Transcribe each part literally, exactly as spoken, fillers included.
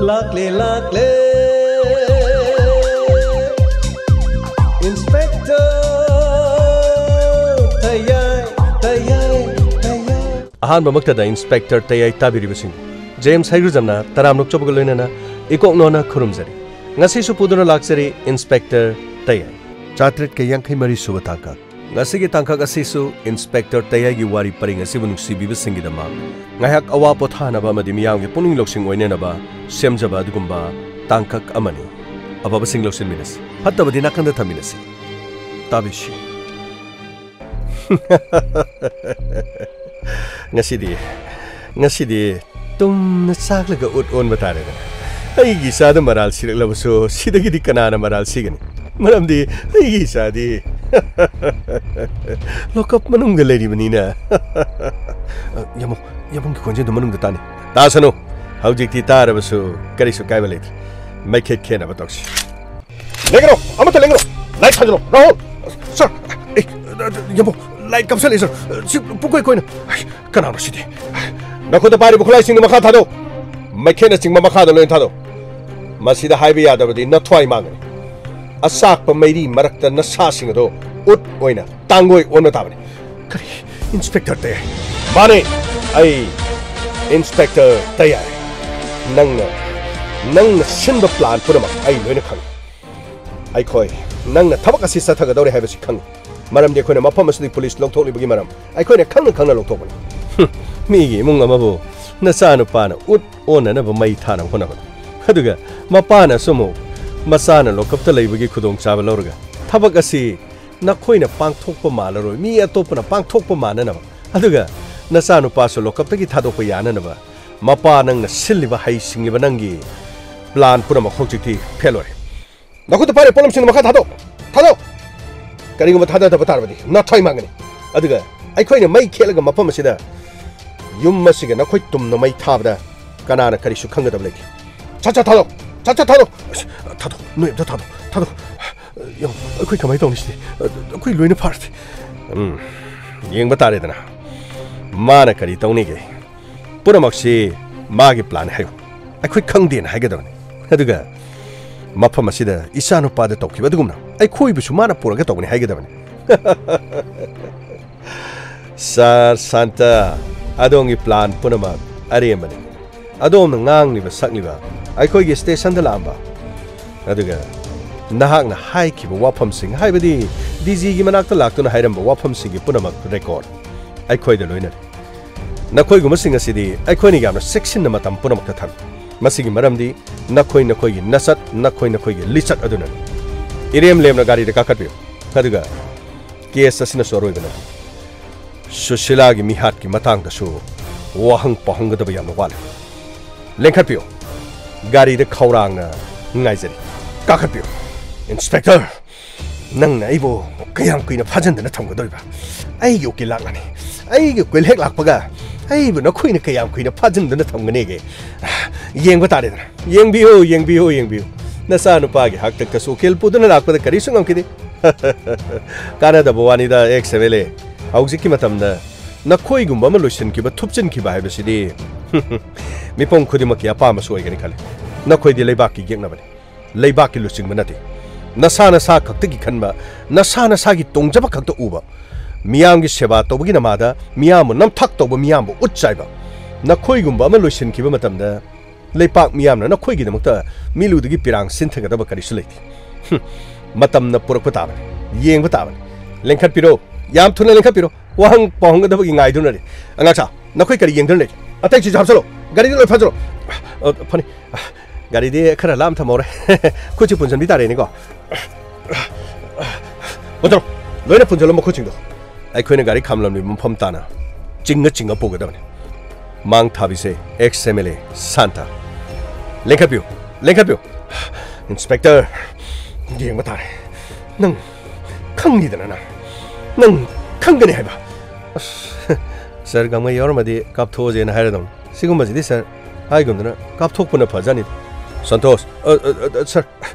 ꯂꯥꯛꯂꯦ, ꯂꯥꯛꯂꯦ, Inspector ꯇꯌꯥꯏ, ꯇꯌꯥꯏ, ꯇꯌꯥꯏ꯫ ꯑꯍꯥꯟꯕꯃꯛꯇꯗ Inspector ꯇꯌꯥꯏ ꯇꯥꯕꯤꯔꯤꯕꯁꯤꯡ, ꯖꯦꯝꯁ ꯍꯩꯒ꯭ꯔꯨꯖꯝꯅ ꯇꯔꯥꯝꯅ ꯑꯣꯛꯆꯕꯒ ꯂꯣꯏꯅꯅ ꯏꯀꯣꯛ ꯅꯣꯟꯅ ꯈꯨꯔꯨꯝꯖꯔꯤ꯫ ꯉꯁꯤꯁꯨ ꯄꯨꯗꯨꯅ ꯂꯥꯛꯆꯔꯤ Inspector ꯇꯌꯥꯏ꯫ ꯆꯥꯇ꯭ꯔꯦꯠꯀ ꯌꯥꯡꯈꯩ ꯃꯔꯤ ꯁꯨꯕ ꯇꯥꯡꯀꯛ꯫ ꯉꯁꯤꯒꯤ ꯇꯥꯡꯀꯛ ꯑꯁꯤꯁꯨ Inspector ꯇꯌꯥꯏꯒꯤ ꯋꯥꯔꯤ ꯄꯔꯤꯡ ꯑꯁꯤꯕꯨ ꯅꯨꯡꯁꯤꯕꯤꯕꯁꯤꯡꯒꯤꯗꯃꯛ ꯉꯥꯏꯍꯥꯛ ꯑꯋꯥ ꯄꯣꯊꯥꯅꯕ ꯑꯃꯗꯤ ꯃꯤꯌꯥꯝꯒꯤ ꯄꯨꯛꯅꯤꯡ ꯂꯧꯁꯤꯡ ꯑꯣꯏꯅꯅꯕ ꯁꯦꯝꯖꯕ ꯑꯗꯨꯒꯨꯝꯕ ꯇꯥꯡꯀꯛ ꯑꯃꯅꯤ꯫ ꯑꯐꯕꯁꯤꯡ ꯂꯧꯁꯤꯟꯃꯤꯟꯅꯁꯤ, ꯐꯠꯇꯕꯗꯤ ꯅꯥꯀꯟꯗ ꯊꯝꯃꯤꯟꯅꯁꯤ꯫ ꯇꯥꯕꯤꯁꯤ꯫ ꯉꯁꯤꯗꯤ, ꯉꯁꯤꯗꯤ ꯇꯨꯝꯅ ꯆꯥꯛꯂꯒ ꯎꯠ ꯑꯣꯟꯕ ꯇꯥꯔꯦꯗꯅ꯫ ꯑꯩꯒꯤ ꯏꯆꯥꯗ ꯃꯔꯥꯜ ꯁꯤꯔꯛꯂꯕꯁꯨ ꯁꯤꯗꯒꯤꯗꯤ ꯀꯅꯥꯅ ꯃꯔꯥꯜ ꯁꯤꯒꯅꯤ? ꯃꯔꯝꯗꯤ ꯑꯩꯒꯤ ꯏꯆꯥꯗꯤ ꯂꯣꯀꯞ ꯃꯅꯨꯡꯗ ꯂꯩꯔꯤꯕꯅꯤꯅ꯫ ꯌꯥꯝꯕꯨꯡ, ꯌꯥꯝꯕꯨꯡꯒꯤ ꯈꯣꯟꯖꯦꯜꯗꯨ ꯃꯅꯨꯡꯗ ꯇꯥꯅꯤ꯫ ꯇꯥꯁꯅꯨ, ꯍꯧꯖꯤꯛꯇꯤ ꯇꯥꯔꯕꯁꯨ ꯀꯔꯤꯁꯨ ꯀꯥꯏꯕ ꯂꯩꯇ꯭ꯔꯦ꯫ ꯃꯩꯈꯦꯠ ꯈꯦꯠꯅꯕ ꯇꯧꯁꯤ꯫ ꯂꯦꯡꯒꯅꯨ! ꯑꯃꯠꯇ ꯂꯦꯡꯒꯅꯨ! ꯂꯥꯏꯠ ꯊꯥꯟꯖꯤꯜꯂꯣ! ꯔꯥꯍꯨꯜ! ꯁꯥꯔ! ꯑꯦ, ꯌꯥꯝꯕꯨꯡ, ꯂꯥꯏꯠ ꯀꯥꯞꯁꯜꯂꯛꯑꯦ, ꯁꯥꯔ꯫ ꯁꯤ ꯄꯨꯡꯀꯣꯏ ꯀꯣꯏꯅ꯫ ꯀꯅꯥꯅꯣ ꯁꯤꯗꯤ? ꯅꯈꯨꯠꯇ ꯄꯥꯏꯔꯤꯕ ꯈꯨꯠꯂꯥꯏꯁꯤꯡꯗꯨ ꯃꯈꯥ ꯊꯥꯗꯧ꯫ ꯃꯩꯈꯦꯠꯅꯆꯤꯡꯕ ꯃꯈꯥꯗ ꯂꯣꯏꯅ ꯊꯥꯗꯧ꯫ ꯃꯁꯤꯗ ꯍꯥꯏꯕ ꯌꯥꯗꯕꯗꯤ ꯅꯊ꯭ꯋꯥꯏ ꯃꯥꯡꯒꯅꯤ꯫ ꯑꯆꯥꯛꯄ ꯃꯩꯔꯤ ꯃꯔꯛꯇ ꯅꯁꯥꯁꯤꯡ ꯑꯗꯨ ꯎꯠ ꯑꯣꯏꯅ ꯇꯥꯡꯒꯣꯏ ꯑꯣꯟꯕ ꯇꯥꯕꯅꯤ꯫ ꯀꯔꯤ? ꯏꯟꯁꯄꯦꯛꯇꯔ ꯇꯌꯥꯏ? ꯃꯥꯅꯦ, ꯑꯩ ꯏꯟꯁꯄꯦꯛꯇꯔ ꯇꯌꯥꯏ꯫ ꯅꯪꯅ, ꯅꯪꯅ ꯁꯤꯟꯕ ꯄ꯭ꯂꯥꯟ ꯄꯨꯝꯅꯃꯛ ꯑꯩ ꯂꯣꯏꯅ ꯈꯪꯏ꯫ ꯑꯩꯈꯣꯏ, ꯅꯪꯅ ꯊꯕꯛ ꯑꯁꯤ ꯆꯠꯊꯒꯗꯧꯔꯦ ꯍꯥꯏꯕꯁꯤ ꯈꯪꯏ꯫ ꯃꯔꯝꯗꯤ ꯑꯩꯈꯣꯏꯅ ꯃꯐꯝ ꯑꯁꯤꯗꯒꯤ ꯄꯨꯂꯤꯁ ꯂꯧꯊꯣꯛꯂꯤꯕꯒꯤ ꯃꯔꯝ ꯑꯩꯈꯣꯏꯅ ꯈꯪꯅ ꯈꯪꯅ ꯂꯧꯊꯣꯛꯄꯅꯤ꯫ ꯍꯨꯝ, ꯃꯤꯒꯤ ꯏꯃꯨꯡ ꯑꯃꯕꯨ ꯅꯆꯥꯅꯨꯄꯥꯅ ꯎꯠ ꯑꯣꯟꯅꯅꯕ ꯃꯩ ꯊꯥꯅꯕ ꯍꯣꯠꯅꯕꯗ, ꯑꯗꯨꯒ ꯃꯄꯥꯅꯁꯨ ꯑꯃꯨꯛ ꯃꯆꯥꯅ ꯂꯣꯀꯞꯇ ꯂꯩꯕꯒꯤ ꯈꯨꯗꯣꯡꯆꯥꯕ ꯂꯧꯔꯒ ꯊꯕꯛ ꯑꯁꯤ ꯅꯈꯣꯏꯅ ꯄꯥꯡꯊꯣꯛꯄ ꯃꯥꯜꯂꯔꯣꯏ, ꯃꯤ ꯑꯇꯣꯞꯄꯅ ꯄꯥꯡꯊꯣꯛꯄ ꯃꯥꯟꯅꯅꯕ, ꯑꯗꯨꯒ ꯅꯆꯥꯅꯨꯄꯥꯁꯨ ꯂꯣꯀꯞꯇꯒꯤ ꯊꯥꯗꯣꯛꯄ ꯌꯥꯅꯅꯕ ꯃꯄꯥ ꯅꯪꯅ ꯁꯤꯜꯂꯤꯕ ꯍꯩꯁꯤꯡꯂꯤꯕ ꯅꯪꯒꯤ ꯄ꯭ꯂꯥꯟ ꯄꯨꯝꯅꯃꯛ ꯍꯧꯖꯤꯛꯇꯤ ꯐꯦꯜ ꯑꯣꯏꯔꯦ꯫ ꯅꯈꯨꯠꯇ ꯄꯥꯏꯔꯤꯕ ꯄꯣꯠꯂꯝꯁꯤꯡꯗꯨ ꯃꯈꯥ ꯊꯥꯗꯣꯛ! ꯊꯥꯗꯣꯛ! ꯀꯔꯤꯒꯨꯝꯕ ꯊꯥꯗꯗꯕ ꯇꯥꯔꯕꯗꯤ ꯅꯊ꯭ꯋꯥꯏ ꯃꯥꯡꯒꯅꯤ꯫ ꯑꯗꯨꯒ ꯑꯩꯈꯣꯏꯅ ꯃꯩ ꯈꯦꯠꯂꯒ ꯃꯐꯝ ꯑꯁꯤꯗ ꯌꯨꯝ ꯑꯁꯤꯒ ꯅꯈꯣꯏ ꯇꯨꯝꯅ ꯃꯩ ꯊꯥꯕꯗ ꯀꯅꯥꯅ ꯀꯔꯤꯁꯨ ꯈꯪꯒꯗꯕ ꯂꯩꯇꯦ꯫ ꯁꯠ ꯁꯠ ꯊꯥꯗꯣꯛ! ꯁꯠ ꯁꯠ ꯊꯥꯗꯣꯛ! ꯑꯁ, ꯊꯥꯗꯣꯛ! ꯅꯣꯏ ꯑꯝꯇ ꯊꯥꯗꯣꯛ! ꯊꯥꯗꯣꯛ! ꯌꯦꯡꯉꯣ, ꯑꯩꯈꯣꯏ ꯀꯃꯥꯏꯅ ꯇꯧꯅꯤ ꯁꯤꯗꯤ? ꯑꯩꯈꯣꯏ ꯂꯣꯏꯅ ꯐꯥꯔꯗꯤ꯫ ꯎꯝ, ꯌꯦꯡꯕ ꯇꯥꯔꯦꯗꯅ꯫ ꯃꯥꯅ ꯀꯔꯤ ꯇꯧꯅꯤꯒꯦ? ꯄꯨꯝꯅꯃꯛꯁꯤ ꯃꯥꯒꯤ ꯄ꯭ꯂꯥꯟ ꯍꯥꯏꯌꯨ꯫ ꯑꯩꯈꯣꯏ ꯈꯪꯗꯦꯅ ꯍꯥꯏꯒꯗꯕꯅꯤ꯫ ꯑꯗꯨꯒ ꯃꯐꯝ ꯑꯁꯤꯗ ꯏꯆꯥꯅꯨꯄꯥꯗ ꯇꯧꯈꯤꯕ ꯑꯗꯨꯒꯨꯝꯅ ꯑꯩꯈꯣꯏꯕꯨꯁꯨ ꯃꯥꯅ ꯄꯨꯔꯒ ꯇꯧꯕꯅꯤ ꯍꯥꯏꯒꯗꯕꯅꯤ꯫ ꯁꯥꯔ ꯁꯥꯟꯇ, ꯑꯗꯣꯝꯒꯤ ꯄ꯭ꯂꯥꯟ ꯄꯨꯝꯅꯃꯛ ꯑꯔꯦꯝꯕꯅꯤ꯫ ꯑꯗꯣꯝꯅ ꯉꯥꯡꯂꯤꯕ ꯁꯛꯂꯤꯕ ꯑꯩꯈꯣꯏꯒꯤ ꯁ꯭ꯇꯦꯁꯟꯗ ꯂꯥꯛꯑꯝꯕ, ꯑꯗꯨꯒ ꯅꯍꯥꯛꯅ ꯍꯥꯏꯈꯤꯕ ꯋꯥꯐꯝꯁꯤꯡ, ꯍꯥꯏꯕꯗꯤ ꯗꯤ ꯖꯤꯒꯤ ꯃꯅꯥꯛꯇ ꯂꯥꯛꯇꯨꯅ ꯍꯥꯏꯔꯝꯕ ꯋꯥꯐꯝꯁꯤꯡꯒꯤ ꯄꯨꯝꯅꯃꯛ ꯔꯦꯀꯣꯔꯗ ꯑꯩꯈꯣꯏꯗ ꯂꯣꯏꯅꯔꯤ꯫ ꯅꯈꯣꯏꯒꯨꯝꯕꯁꯤꯡ ꯑꯁꯤꯗꯤ ꯑꯩꯈꯣꯏꯅ ꯌꯥꯝꯅ ꯆꯦꯛꯁꯤꯟꯅ ꯃꯇꯝ ꯄꯨꯝꯅꯃꯛꯇ ꯊꯝꯃꯤ꯫ ꯃꯁꯤꯒꯤ ꯃꯔꯝꯗꯤ ꯅꯈꯣꯏ ꯅꯈꯣꯏꯒꯤ ꯅꯁꯛ, ꯅꯈꯣꯏ ꯅꯈꯣꯏꯒꯤ ꯂꯤꯆꯠ ꯑꯗꯨꯅꯅꯤ꯫ ꯏꯔꯦꯝ ꯂꯦꯝꯅ ꯒꯥꯔꯤꯗ ꯀꯥꯈꯠꯄꯤꯌꯨ, ꯑꯗꯨꯒ ꯀꯦꯁ ꯑꯁꯤꯅꯁꯨ ꯑꯔꯣꯏꯕ ꯅꯠꯇꯦ꯫ ꯁꯨꯁꯤꯂꯥꯒꯤ ꯃꯤꯍꯥꯠꯀꯤ ꯃꯇꯥꯡꯗꯁꯨ ꯋꯥꯍꯪ ꯄꯥꯎꯍꯪꯒꯗꯕ ꯌꯥꯝꯅ ꯋꯥꯠꯂꯤ꯫ ꯂꯦꯡꯈꯠꯄꯤꯌꯨ꯫ ꯒꯥꯔꯤꯗ ꯈꯧꯔꯥꯡꯅ ꯉꯥꯏꯖꯔꯤ꯫ ꯀꯥꯈꯠꯄꯤꯌꯨ꯫ ꯏꯟꯁꯄꯦꯛꯇꯔ, ꯅꯪꯅ ꯑꯩꯕꯨ ꯀꯌꯥꯝ ꯀꯨꯏꯅ ꯐꯥꯖꯤꯟꯗꯨꯅ ꯊꯝꯒꯗꯣꯏꯕ? ꯑꯩꯒꯤ ꯎꯀꯤꯜ ꯂꯥꯛꯂꯅꯤ꯫ ꯑꯩꯒꯤ ꯎꯀꯤꯜ ꯍꯦꯛ ꯂꯥꯛꯄꯒ ꯑꯩꯕꯨ ꯅꯈꯣꯏꯅ ꯀꯌꯥꯝ ꯀꯨꯏꯅ ꯐꯥꯖꯤꯟꯗꯨꯅ ꯊꯝꯒꯅꯤꯒꯦ? ꯌꯦꯡꯕ ꯇꯥꯔꯦꯗꯅ꯫ ꯌꯦꯡꯕꯤꯌꯨ, ꯌꯦꯡꯕꯤꯌꯨ, ꯌꯦꯡꯕꯤꯌꯨ꯫ ꯅꯆꯥꯅꯨꯄꯥꯒꯤ ꯍꯥꯛꯇꯛꯇꯁꯨ ꯎꯀꯤꯜ ꯄꯨꯗꯨꯅ ꯂꯥꯛꯄꯗ ꯀꯔꯤꯁꯨ ꯉꯝꯈꯤꯗꯦ꯫ ꯀꯥꯟꯅꯗꯕ ꯋꯥꯅꯤꯗ, ꯑꯦꯛꯁ ꯑꯦꯝ ꯑꯦꯜ ꯑꯦ꯫ ꯍꯧꯖꯤꯛꯀꯤ ꯃꯇꯝꯗ ꯅꯈꯣꯏꯒꯨꯝꯕ ꯑꯃ ꯂꯣꯏꯁꯤꯟꯈꯤꯕ, ꯊꯨꯞꯆꯤꯟꯈꯤꯕ ꯍꯥꯏꯕꯁꯤꯗꯤ ꯃꯤꯄꯨꯝ ꯈꯨꯗꯤꯡꯃꯛꯀꯤ ꯑꯄꯥꯝꯕꯁꯨ ꯑꯣꯏꯒꯅꯤ ꯈꯜꯂꯤ꯫ ꯅꯈꯣꯏꯗꯤ ꯂꯩꯕꯥꯛꯀꯤ ꯌꯦꯛꯅꯕꯅꯤ, ꯂꯩꯕꯥꯛꯀꯤ ꯂꯨꯆꯤꯡꯕ ꯅꯠꯇꯦ꯫ ꯅꯁꯥ ꯅꯁꯥ ꯈꯛꯇꯒꯤ ꯈꯟꯕ, ꯅꯁꯥ ꯅꯁꯥꯒꯤ ꯇꯣꯡꯖꯕ ꯈꯛꯇ ꯎꯕ, ꯃꯤꯌꯥꯝꯒꯤ ꯁꯦꯕꯥ ꯇꯧꯕꯒꯤ ꯅꯃꯥꯗ ꯃꯤꯌꯥꯝꯕꯨ ꯅꯝꯊꯥꯛ ꯇꯧꯕ, ꯃꯤꯌꯥꯝꯕꯨ ꯎꯠ ꯆꯥꯏꯕ, ꯅꯈꯣꯏꯒꯨꯝꯕ ꯑꯃ ꯂꯣꯏꯁꯤꯟꯈꯤꯕ ꯃꯇꯝꯗ ꯂꯩꯄꯥꯛ ꯃꯤꯌꯥꯝꯅ ꯅꯈꯣꯏꯒꯤꯗꯃꯛꯇ ꯃꯤꯠꯂꯨꯗꯒꯤ ꯄꯤꯔꯥꯡ ꯁꯤꯟꯊꯒꯗꯕ ꯀꯔꯤꯁꯨ ꯂꯩꯇꯦ꯫ ꯍꯨꯝ, ꯃꯇꯝꯅ ꯄꯨꯔꯛꯄ ꯇꯥꯕꯅꯤ, ꯌꯦꯡꯕ ꯇꯥꯕꯅꯤ꯫ ꯂꯦꯡꯈꯠꯄꯤꯔꯣ, ꯌꯥꯝ ꯊꯨꯅ ꯂꯦꯡꯈꯠꯄꯤꯔꯣ꯫ ꯋꯥꯍꯪ ꯄꯥꯎꯍꯪꯒꯗꯕꯒꯤ ꯉꯥꯏꯗꯨꯅ ꯂꯩ꯫ ꯑꯉꯥꯡꯁꯥ, ꯅꯈꯣꯏ ꯀꯔꯤ ꯌꯦꯡꯗꯨꯅ ꯂꯩ? ꯑꯇꯩꯁꯤꯁꯨ ꯍꯥꯞꯆꯜꯂꯣ, ꯒꯥꯔꯤꯗ ꯂꯣꯏ ꯐꯥꯖꯜꯂꯣ꯫ ꯑ, ꯐꯅꯤ꯫ ꯒꯥꯔꯤꯗꯤ ꯈꯔ ꯂꯥꯞꯅ ꯊꯝꯍꯧꯔꯦ꯫ ꯈꯨꯠꯁꯤ ꯄꯨꯟꯁꯤꯟꯕꯤ ꯇꯥꯔꯦꯅꯦꯀꯣ꯫ ꯄꯨꯟꯁꯤꯜꯂꯣ, ꯂꯣꯏꯅ ꯄꯨꯟꯁꯤꯜꯂꯣ ꯃꯈꯨꯠꯁꯤꯡꯗꯣ꯫ ꯑꯩꯈꯣꯏꯅ ꯒꯥꯔꯤ ꯈꯥꯝꯂꯝꯂꯤꯕ ꯃꯐꯝ ꯇꯥꯅ ꯆꯤꯡꯉ ꯆꯤꯡꯉ ꯄꯨꯒꯗꯕꯅꯤ꯫ ꯃꯥꯡ ꯊꯥꯕꯤꯁꯦ ꯑꯦꯛꯁ ꯑꯦꯝ ꯑꯦꯜ ꯑꯦ ꯁꯥꯟꯇ꯫ ꯂꯦꯡꯈꯠꯄꯤꯌꯨ, ꯂꯦꯡꯈꯠꯄꯤꯌꯨ꯫ ꯏꯟꯁꯄꯦꯛꯇꯔ, ꯌꯦꯡꯕ ꯇꯥꯔꯦ꯫ ꯅꯪ ꯈꯪꯉꯤꯗꯅ ꯅꯪ꯫ ꯅꯪ ꯈꯪꯒꯅꯤ ꯍꯥꯏꯕ꯫ ꯑꯁ, ꯁꯥꯔ ꯒꯥꯡꯃꯩ ꯌꯥꯎꯔꯝꯃꯗꯤ ꯀꯥꯞꯊꯣꯛꯑꯁꯦꯅ ꯍꯥꯏꯔꯗꯧꯅꯤ꯫ ꯁꯤꯒꯨꯝꯕꯁꯤꯗꯤ ꯁꯥꯔ ꯍꯥꯏꯒꯨꯝꯗꯅ ꯀꯥꯞꯊꯣꯛꯄꯅ ꯐꯖꯅꯤ꯫ ꯁꯟꯇꯣꯁ, ꯑ, ꯑ, ꯑ, ꯁꯥꯔ,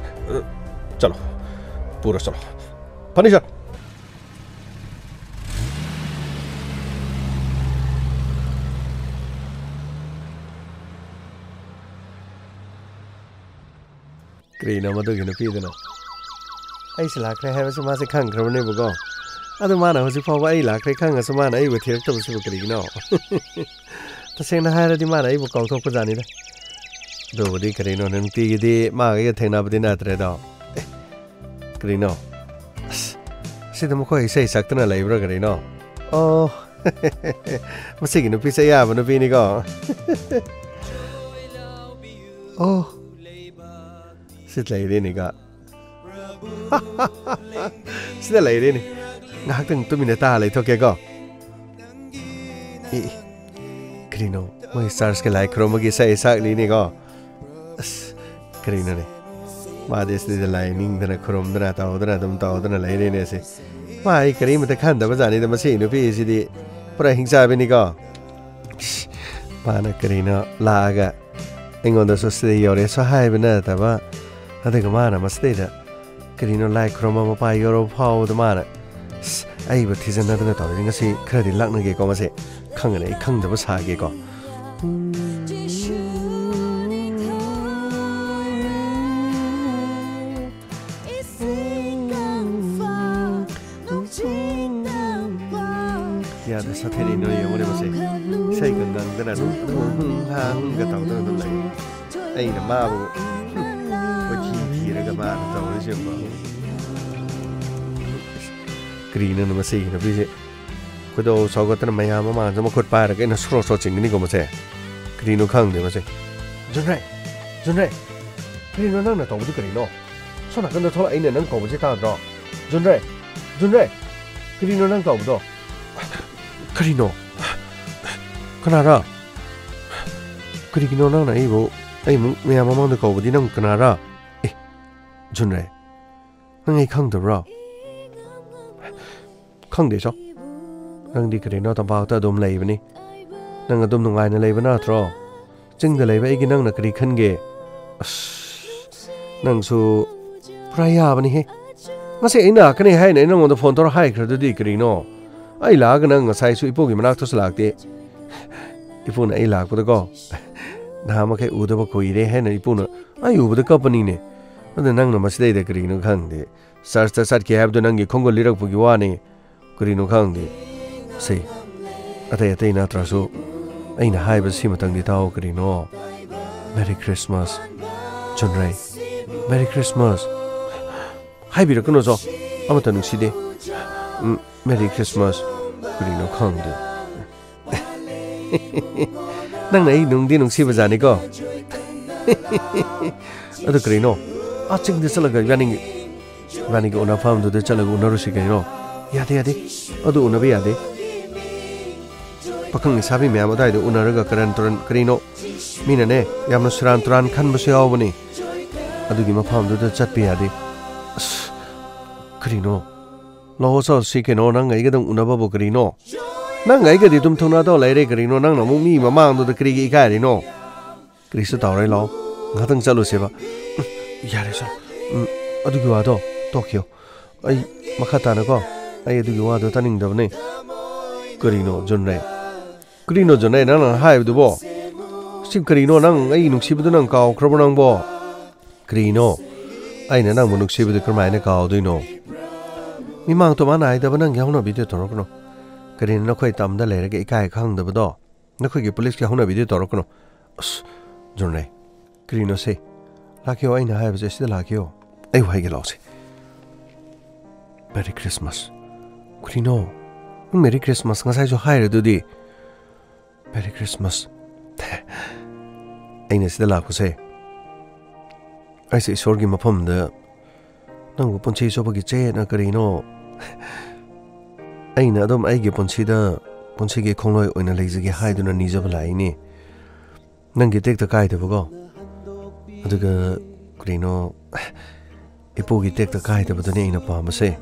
ꯑ, ꯆꯠꯂꯣ꯫ ꯄꯨꯔꯣ ꯆꯠꯂꯣ꯫ ꯐꯅꯤ ꯁꯥꯔ꯫ ꯀꯔꯤꯅꯣ ꯃꯗꯨꯒꯤ ꯅꯨꯄꯤꯗꯨꯅ? ꯑꯩꯁꯦ ꯂꯥꯛꯈ꯭ꯔꯦ ꯍꯥꯏꯕꯁꯤ ꯃꯥꯁꯦ ꯈꯪꯈ꯭ꯔꯕꯅꯦꯕꯀꯣ꯫ ꯑꯗꯨ ꯃꯥꯅ ꯍꯧꯖꯤꯛ ꯐꯥꯎꯕ ꯑꯩ ꯂꯥꯛꯈ꯭ꯔꯦ ꯈꯪꯉꯁꯨ ꯃꯥꯅ ꯑꯩꯕꯨ ꯊꯤꯔꯛꯇꯕꯁꯤꯕꯨ ꯀꯔꯤꯒꯤꯅꯣ? ꯇꯁꯦꯡꯅ ꯍꯥꯏꯔꯗꯤ ꯃꯥꯅ ꯑꯩꯕꯨ ꯀꯥꯎꯊꯣꯛꯄꯖꯥꯠꯅꯤꯗ꯫ ꯑꯗꯨꯕꯨꯗꯤ ꯀꯔꯤꯅꯣ, ꯅꯨꯡꯇꯤꯒꯤꯗꯤ ꯃꯥꯒ ꯑꯩꯒ ꯊꯦꯡꯅꯕꯗꯤ ꯅꯠꯇ꯭ꯔꯦꯗꯣ꯫ ꯑꯦ, ꯀꯔꯤꯅꯣ? ꯑꯁ, ꯁꯤꯗ ꯃꯈꯣꯏ ꯏꯁꯩ ꯁꯛꯇꯨꯅ ꯂꯩꯕ꯭ꯔꯥ ꯀꯔꯤꯅꯣ? ꯑꯣ, ꯃꯁꯤꯒꯤ ꯅꯨꯄꯤꯁꯦ ꯑꯌꯥꯕ ꯅꯨꯄꯤꯅꯤꯀꯣ꯫ ꯑꯣ, ꯁꯤ ꯂꯩꯔꯦꯅꯦꯀꯣ꯫ ꯁꯤꯗ ꯂꯩꯔꯦꯅꯦ꯫ ꯉꯥꯏꯍꯥꯛꯇꯪ ꯇꯨꯃꯤꯟꯅ ꯇꯥ ꯂꯩꯊꯣꯛꯀꯦꯀꯣ꯫ ꯑꯦ, ꯑꯦ, ꯀꯔꯤꯅꯣ? ꯃꯣꯏ ꯆꯔꯆꯀꯤ ꯂꯥꯏ ꯈꯨꯔꯨꯝꯕꯒꯤ ꯏꯁꯩ ꯁꯛꯂꯤꯅꯦꯀꯣ꯫ ꯑꯁ, ꯀꯔꯤꯅꯣꯅꯦ? ꯃꯥꯗꯤ ꯁꯤꯗ ꯂꯥꯏ ꯅꯤꯡꯗꯅ ꯈꯨꯔꯨꯝꯗꯅ ꯇꯧꯗꯅ ꯑꯗꯨꯝ ꯇꯧꯗꯅ ꯂꯩꯔꯦꯅꯦ ꯁꯤ꯫ ꯃꯥ ꯑꯩ ꯀꯔꯤꯃꯇ ꯈꯟꯗꯕ ꯖꯥꯠꯅꯤꯗ, ꯃꯁꯤ ꯅꯨꯄꯤꯁꯤꯗꯤ ꯄꯨꯔꯥ ꯍꯤꯡꯆꯥꯕꯤꯅꯤꯀꯣ꯫ ꯏꯁ, ꯃꯥꯅ ꯀꯔꯤꯅꯣ ꯂꯥꯛꯑꯒ ꯑꯩꯉꯣꯟꯗꯁꯨ ꯁꯤꯗ ꯌꯧꯔꯦꯁꯨ ꯍꯥꯏꯕ ꯅꯠꯇꯕ, ꯑꯗꯨꯒ ꯃꯥꯅ ꯃꯁꯤꯗꯩꯗ ꯀꯔꯤꯅꯣ ꯂꯥꯏ ꯈꯨꯔꯨꯝꯕ ꯃꯄꯥ ꯌꯧꯔꯕ ꯐꯥꯎꯕꯗ ꯃꯥꯅ, "ꯑꯁ, ꯑꯩꯕꯨ ꯊꯤꯖꯤꯟꯅꯗꯅ ꯇꯧꯔꯤꯁꯦ ꯉꯁꯤ ꯈꯔꯗꯤ ꯂꯥꯛꯅꯒꯦꯀꯣ ꯃꯁꯦ꯫ ꯈꯪꯒꯅꯤ ꯑꯩ ꯈꯪꯗꯕ ꯁꯥꯒꯦꯀꯣ"꯫ ꯌꯥꯗ ꯁꯥꯊꯤꯔꯤ ꯅꯣꯏ ꯌꯦꯡꯉꯨꯅꯦ ꯃꯁꯦ꯫ ꯏꯁꯩꯒ ꯉꯪꯗꯅ ꯑꯗꯨꯝ ꯍꯨꯝ ꯍꯥ ꯍꯨꯝꯒ ꯇꯧꯗꯅ ꯑꯗꯨꯝ ꯂꯩ꯫ ꯑꯩꯅ ꯃꯥꯕꯨ ꯀꯣꯏꯊꯤ ꯊꯤꯔꯒ ꯃꯥꯅ ꯇꯧꯔꯤꯁꯦ ꯌꯦꯡꯉꯨ꯫ ꯀꯔꯤꯅꯣꯅꯦ ꯃꯁꯤꯒꯤ ꯅꯨꯄꯤꯁꯦ? ꯈꯣꯏꯗꯧ ꯁꯥꯎꯒꯠꯇꯅ ꯃꯌꯥꯝ ꯃꯃꯥꯡꯗ ꯃꯈꯨꯠ ꯄꯥꯏꯔꯒ ꯑꯩꯅ ꯁ꯭ꯔꯣ ꯁ꯭ꯔꯣ ꯆꯤꯡꯒꯅꯤꯀꯣ ꯃꯁꯦ꯫ ꯀꯔꯤꯅꯣ ꯈꯪꯗꯦ ꯃꯁꯦ꯫ ꯖꯨꯟꯔꯩ! ꯖꯨꯟꯔꯩ! ꯀꯔꯤꯅꯣ ꯅꯪꯅ ꯇꯧꯕꯗꯨ ꯀꯔꯤꯅꯣ? ꯁꯣꯝ ꯅꯥꯀꯟꯗ ꯊꯣꯛꯂꯛꯑꯣ, ꯑꯩꯅ ꯅꯪ ꯀꯧꯕꯁꯦ ꯇꯥꯗ꯭ꯔꯣ? ꯖꯨꯟꯔꯩ! ꯖꯨꯟꯔꯩ! ꯀꯔꯤꯅꯣ ꯅꯪ ꯇꯧꯕꯗꯣ? ꯀꯔꯤꯅꯣ? ꯀꯅꯥꯔ? ꯀꯔꯤꯒꯤꯅꯣ ꯅꯪꯅ ꯑꯩꯕꯨ, ꯑꯩꯃꯨꯛ ꯃꯌꯥꯝ ꯃꯃꯥꯡꯗ ꯀꯧꯕꯗꯤ ꯅꯪ ꯀꯅꯥꯔ? ꯑꯦ, ꯖꯨꯟꯔꯩ, ꯅꯪ ꯑꯩ ꯈꯪꯗꯕ꯭ꯔꯣ? ꯈꯪꯗꯦ ꯁꯣ꯫ ꯅꯪꯗꯤ ꯀꯔꯤꯅꯣ ꯇꯝꯄꯥꯛꯇ ꯑꯗꯨꯝ ꯂꯩꯕꯅꯤ꯫ ꯅꯪ ꯑꯗꯨꯝ ꯅꯨꯡꯉꯥꯏꯅ ꯂꯩꯕ ꯅꯠꯇ꯭ꯔꯣ? ꯆꯤꯡꯗ ꯂꯩꯕ ꯑꯩꯒꯤ ꯅꯪꯅ ꯀꯔꯤ ꯈꯟꯒꯦ? ꯑꯁ, ꯅꯪꯁꯨ ꯄꯨꯔꯥ ꯌꯥꯕꯅꯤꯍꯦ꯫ ꯉꯁꯤ ꯑꯩ ꯂꯥꯛꯀꯅꯤ ꯍꯥꯏꯅ ꯑꯩ ꯅꯪꯉꯣꯟꯗ ꯐꯣꯟ ꯇꯧꯔ ꯍꯥꯏꯈ꯭ꯔꯗꯨꯗꯤ ꯀꯔꯤꯅꯣ? ꯑꯩ ꯂꯥꯛꯑꯒ ꯅꯪ ꯉꯁꯥꯏꯁꯨ ꯏꯄꯨꯒꯤ ꯃꯅꯥꯛꯇꯁꯨ ꯂꯥꯛꯇꯦ꯫ ꯏꯄꯨꯅ ꯑꯩ ꯂꯥꯛꯄꯗꯀꯣ, ꯅꯍꯥꯟ ꯃꯈꯩ ꯎꯗꯕ ꯀꯨꯏꯔꯦ ꯍꯥꯏꯅ ꯏꯄꯨꯅ ꯑꯩ ꯎꯕꯗ ꯀꯞꯄꯅꯤꯅꯦ꯫ ꯑꯗꯨ ꯅꯪꯅ ꯃꯁꯤꯗꯩꯗ ꯀꯔꯤꯅꯣ ꯈꯪꯗꯦ꯫ ꯆꯔꯆꯇ ꯆꯠꯀꯦ ꯍꯥꯏꯕꯗꯨ ꯅꯪꯒꯤ ꯈꯣꯡꯒꯨꯜ ꯂꯤꯔꯛꯄꯒꯤ ꯋꯥꯅꯤ꯫ ꯀꯔꯤꯅꯣ ꯈꯪꯗꯦ꯫ ꯁꯤ ꯑꯇꯩ ꯑꯇꯩ ꯅꯠꯇ꯭ꯔꯁꯨ ꯑꯩꯅ ꯍꯥꯏꯕ ꯁꯤꯃꯇꯪꯗꯤ ꯇꯥꯎ ꯀꯔꯤꯅꯣ꯫ Merry Christmas꯫ ꯆꯨꯟꯔꯩ꯫ Merry Christmas꯫ ꯍꯥꯏꯕꯤꯔꯛꯀꯅꯨ ꯖꯣ꯫ ꯑꯃꯠꯇ ꯅꯨꯡꯁꯤꯗꯦ꯫ ꯎꯝ, Merry Christmas꯫ ꯀꯔꯤꯅꯣ ꯈꯪꯗꯦ꯫ ꯅꯪꯅ ꯑꯩ ꯅꯨꯡꯗꯤ ꯅꯨꯡꯁꯤꯕ ꯖꯥꯠꯅꯤꯀꯣ꯫ ꯑꯗꯨ ꯀꯔꯤꯅꯣ? ꯑꯥ ꯆꯤꯡꯗ ꯆꯠꯂꯒ ꯏꯕꯥꯅꯤꯒꯤ, ꯏꯕꯥꯅꯤꯒꯤ ꯎꯅꯐꯝꯗꯨꯗ ꯆꯠꯂꯒ ꯎꯅꯔꯨꯁꯤ ꯀꯩꯅꯣ? ꯌꯥꯗꯦ, ꯌꯥꯗꯦ꯫ ꯑꯗꯨ ꯎꯅꯕ ꯌꯥꯗꯦ꯫ ꯄꯥꯈꯪ ꯂꯩꯁꯥꯕꯤ ꯃꯌꯥꯝ ꯑꯗꯥꯏꯗ ꯎꯅꯔꯒ ꯀꯔꯟ ꯇꯨꯔꯟ ꯀꯔꯤꯅꯣ? ꯃꯤꯅꯅꯦ, ꯌꯥꯝꯅ ꯁꯨꯔꯥꯟ ꯇꯨꯔꯥꯟ ꯈꯟꯕꯁꯨ ꯌꯥꯎꯕꯅꯤ꯫ ꯑꯗꯨꯒꯤ ꯃꯐꯝꯗꯨꯗ ꯆꯠꯄ ꯌꯥꯗꯦ꯫ ꯑꯁ, ꯀꯔꯤꯅꯣ? ꯂꯥꯛꯑꯣ ꯆꯠꯂꯁꯤ ꯀꯩꯅꯣ, ꯅꯪ ꯑꯩꯒꯗꯪ ꯎꯅꯕꯕꯨ ꯀꯔꯤꯅꯣ? ꯅꯪ ꯑꯩꯒꯗꯤ ꯑꯗꯨꯝ ꯊꯧꯅꯥ ꯇꯧ ꯂꯩꯔꯦ ꯀꯔꯤꯅꯣ? ꯅꯪꯅ ꯑꯃꯨꯛ ꯃꯤ ꯃꯃꯥꯡꯗꯨꯗ ꯀꯔꯤꯒꯤ ꯏꯀꯥꯏꯔꯤꯅꯣ? ꯀꯔꯤꯁꯨ ꯇꯧꯔꯣꯏ, ꯂꯥꯛꯑꯣ꯫ ꯉꯥꯛꯇꯪ ꯆꯠꯂꯨꯁꯦꯕ꯫ ꯎꯝ, ꯌꯥꯔꯦ, ꯆꯠꯂꯣ꯫ ꯎꯝ, ꯑꯗꯨꯒꯤ ꯋꯥꯗꯣ ꯇꯣꯛꯈꯤꯌꯣ꯫ ꯑꯩ ꯃꯈꯥ ꯇꯥꯅꯀꯣ, ꯑꯩ ꯑꯗꯨꯒꯤ ꯋꯥꯗꯣ ꯇꯥꯅꯤꯡꯗꯕꯅꯦ꯫ ꯀꯔꯤꯅꯣ, ꯖꯨꯟꯔꯩ? ꯀꯔꯤꯅꯣ, ꯖꯨꯟꯔꯩ, ꯅꯪꯅ ꯍꯥꯏꯕꯗꯨꯕꯣ? ꯁꯤ ꯀꯔꯤꯅꯣ, ꯅꯪ ꯑꯩ ꯅꯨꯡꯁꯤꯕꯗꯨ ꯅꯪ ꯀꯥꯎꯈ꯭ꯔꯕꯣ ꯅꯪꯕꯣ? ꯀꯔꯤꯅꯣ? ꯑꯩꯅ ꯅꯪꯕꯨ ꯅꯨꯡꯁꯤꯕꯗꯨ ꯀꯔꯝꯍꯥꯏꯅ ꯀꯥꯎꯗꯣꯏꯅꯣ? ꯃꯤꯃꯥꯡ ꯇꯨꯃꯥꯡ ꯅꯥꯏꯗꯕ ꯅꯪꯒꯤ ꯍꯧꯅꯕꯤꯗꯨ ꯇꯧꯔꯛꯀꯅꯨ꯫ ꯀꯔꯤꯅꯣ ꯅꯈꯣꯏ ꯇꯝꯗ ꯂꯩꯔꯒ ꯏꯀꯥꯏ ꯈꯪꯗꯕꯗꯣ? ꯅꯈꯣꯏꯒꯤ ꯄꯨꯂꯤꯁꯀꯤ ꯍꯧꯅꯕꯤꯗꯨ ꯇꯧꯔꯛꯀꯅꯨ꯫ ꯑꯁ, ꯖꯨꯟꯔꯩ, ꯀꯔꯤꯅꯣ ꯁꯦ? ꯂꯥꯛꯈꯤꯌꯣ, ꯑꯩꯅ ꯍꯥꯏꯕꯁꯦ ꯁꯤꯗ ꯂꯥꯛꯈꯤꯌꯣ꯫ ꯑꯩꯕꯨ ꯍꯥꯏꯒꯦ ꯂꯥꯛꯑꯣꯁꯦ꯫ Merry Christmas꯫ ꯀꯔꯤꯅꯣ? ꯅꯪ Merry Christmas ꯉꯁꯥꯏꯁꯨ ꯍꯥꯏꯔꯗꯨꯗꯤ꯫ Merry Christmas꯫ ꯑꯩꯅ ꯁꯤꯗ ꯂꯥꯛꯄꯁꯦ, ꯑꯩꯁꯦ ꯏꯁꯣꯔꯒꯤ ꯃꯐꯝꯗ ꯅꯪꯕꯨ ꯄꯨꯟꯁꯤ ꯆꯨꯞꯄꯒꯤ ꯆꯌꯦꯠꯅ ꯀꯔꯤꯅꯣ? ꯑꯩꯅ ꯑꯗꯨꯝ ꯑꯩꯒꯤ ꯄꯨꯟꯁꯤꯗ, ꯄꯨꯟꯁꯤꯒꯤ ꯈꯣꯡꯂꯣꯏ ꯑꯣꯏꯅ ꯂꯩꯖꯒꯦ ꯍꯥꯏꯗꯨꯅ ꯅꯤꯖꯕ ꯂꯥꯛꯏꯅꯦ꯫ ꯅꯪꯒꯤ ꯇꯦꯛꯇ ꯀꯥꯏꯗꯕꯀꯣ? ꯑꯗꯨꯒ ꯀꯔꯤꯅꯣ, ꯏꯄꯨꯒꯤ ꯇꯦꯛꯇ ꯀꯥꯏꯗꯕꯗꯨꯅꯤ ꯑꯩꯅ ꯄꯥꯝꯕꯁꯦ꯫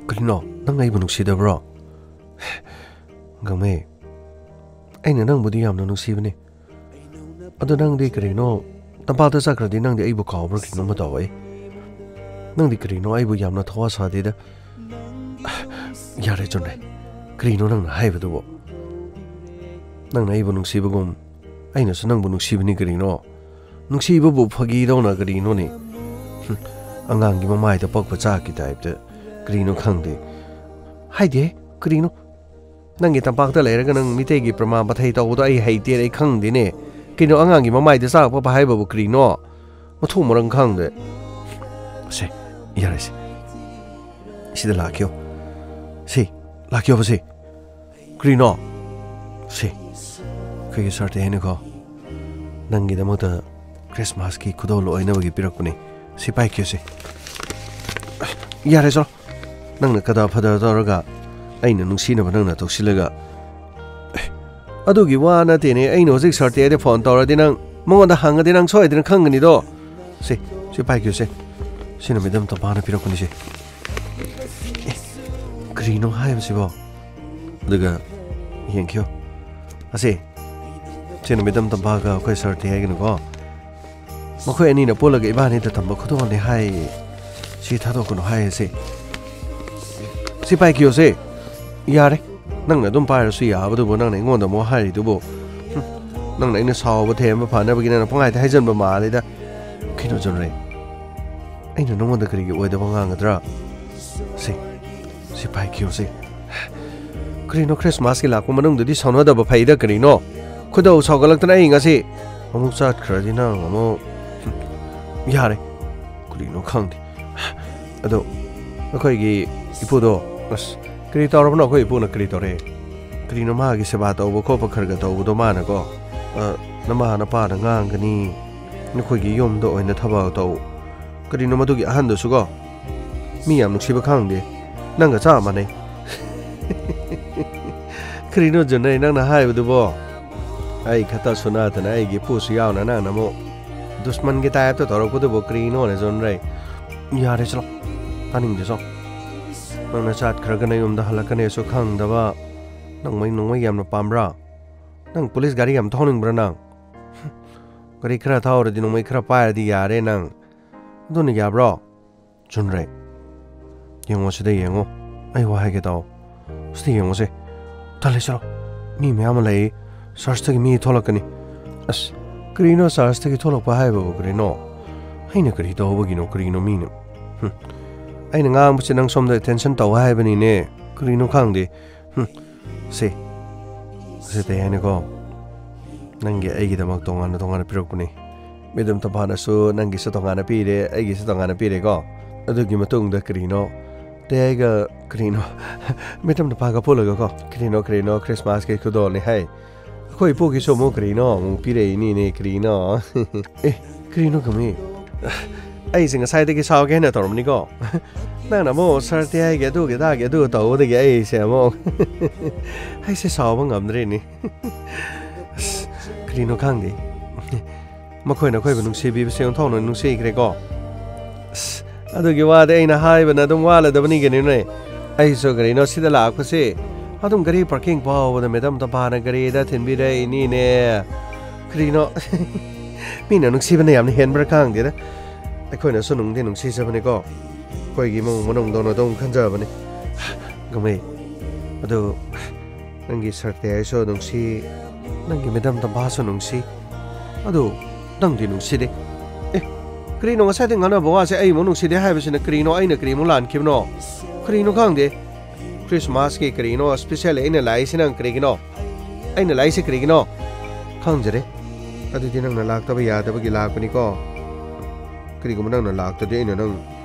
ꯀꯔꯤꯅꯣ, ꯅꯪ ꯑꯩꯕꯨ ꯅꯨꯡꯁꯤꯗꯕ꯭ꯔꯣ? ꯒꯥꯡꯃꯩ, ꯑꯩꯅ ꯅꯪꯕꯨꯗꯤ ꯌꯥꯝꯅ ꯅꯨꯡꯁꯤꯕꯅꯦ꯫ ꯑꯗꯣ ꯅꯪꯗꯤ ꯀꯔꯤꯅꯣ, ꯇꯝꯄꯥꯛꯇ ꯆꯠꯈ꯭ꯔꯗꯤ ꯅꯪꯗꯤ ꯑꯩꯕꯨ ꯀꯥꯎꯕ꯭ꯔꯥ ꯀꯩꯅꯣꯝꯃ ꯇꯧꯋꯦ꯫ ꯅꯪꯗꯤ ꯀꯔꯤꯅꯣ ꯑꯩꯕꯨ ꯌꯥꯝꯅ ꯊꯋꯥ ꯁꯥꯗꯦꯗ꯫ ꯌꯥꯔꯦ ꯖꯨꯟꯔꯩ, ꯀꯔꯤꯅꯣ ꯅꯪꯅ ꯍꯥꯏꯕꯗꯨꯕꯣ? ꯅꯪꯅ ꯑꯩꯕꯨ ꯅꯨꯡꯁꯤꯕꯒꯨꯝ ꯑꯩꯅꯁꯨ ꯅꯪꯕꯨ ꯅꯨꯡꯁꯤꯕꯅꯤ ꯀꯔꯤꯅꯣ? ꯅꯨꯡꯁꯤꯕꯕꯨ ꯐꯥꯒꯤꯗꯧꯅ ꯀꯔꯤꯅꯣꯅꯦ? ꯍꯨꯝ, ꯑꯉꯥꯡꯒꯤ ꯃꯃꯥꯏꯗ ꯄꯛꯄ ꯆꯥꯛꯀꯤ ꯇꯥꯏꯞꯇ꯫ ꯀꯔꯤꯅꯣ ꯈꯪꯗꯦ꯫ ꯍꯥꯏꯗꯦ, ꯀꯔꯤꯅꯣ? ꯅꯪꯒꯤ ꯇꯝꯄꯥꯛꯇ ꯂꯩꯔꯒ ꯅꯪ ꯃꯤꯇꯩꯒꯤ ꯄ꯭ꯔꯃꯥꯟ ꯄꯥꯊꯩ ꯇꯧꯕꯗꯣ ꯑꯩ ꯍꯩꯇꯦ, ꯑꯩ ꯈꯪꯗꯦꯅꯦ꯫ ꯀꯩꯅꯣ, ꯑꯉꯥꯡꯒꯤ ꯃꯃꯥꯏꯗ ꯆꯥꯛ ꯄꯛꯄ ꯍꯥꯏꯕꯕꯨ ꯀꯔꯤꯅꯣ? ꯃꯊꯣꯡ ꯃꯔꯝ ꯈꯪꯗꯦ꯫ ꯁꯦ, ꯌꯥꯔꯦ ꯁꯦ꯫ ꯁꯤꯗ ꯂꯥꯛꯈꯤꯌꯣ꯫ ꯁꯤ, ꯂꯥꯛꯈꯤꯌꯣꯕ ꯁꯤ꯫ ꯀꯔꯤꯅꯣ? ꯁꯤ, ꯑꯩꯈꯣꯏꯒꯤ ꯁꯥꯔ ꯇꯦ ꯍꯥꯏꯅꯀꯣ, ꯅꯪꯒꯤꯗꯃꯛꯇ ꯈ꯭ꯔꯤꯁꯃꯥꯁꯀꯤ ꯈꯨꯗꯣꯜ ꯑꯣꯏꯅꯕꯒꯤ ꯄꯤꯔꯛꯄꯅꯤ꯫ ꯁꯤ ꯄꯥꯏꯈꯤꯌꯨ ꯁꯤ꯫ ꯌꯥꯔꯦ, ꯆꯠꯂꯣ꯫ ꯅꯪꯅ ꯀꯗꯥ ꯐꯗꯥ ꯇꯧꯔꯒ ꯑꯩꯅ ꯅꯨꯡꯁꯤꯅꯕ ꯅꯪꯅ ꯇꯧꯁꯤꯜꯂꯒ꯫ ꯑꯦ, ꯑꯗꯨꯒꯤ ꯋꯥ ꯅꯠꯇꯦꯅꯦ, ꯑꯩꯅ ꯍꯧꯖꯤꯛ ꯁꯥꯔ ꯇꯦꯗ ꯐꯣꯟ ꯇꯧꯔꯗꯤ ꯅꯪ ꯃꯉꯣꯟꯗ ꯍꯪꯉꯗꯤ ꯅꯪ ꯁꯣꯏꯗꯅ ꯈꯪꯒꯅꯤꯗꯣ꯫ ꯁꯤ, ꯁꯤ ꯄꯥꯏꯈꯤꯌꯨ ꯁꯦ꯫ ꯁꯤꯅ ꯃꯦꯗꯝ ꯇꯝꯐꯥꯅ ꯄꯤꯔꯛꯄꯅꯤ ꯁꯦ꯫ ꯑꯦ, ꯀꯔꯤꯅꯣ ꯍꯥꯏꯕꯁꯤꯕꯣ? ꯑꯗꯨꯒ ꯌꯦꯡꯈꯤꯌꯣ꯫ ꯑꯁꯤ, ꯁꯤꯅ ꯃꯦꯗꯝ ꯇꯝꯐꯥꯒ ꯑꯩꯈꯣꯏ ꯁꯥꯔ ꯇꯦ ꯍꯥꯏꯒꯅꯨꯀꯣ꯫ ꯃꯈꯣꯏ ꯑꯅꯤꯅ ꯄꯨꯜꯂꯒ ꯏꯕꯥꯅꯤꯗ ꯇꯝꯕ ꯈꯨꯗꯣꯜꯅꯤ ꯍꯥꯏ꯫ ꯁꯤ ꯊꯥꯗꯣꯛꯀꯅꯨ ꯍꯥꯏ ꯁꯤ꯫ ꯁꯤ ꯄꯥꯏꯈꯤꯌꯣ ꯁꯤ꯫ ꯌꯥꯔꯦ꯫ ꯅꯪꯅ ꯑꯗꯨꯝ ꯄꯥꯏꯔꯁꯨ ꯌꯥꯕꯗꯨꯕꯨ ꯅꯪꯅ ꯑꯩꯉꯣꯟꯗ ꯑꯃꯨꯛ ꯍꯥꯏꯔꯤꯗꯨꯕꯨ꯫ ꯍꯨꯝ, ꯅꯪꯅ ꯑꯩꯅ ꯁꯥꯎꯕ ꯊꯦꯝꯕ ꯐꯅꯕꯒꯤ ꯅꯪꯅ ꯄꯪꯍꯥꯏꯗ ꯍꯥꯏꯖꯟꯕ ꯃꯥꯜꯂꯤꯗ꯫ ꯀꯩꯅꯣ ꯖꯨꯟꯔꯩ? ꯑꯩꯅ ꯅꯉꯣꯟꯗ ꯀꯔꯤꯒꯤ ꯑꯣꯏꯗꯕ ꯉꯥꯡꯒꯗ꯭ꯔꯥ? ꯁꯤ, ꯁꯤ ꯄꯥꯏꯈꯤꯌꯣ ꯁꯤ꯫ ꯀꯔꯤꯅꯣ, ꯈ꯭ꯔꯤꯁꯃꯥꯁꯀꯤ ꯂꯥꯛꯄ ꯃꯅꯨꯡꯗꯗꯤ ꯁꯥꯎꯅꯗꯕ ꯐꯩꯗ ꯀꯔꯤꯅꯣ? ꯈꯣꯏꯗꯧ ꯁꯥꯎꯒꯠꯂꯛꯇꯅ ꯑꯩ ꯉꯁꯤ ꯑꯃꯨꯛ ꯆꯠꯈ꯭ꯔꯗꯤ ꯅꯪ ꯑꯃꯨꯛ, ꯌꯥꯔꯦ, ꯀꯔꯤꯅꯣ ꯈꯪꯗꯦ꯫ ꯑꯗꯣ ꯑꯩꯈꯣꯏꯒꯤ ꯏꯄꯨꯗꯣ, ꯑꯁ, ꯀꯔꯤ ꯇꯧꯔꯕꯅꯣ? ꯑꯩꯈꯣꯏ ꯏꯄꯨꯅ ꯀꯔꯤ ꯇꯧꯔꯦ? ꯀꯔꯤꯅꯣ ꯃꯥꯒꯤ ꯁꯦꯕꯥ ꯇꯧꯕ ꯈꯣꯠꯄ ꯈꯔ ꯈꯔ ꯇꯧꯕꯗꯣ ꯃꯥꯅꯀꯣ? ꯑ, ꯅꯃꯥ ꯅꯄꯥꯅ ꯉꯥꯡꯒꯅꯤ, ꯅꯈꯣꯏꯒꯤ ꯌꯨꯝꯗ ꯑꯣꯏꯅ ꯊꯕꯛ ꯇꯧ꯫ ꯀꯔꯤꯅꯣ ꯃꯗꯨꯒꯤ ꯑꯍꯟꯗꯨꯁꯨꯀꯣ? ꯃꯤ ꯌꯥꯝ ꯅꯨꯡꯁꯤꯕ ꯈꯪꯗꯦ꯫ ꯅꯪꯒ ꯆꯞ ꯃꯥꯟꯅꯩ꯫ ꯀꯔꯤꯅꯣ ꯖꯨꯟꯔꯩ ꯅꯪꯅ ꯍꯥꯏꯕꯗꯨꯕꯣ? ꯑꯩ ꯈꯛꯇꯁꯨ ꯅꯠꯇꯅ ꯑꯩꯒꯤ ꯏꯄꯨꯁꯨ ꯌꯥꯎꯅ ꯅꯪꯅ ꯑꯃꯨꯛ ꯗꯨꯁꯃꯟꯒꯤ ꯇꯥꯏꯞꯇ ꯇꯧꯔꯛꯄꯗꯨꯕꯨ ꯀꯔꯤꯅꯣꯅꯦ ꯖꯨꯟꯔꯩ? ꯌꯥꯔꯦ ꯆꯠꯂꯣ꯫ ꯇꯥꯅꯤꯡꯗꯦ ꯆꯠꯂꯣ꯫ ꯅꯪꯅ ꯆꯠꯈ꯭ꯔꯒ ꯅꯌꯨꯝꯗ ꯍꯜꯂꯛꯀꯅꯦꯁꯨ ꯈꯪꯗꯕ꯫ ꯅꯣꯡꯃꯩ ꯅꯣꯡꯃꯩ ꯌꯥꯝꯅ ꯄꯥꯝꯕ꯭ꯔꯥ? ꯅꯪ ꯄꯨꯂꯤꯁ ꯒꯥꯔꯤ ꯌꯥꯝ ꯊꯧꯅꯤꯡꯕ꯭ꯔꯥ ꯅꯪ? ꯒꯥꯔꯤ ꯈꯔ ꯊꯧꯔꯗꯤ ꯅꯣꯡꯃꯩ ꯈꯔ ꯄꯥꯏꯔꯗꯤ ꯌꯥꯔꯦ ꯅꯪ꯫ ꯑꯗꯨꯅ ꯌꯥꯕ꯭ꯔꯣ? ꯖꯨꯟꯔꯩ꯫ ꯌꯦꯡꯉꯣ ꯁꯤꯗ ꯌꯦꯡꯉꯣ꯫ ꯑꯩ ꯋꯥ ꯍꯥꯏꯒꯦ ꯇꯥꯎ꯫ ꯁꯤꯗ ꯌꯦꯡꯉꯣꯁꯦ꯫ ꯇꯜꯂꯦ ꯆꯠꯂꯣ꯫ ꯃꯤ ꯃꯌꯥꯝ ꯑꯃ ꯂꯩ꯫ ꯆꯔꯆꯇꯒꯤ ꯃꯤ ꯊꯣꯛꯂꯛꯀꯅꯤ꯫ ꯑꯁ, ꯀꯔꯤꯅꯣ ꯆꯥꯔꯖꯇꯒꯤ ꯊꯣꯛꯂꯛꯄ ꯍꯥꯏꯕꯕꯨ ꯀꯔꯤꯅꯣ? ꯑꯩꯅ ꯀꯔꯤ ꯇꯧꯕꯒꯤꯅꯣ? ꯀꯔꯤꯅꯣ ꯃꯤꯅ? ꯍꯨꯝ꯫ ꯑꯩꯅ ꯉꯥꯡꯕꯁꯦ ꯅꯪ ꯁꯣꯝꯗ attention ꯇꯧ ꯍꯥꯏꯕꯅꯤꯅꯦ꯫ ꯀꯔꯤꯅꯣ ꯈꯪꯗꯦ꯫ ꯍꯨꯝ꯫ ꯁꯦ꯫ ꯁꯦ ꯇꯩ ꯍꯥꯏꯅꯀꯣ꯫ ꯅꯪꯒꯤ ꯑꯩꯒꯤꯗꯃꯛ ꯇꯣꯉꯥꯟꯅ ꯇꯣꯉꯥꯟꯅ ꯄꯤꯔꯛꯄꯅꯤ꯫ ꯃꯦꯗꯝ ꯇꯝꯐꯥꯅꯁꯨ ꯅꯪꯒꯤꯁꯨ ꯇꯣꯉꯥꯟꯅ ꯄꯤꯔꯦ, ꯑꯩꯒꯤꯁꯨ ꯇꯣꯉꯥꯟꯅ ꯄꯤꯔꯦꯀꯣ꯫ ꯑꯗꯨꯒꯤ ꯃꯇꯨꯡꯗ ꯀꯔꯤꯅꯣ? ꯇꯩ ꯍꯥꯏꯒ ꯀꯔꯤꯅꯣ? ꯃꯦꯗꯝ ꯇꯝꯐꯥꯒ ꯄꯨꯜꯂꯒꯀꯣ꯫ ꯀꯔꯤꯅꯣ, ꯀꯔꯤꯅꯣ, ꯈ꯭ꯔꯤꯁꯃꯥꯁꯀꯤ ꯈꯨꯗꯣꯜꯅꯤ ꯍꯥꯏ꯫ ꯑꯩꯈꯣꯏ ꯏꯄꯨꯒꯤꯁꯨ ꯑꯃꯨꯛ ꯀꯔꯤꯅꯣ ꯑꯃꯨꯛ ꯄꯤꯔꯛꯏꯅꯤꯅꯦ, ꯀꯔꯤꯅꯣ? ꯑꯦ, ꯀꯔꯤꯅꯣ ꯀꯃꯤ? ꯑꯩꯁꯦ ꯉꯁꯥꯏꯗꯒꯤ ꯁꯥꯎꯒꯦ ꯍꯥꯏꯅ ꯇꯧꯔꯝꯕꯅꯤꯀꯣ꯫ ꯅꯪꯅ ꯑꯃꯨꯛ ꯁꯥꯔ ꯇꯤ ꯑꯥꯏꯒꯤ ꯑꯗꯨꯒꯤ ꯑꯗꯥꯒꯤ ꯑꯗꯨ ꯇꯧꯕꯗꯒꯤ ꯑꯩꯁꯦ ꯑꯃꯨꯛ ꯑꯩꯁꯦ ꯁꯥꯎꯕ ꯉꯝꯗ꯭ꯔꯦꯅꯦ꯫ ꯑꯁ, ꯀꯔꯤꯅꯣ ꯈꯪꯗꯦ꯫ ꯃꯈꯣꯏꯅ ꯑꯩꯈꯣꯏꯕꯨ ꯅꯨꯡꯁꯤꯕꯤꯕꯁꯦ ꯑꯣꯟꯊꯣꯛꯅ ꯅꯨꯡꯁꯤꯈ꯭ꯔꯦꯀꯣ꯫ ꯑꯁ, ꯑꯗꯨꯒꯤ ꯋꯥꯗꯤ ꯑꯩꯅ ꯍꯥꯏꯕꯅ ꯑꯗꯨꯝ ꯋꯥꯠꯂꯗꯕꯅꯤ ꯀꯩꯅꯣꯅꯦ꯫ ꯑꯩꯁꯨ ꯀꯔꯤꯅꯣ ꯁꯤꯗ ꯂꯥꯛꯄꯁꯦ ꯑꯗꯨꯝ ꯒꯥꯔꯤ ꯄꯥꯔꯀꯤꯡ ꯐꯥꯎꯕꯗ ꯃꯦꯗꯝ ꯇꯝꯐꯥꯅ ꯒꯥꯔꯤꯗ ꯊꯤꯟꯕꯤꯔꯛꯏꯅꯤꯅꯦ꯫ ꯀꯔꯤꯅꯣ? ꯃꯤꯅ ꯅꯨꯡꯁꯤꯕꯅ ꯌꯥꯝꯅ ꯍꯦꯟꯕ꯭ꯔꯥ ꯈꯪꯗꯦꯗ꯫ ꯑꯩꯈꯣꯏꯅꯁꯨ ꯅꯨꯡꯗꯤ ꯅꯨꯡꯁꯤꯖꯕꯅꯤꯀꯣ꯫ ꯑꯩꯈꯣꯏꯒꯤ ꯏꯃꯨꯡ ꯃꯅꯨꯡꯗꯧꯅ ꯑꯗꯨꯝ ꯈꯟꯖꯕꯅꯤ꯫ ꯒꯃꯩ, ꯑꯗꯨ ꯅꯪꯒꯤ ꯁꯥꯔ ꯇꯤ ꯑꯥꯏꯁꯨ ꯅꯨꯡꯁꯤ, ꯅꯪꯒꯤ ꯃꯦꯗꯝ ꯇꯝꯐꯥꯁꯨ ꯅꯨꯡꯁꯤ꯫ ꯑꯗꯨ ꯅꯪꯗꯤ ꯅꯨꯡꯁꯤꯗꯦ꯫ ꯑꯦ, ꯀꯔꯤꯅꯣ ꯉꯁꯥꯏꯗꯩ ꯉꯥꯡꯅꯕ ꯋꯥꯁꯦ ꯑꯩ ꯑꯃꯨꯛ ꯅꯨꯡꯁꯤꯗꯦ ꯍꯥꯏꯕꯁꯤꯅ ꯀꯔꯤꯅꯣ? ꯑꯩꯅ ꯀꯔꯤꯃꯨꯛ ꯂꯥꯟꯈꯤꯕꯅꯣ? ꯀꯔꯤꯅꯣ ꯈꯪꯗꯦ꯫ ꯈ꯭ꯔꯤꯁꯃꯥꯁꯀꯤ ꯀꯔꯤꯅꯣ special ꯑꯩꯅ ꯂꯥꯛꯏꯁꯤꯅ ꯀꯔꯤꯒꯤꯅꯣ? ꯑꯩꯅ ꯂꯥꯛꯏꯁꯦ ꯀꯔꯤꯒꯤꯅꯣ? ꯈꯪꯖꯔꯦ꯫ ꯑꯗꯨꯗꯤ ꯅꯪꯅ ꯂꯥꯛꯇꯕ ꯌꯥꯗꯕꯒꯤ ꯂꯥꯛꯄꯅꯤꯀꯣ꯫ ꯀꯔꯤꯒꯨꯝꯕ ꯅꯪꯅ ꯂꯥꯛꯇꯗꯤ ꯑꯩꯅ ꯅꯪ,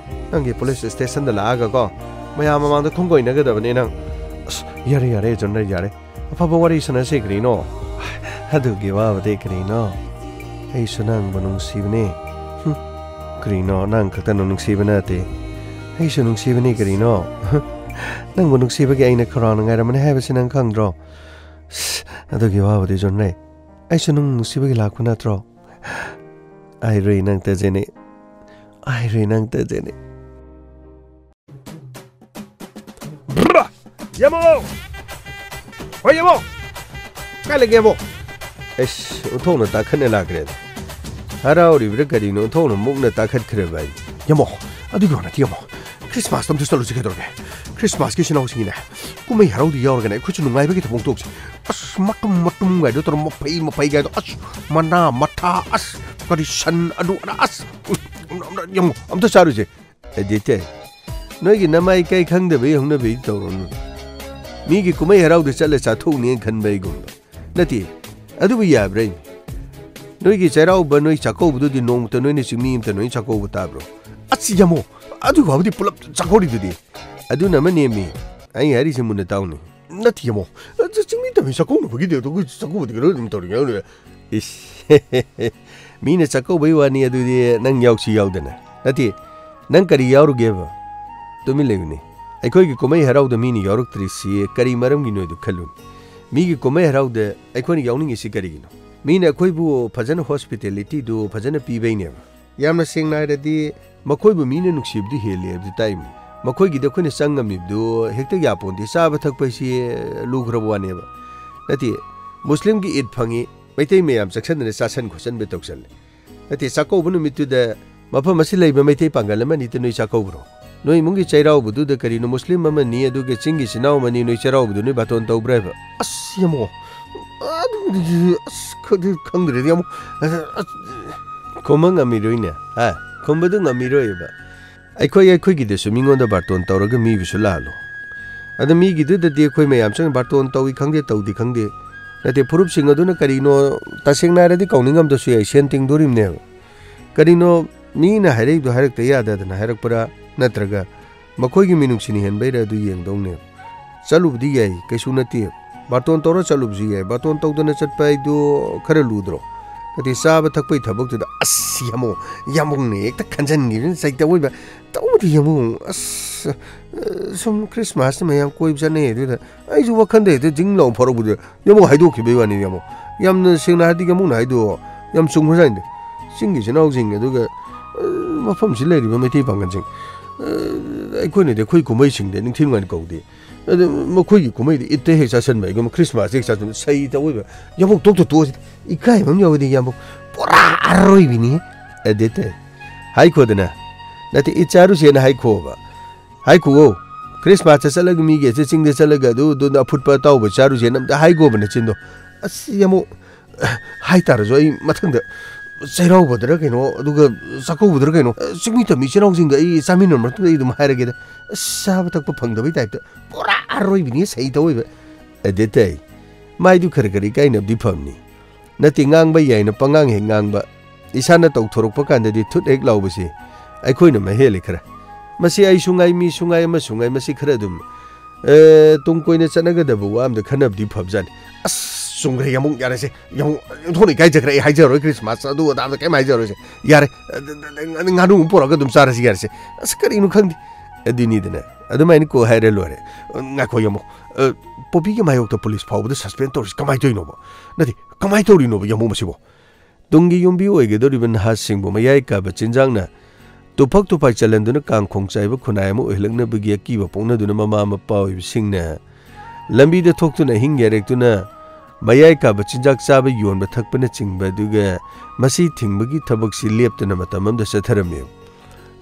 ꯅꯪꯒꯤ ꯄꯨꯂꯤꯁ ꯁ꯭ꯇꯦꯁꯟꯗ ꯂꯥꯛꯑꯒꯀꯣ, ꯃꯌꯥꯝ ꯃꯃꯥꯡꯗ ꯈꯣꯡꯒꯣꯏꯅꯒꯗꯕꯅꯤ ꯅꯪ꯫ ꯑꯁ, ꯌꯥꯔꯦ, ꯌꯥꯔꯦ, ꯖꯣꯟꯔ, ꯌꯥꯔꯦ꯫ ꯑꯐꯕ ꯋꯥꯔꯤ ꯁꯥꯟꯅꯁꯦ ꯀꯔꯤꯅꯣ? ꯑꯗꯨꯒꯤ ꯋꯥꯕꯨꯗꯤ ꯀꯔꯤꯅꯣ? ꯑꯩꯁꯨ ꯅꯪꯕꯨ ꯅꯨꯡꯁꯤꯕꯅꯦ꯫ ꯍꯨꯝ, ꯀꯔꯤꯅꯣ, ꯅꯪ ꯈꯛꯇꯅ ꯅꯨꯡꯁꯤꯕ ꯅꯠꯇꯦ꯫ ꯑꯩꯁꯨ ꯅꯨꯡꯁꯤꯕꯅꯤ ꯀꯔꯤꯅꯣ? ꯅꯪꯕꯨ ꯅꯨꯡꯁꯤꯕꯒꯤ ꯑꯩꯅ ꯈꯧꯔꯥꯡꯅ ꯉꯥꯏꯔꯝꯕꯅꯤ ꯍꯥꯏꯕꯁꯤ ꯅꯪ ꯈꯪꯗ꯭ꯔꯣ? ꯑꯁ, ꯑꯗꯨꯒꯤ ꯋꯥꯕꯨꯗꯤ ꯖꯣꯟꯔꯦ꯫ ꯑꯩꯁꯨ ꯅꯪ ꯅꯨꯡꯁꯤꯕꯒꯤ ꯂꯥꯛꯄ ꯅꯠꯇ꯭ꯔꯣ? ꯑꯩ ꯔꯨꯏ ꯅꯪ ꯇꯖꯦꯅꯦ꯫ ꯑꯩ ꯔꯨꯏ ꯅꯪ ꯇꯖꯦꯅꯦ꯫ ꯕ꯭ꯔꯥ! ꯌꯥꯃꯣ! ꯍꯣꯏ, ꯌꯥꯃꯣ! ꯀꯥꯏ ꯂꯩꯒꯦ, ꯌꯥꯃꯣ? ꯑꯩꯁ, ꯑꯣꯟꯊꯣꯛꯅ ꯇꯥꯈꯠꯅ ꯂꯥꯛꯈ꯭ꯔꯦꯗ꯫ ꯍꯔꯥꯎꯔꯤꯕ꯭ꯔꯥ ꯀꯔꯤꯅꯣ, ꯑꯣꯟꯊꯣꯛꯅ ꯃꯨꯛꯅ ꯇꯥꯈꯠꯈ꯭ꯔꯦ ꯚꯥꯏ꯫ ꯌꯥꯃꯣ, ꯑꯗꯨꯒꯤ ꯋꯥ ꯅꯠꯇꯦ, ꯌꯥꯃꯣ꯫ ꯈ꯭ꯔꯤꯁꯃꯥꯁꯇ ꯑꯝꯇ ꯆꯠꯂꯨꯁꯤ ꯀꯩꯗꯧꯔꯒꯦ? ꯈ꯭ꯔꯤꯁꯃꯥꯁꯀꯤ ꯏꯆꯤꯟ ꯏꯅꯥꯎꯁꯤꯡꯒꯤꯅꯦ, ꯀꯨꯝꯍꯩ ꯍꯔꯥꯎꯗꯤ ꯌꯥꯎꯔꯒꯅꯦ, ꯑꯩꯈꯣꯏꯁꯨ ꯅꯨꯡꯉꯥꯏꯕꯒꯤ ꯊꯕꯛ ꯇꯧꯁꯤ꯫ ꯑꯁ, ꯃꯇꯨꯝ ꯃꯇꯨꯝ ꯒꯥꯏꯗꯣ ꯇꯧꯔ, ꯃꯐꯩ ꯃꯐꯩ ꯒꯥꯏꯗꯣ, ꯑꯁ, ꯃꯅꯥ ꯃꯊꯥ, ꯑꯁ, ꯀꯔꯤ ꯁꯟ ꯑꯗꯨ ꯑꯗꯥ, ꯑꯁ, ꯎꯏ, ꯌꯦꯡꯉꯣ, ꯑꯝꯇ ꯆꯥꯔꯨꯁꯦ꯫ ꯑꯦꯗꯤꯇꯦ, ꯅꯣꯏꯒꯤ ꯅꯃꯥꯏ ꯏꯀꯥꯏ ꯈꯪꯗꯕꯩ ꯍꯧꯅꯕꯤ ꯇꯧꯔꯨꯅꯨ꯫ ꯃꯤꯒꯤ ꯀꯨꯝꯍꯩ ꯍꯔꯥꯎꯗ ꯆꯠꯂ ꯆꯥꯊꯣꯛꯅꯦꯅ ꯈꯟꯕ ꯑꯩꯒꯨꯝꯕ꯫ ꯅꯠꯇꯦ, ꯑꯗꯨꯕꯨ ꯌꯥꯕ꯭ꯔꯥ? ꯅꯣꯏꯒꯤ ꯆꯩꯔꯥꯎꯕ, ꯅꯣꯏ ꯆꯥꯛꯀꯧꯕꯗꯨꯗꯤ ꯅꯣꯡꯃꯇ ꯅꯣꯏꯅ ꯆꯤꯡꯃꯤ ꯑꯝꯇ ꯅꯣꯏ ꯆꯥꯛꯀꯧꯕ ꯇꯥꯕ꯭ꯔꯣ? ꯑꯁ, ꯌꯥꯝꯃꯣ, ꯑꯗꯨ ꯐꯥꯎꯕꯗꯤ ꯄꯨꯂꯞ ꯆꯥꯛꯀꯧꯔꯤꯗꯨꯗꯤ꯫ ꯑꯗꯨꯅ ꯑꯃ ꯅꯦꯝꯃꯤ꯫ ꯑꯩ ꯍꯥꯏꯔꯤꯁꯦ ꯃꯨꯟꯅ ꯇꯥꯎꯅꯦ꯫ ꯅꯠꯇꯦ, ꯌꯥꯝꯃꯣ꯫ ꯑ, ꯆ-, ꯆꯤꯡꯃꯤ ꯇꯝꯃꯤ ꯆꯥꯛꯀꯧꯅꯕꯒꯤꯗꯤ ꯑꯗꯨ ꯑꯩꯈꯣꯏ ꯆꯥꯛꯀꯧꯕꯗꯤ ꯀꯩꯅꯣ ꯑꯗꯨꯝ ꯇꯧꯔꯤꯉꯩ꯫ ꯏꯁ, ꯃꯤꯅ ꯆꯥꯛꯀꯧꯕꯩ ꯋꯥꯅꯤ, ꯑꯗꯨꯗꯤ ꯅꯪ ꯌꯥꯎꯁꯤ ꯌꯥꯎꯗꯅ꯫ ꯅꯠꯇꯦ, ꯅꯪ ꯀꯔꯤ ꯌꯥꯎꯔꯨꯒꯦꯕ? ꯇꯨꯃꯤꯟ ꯂꯩꯌꯨꯅꯦ꯫ ꯑꯩꯈꯣꯏꯒꯤ ꯀꯨꯝꯍꯩ ꯍꯔꯥꯎꯗ ꯃꯤꯅ ꯌꯥꯎꯔꯛꯇ꯭ꯔꯤꯁꯤ ꯀꯔꯤ ꯃꯔꯝꯒꯤꯅꯣ ꯍꯥꯏꯗꯨ ꯈꯜꯂꯨꯅꯦ꯫ ꯃꯤꯒꯤ ꯀꯨꯝꯍꯩ ꯍꯔꯥꯎꯗ ꯑꯩꯈꯣꯏꯅ ꯌꯥꯎꯅꯤꯡꯉꯤꯁꯤ ꯀꯔꯤꯒꯤꯅꯣ? ꯃꯤꯅ ꯑꯩꯈꯣꯏꯕꯨ ꯐꯖꯅ ꯍꯣꯁꯄꯤꯇꯦꯂꯤꯇꯤꯗꯨ ꯐꯖꯅ ꯄꯤꯕꯩꯅꯦꯕ꯫ ꯌꯥꯝꯅ ꯁꯦꯡꯅ ꯍꯥꯏꯔꯗꯤ, ꯃꯈꯣꯏꯕꯨ ꯃꯤꯅ ꯅꯨꯡꯁꯤꯕꯗꯤ ꯍꯦꯜꯂꯦ ꯍꯥꯏꯕꯗꯤ ꯇꯥꯏ꯫ ꯃꯈꯣꯏꯒꯤꯗ ꯑꯩꯈꯣꯏꯅ ꯆꯪ ꯉꯝꯃꯤꯕꯗꯨ ꯍꯦꯛꯇ ꯌꯥꯄꯣꯟꯇꯦ꯫ ꯆꯥꯕ ꯊꯛꯄ ꯍꯥꯏꯁꯤ ꯂꯨꯈ꯭ꯔꯕ ꯋꯥꯅꯦꯕ꯫ ꯅꯠꯇꯦ, ꯃꯨꯁꯂꯤꯝꯒꯤ ꯏꯗ ꯐꯪꯉꯤ, ꯃꯩꯇꯩ ꯃꯌꯥꯝ ꯆꯪꯁꯟꯗꯅ ꯆꯥꯁꯟ ꯈꯣꯠꯆꯟꯕ ꯇꯧꯁꯜꯂꯦ꯫ ꯅꯠꯇꯦ, ꯆꯥꯛꯀꯧꯕ ꯅꯨꯃꯤꯠꯇꯨꯗ ꯃꯐꯝ ꯑꯁꯤ ꯂꯩꯕ ꯃꯩꯇꯩ ꯄꯥꯡꯒꯜ ꯑꯃꯅꯤꯇ ꯅꯣꯏ ꯆꯥꯛꯀꯧꯕ꯭ꯔꯣ? ꯅꯣꯏ ꯏꯃꯨꯡꯒꯤ ꯆꯩꯔꯥꯎꯕꯗꯨꯗ ꯀꯔꯤꯅꯣ, ꯃꯨꯁꯂꯤꯝ ꯑꯃꯅꯤ, ꯑꯗꯨꯒ ꯆꯤꯡꯒꯤ ꯏꯆꯤꯟ ꯏꯅꯥꯎ ꯑꯃꯅꯤ, ꯅꯣꯏ ꯆꯩꯔꯥꯎꯕꯗꯨ ꯅꯣꯏ ꯕꯥꯇꯣꯟ ꯇꯧꯕ꯭ꯔꯥ ꯍꯥꯏꯕ? ꯑꯁ, ꯌꯥꯝꯃꯣ, ꯑꯗꯨꯗꯤ ꯑꯁ, ꯈꯪꯗꯦ, ꯈꯪꯗ꯭ꯔꯦꯗ, ꯌꯥꯝꯃꯣ꯫ ꯑꯁ, ꯈꯨꯝꯕ ꯉꯝꯃꯤꯔꯣꯏꯅꯦ, ꯍꯥ? ꯈꯨꯝꯕꯗꯨ ꯉꯝꯃꯤꯔꯣꯏꯕ꯫ ꯑꯩꯈꯣꯏ ꯑꯩꯈꯣꯏꯒꯤꯗꯁꯨ ꯃꯤꯉꯣꯟꯗ ꯕꯥꯔꯇꯣꯟ ꯇꯧꯔꯒ ꯃꯤꯕꯨꯁꯨ ꯂꯥꯛꯍꯜꯂꯣ꯫ ꯑꯗ ꯃꯤꯒꯤꯗꯨꯗꯗꯤ ꯑꯩꯈꯣꯏ ꯃꯌꯥꯝ ꯆꯪ ꯕꯥꯔꯇꯣꯟ ꯇꯧꯏ ꯈꯪꯗꯦ, ꯇꯧꯗꯦ ꯈꯪꯗꯦ꯫ ꯅꯠꯇꯦ, ꯐꯨꯔꯨꯞꯁꯤꯡ ꯑꯗꯨꯅ ꯀꯔꯤꯅꯣ, ꯇꯁꯦꯡꯅ ꯍꯥꯏꯔꯗꯤ ꯀꯥꯎꯅꯤꯡꯉꯝꯗꯁꯨ ꯌꯥꯏ, ꯁꯦꯟ ꯇꯤꯡꯗꯣꯔꯤꯕꯅꯦꯕ꯫ ꯀꯔꯤꯅꯣ, ꯃꯤꯅ ꯍꯥꯏꯔꯛꯏꯗꯣ ꯍꯥꯏꯔꯛꯇ ꯌꯥꯗꯗꯅ ꯍꯥꯏꯔꯛꯄ꯭ꯔꯥ, ꯅꯠꯇ꯭ꯔꯒ ꯃꯈꯣꯏꯒꯤ ꯃꯤꯅꯨꯡꯁꯤꯅ ꯍꯦꯟꯕꯩꯔꯥ, ꯑꯗꯨ ꯌꯦꯡꯗꯧꯅꯦꯕ꯫ ꯆꯠꯂꯨꯕꯗꯤ ꯌꯥꯏ, ꯀꯩꯁꯨ ꯅꯠꯇꯦ꯫ ꯕꯥꯔꯇꯣꯟ ꯇꯧꯔ ꯆꯠꯂꯨꯕꯁꯨ ꯌꯥꯏ꯫ ꯕꯥꯔꯇꯣꯟ ꯇꯧꯗꯅ ꯆꯠꯄ ꯍꯥꯏꯗꯨ ꯈꯔ ꯂꯨꯗ꯭ꯔꯣ? ꯅꯠꯇꯦ, ꯆꯥꯕ ꯊꯛꯄꯩ ꯊꯕꯛꯇꯨꯗ, ꯑꯁ, ꯌꯥꯝꯃꯣ, ꯌꯥꯝꯕꯨꯡꯅ ꯍꯦꯛꯇ ꯈꯟꯖꯟꯈꯤꯕꯅ ꯆꯩꯇ ꯑꯣꯏꯕ꯫ ꯇꯧꯕꯗꯤ ꯌꯥꯝꯕꯨꯡ, ꯑꯁ, ꯑ, ꯁꯨꯝ ꯈ꯭ꯔꯤꯁꯃꯥꯁꯇ ꯃꯌꯥꯝ ꯀꯣꯏꯕ ꯆꯠꯅꯩ, ꯑꯗꯨꯗ ꯑꯩꯁꯨ ꯋꯥꯈꯟꯗ ꯍꯦꯛꯇ ꯖꯤꯡ ꯂꯥꯎ ꯐꯥꯎꯔꯛꯄꯗꯨꯗ ꯌꯥꯝꯕꯨꯡ ꯍꯥꯏꯗꯣꯛꯈꯤꯕꯩ ꯋꯥꯅꯤ, ꯌꯥꯝꯕꯨꯡ꯫ ꯌꯥꯝꯅ ꯁꯦꯡꯅ ꯍꯥꯏꯔꯗꯤ ꯌꯥꯝꯕꯨꯡꯅ ꯍꯥꯏꯗꯣ ꯌꯥꯝ ꯆꯨꯝꯈ꯭ꯔꯖꯥꯠꯅꯤ꯫ ꯆꯤꯡꯒꯤ ꯏꯆꯤꯟ ꯏꯅꯥꯎꯁꯤꯡ, ꯑꯗꯨꯒ, ꯑ, ꯃꯐꯝꯁꯤ ꯂꯩꯔꯤꯕ ꯃꯩꯇꯩ ꯄꯥꯡꯒꯜꯁꯤꯡ, ꯑ, ꯑꯩꯈꯣꯏꯅꯗꯤ ꯑꯩꯈꯣꯏ ꯀꯨꯝꯍꯩꯁꯤꯡꯗ ꯅꯤꯡꯊꯤ ꯅꯨꯡꯉꯥꯏꯅ ꯀꯧꯗꯦ꯫ ꯑꯗꯨ ꯃꯈꯣꯏꯒꯤ ꯀꯨꯝꯍꯩꯗꯤ ꯏꯠꯇ ꯍꯦꯛ ꯆꯥꯁꯤꯟꯕ, ꯑꯩꯒꯨꯝꯕ ꯈ꯭ꯔꯤꯁꯃꯥꯁꯇ ꯍꯦꯛ ꯆꯥꯁꯤꯟꯕ, ꯁꯩ ꯇꯧꯕ꯫ ꯌꯥꯝꯕꯨꯡ, ꯇꯣꯛꯇ ꯇꯣꯛꯑꯁꯤ꯫ ꯏꯀꯥꯏꯕ ꯑꯃ ꯌꯥꯎꯋꯤꯗ, ꯌꯥꯝꯕꯨꯡ꯫ ꯄꯨꯔꯥ ꯑꯔꯣꯏꯕꯤꯅꯤ꯫ ꯑꯗꯨ ꯇꯧ꯫ ꯍꯥꯏꯈꯣꯗꯅ꯫ ꯅꯠꯇꯦ, ꯏꯠ ꯆꯥꯔꯨꯁꯦꯅ ꯍꯥꯏꯈꯣꯕ꯫ ꯍꯥꯏꯈꯣꯋꯣ꯫ ꯈ꯭ꯔꯤꯁꯃꯥꯁꯇ ꯆꯠꯂꯒ ꯃꯤꯒꯤ ꯑꯁꯤ ꯆꯤꯡꯗ ꯆꯠꯂꯒ ꯑꯗꯨ ꯑꯗꯨꯅ ꯑꯐꯨꯠꯄ ꯑꯇꯥꯎꯕ ꯆꯥꯔꯨꯁꯦꯅ ꯑꯝꯇ ꯍꯥꯏꯒꯣꯕ ꯅꯆꯤꯟꯗꯣ꯫ ꯑꯁ ꯌꯥꯝꯃꯨ ꯍꯥꯏꯇꯥꯔꯁꯨ ꯑꯩ ꯃꯊꯪꯗ ꯆꯩꯔꯥꯎꯕꯗꯔ ꯀꯩꯅꯣ ꯑꯗꯨꯒ ꯆꯥꯛꯀꯧꯕꯗꯔ ꯀꯩꯅꯣ ꯆꯤꯡꯃꯤ ꯇꯝꯃꯤ ꯏꯆꯤꯟ ꯏꯅꯥꯎꯁꯤꯡꯒ ꯑꯩ ꯆꯥꯃꯤꯟꯅꯔ ꯃꯇꯨꯡꯗ ꯑꯩ ꯑꯗꯨꯝ ꯍꯥꯏꯔꯒꯦꯗ꯫ ꯑꯁ ꯆꯥꯕ ꯊꯛꯄ ꯐꯪꯗꯕꯩ ꯇꯥꯏꯞꯇ ꯄꯨꯔꯥ ꯑꯔꯣꯏꯕꯤꯅꯤ ꯁꯍꯤ ꯇꯧꯋꯦꯕ꯫ ꯑꯗꯦ ꯇꯩ ꯃꯥꯏꯗꯨ ꯈꯔ ꯈꯔ ꯏꯀꯥꯏꯅꯕꯗꯤ ꯐꯕꯅꯤ꯫ ꯅꯠꯇꯦ, ꯉꯥꯡꯕ ꯌꯥꯏꯅ ꯄꯉꯥꯡ ꯍꯦꯛ ꯉꯥꯡꯕ, ꯏꯁꯥꯅ ꯇꯧꯊꯣꯔꯛꯄ ꯀꯥꯟꯗꯗꯤ ꯊꯨꯠ ꯍꯦꯛ ꯂꯥꯎꯕꯁꯤ ꯑꯩꯈꯣꯏꯅ ꯃꯍꯦꯜꯂꯤ ꯈꯔ꯫ ꯃꯁꯤ ꯑꯩꯁꯨ ꯉꯥꯏ, ꯃꯤꯁꯨ ꯉꯥꯏ, ꯑꯃꯁꯨ ꯉꯥꯏ, ꯃꯁꯤ ꯈꯔ ꯑꯗꯨꯝ, ꯑꯦ, ꯇꯨꯡ ꯀꯣꯏꯅ ꯆꯠꯅꯒꯗꯕ ꯋꯥ ꯑꯝꯗ ꯈꯟꯅꯕꯗꯤ ꯐꯕꯖꯥꯠꯅꯤ꯫ ꯑꯁ, ꯆꯨꯝꯈ꯭ꯔꯦ, ꯌꯥꯝꯃꯨꯛ ꯌꯥꯔꯦꯁꯦ, ꯌꯥꯝꯃꯨꯛ ꯑꯣꯟꯊꯣꯛꯅ ꯏꯀꯥꯏꯖꯈ꯭ꯔꯦ꯫ ꯑꯩ ꯍꯥꯏꯖꯔꯔꯣꯏ, ꯈ꯭ꯔꯤꯁꯃꯥꯁ ꯑꯗꯨ ꯑꯗꯥ ꯑꯝꯗ ꯀꯩꯝ ꯍꯥꯏꯖꯔꯔꯣꯏꯁꯦ꯫ ꯌꯥꯔꯦ, ꯉꯥꯅꯨ ꯑꯃ ꯄꯨꯔꯛꯑꯒ ꯑꯗꯨꯝ ꯆꯥꯔꯁꯤ ꯌꯥꯔꯦꯁꯦ꯫ ꯑꯁ, ꯀꯔꯤꯅꯣ ꯈꯪꯗꯦ꯫ ꯑꯗꯨꯅꯤꯗꯅ, ꯑꯗꯨꯃꯥꯏꯅ ꯀꯣ ꯍꯥꯏꯔ ꯂꯣꯏꯔꯦ꯫ ꯉꯥꯏꯈꯣ, ꯌꯥꯝꯃꯨꯛ, ꯑ, ꯄꯣꯄꯤꯒꯤ ꯃꯥꯌꯣꯛꯇ ꯄꯨꯂꯤꯁ ꯐꯥꯎꯕꯗ ꯁꯁꯄꯦꯟ ꯇꯧꯔꯤꯁꯤ ꯀꯃꯥꯏꯅ ꯇꯧꯔꯤꯅꯣꯕ? ꯅꯠꯇꯦ, ꯀꯃꯥꯏꯅ ꯇꯧꯔꯤꯅꯣꯕ ꯌꯥꯝꯃꯨꯛ ꯃꯁꯤꯕꯣ? ꯇꯨꯡꯒꯤ ꯌꯨꯝꯕꯤ ꯑꯣꯏꯒꯗꯧꯔꯤꯕ ꯅꯍꯥꯁꯤꯡꯕꯨ ꯃꯌꯥꯏ ꯀꯥꯕ ꯆꯤꯟꯖꯥꯛꯅ ꯇꯨꯐꯛ ꯇꯨꯐꯥꯏ ꯆꯜꯍꯟꯗꯨꯅ ꯀꯥꯡꯈꯣꯡ ꯆꯥꯏꯕ ꯈꯨꯟꯅꯥꯏ ꯑꯃ ꯑꯣꯏꯍꯜꯂꯛꯅꯕꯒꯤ ꯑꯀꯤꯕ ꯄꯣꯛꯅꯗꯨꯅ ꯃꯃꯥ ꯃꯄꯥ ꯑꯣꯏꯕꯁꯤꯡꯅ ꯂꯝꯕꯤꯗ ꯊꯣꯛꯇꯨꯅ ꯑꯍꯤꯡ ꯌꯥꯔꯦꯛꯇꯨꯅ ꯃꯌꯥꯏ ꯀꯥꯕ ꯆꯤꯟꯖꯥꯛ ꯆꯥꯕ, ꯌꯣꯟꯕ, ꯊꯛꯄꯅꯆꯤꯡꯕ ꯑꯗꯨꯒ ꯃꯁꯤ ꯊꯤꯡꯕꯒꯤ ꯊꯕꯛꯁꯤ ꯂꯦꯞꯇꯅ ꯃꯇꯝ ꯑꯃꯗ ꯆꯠꯊꯔꯝꯃꯤ꯫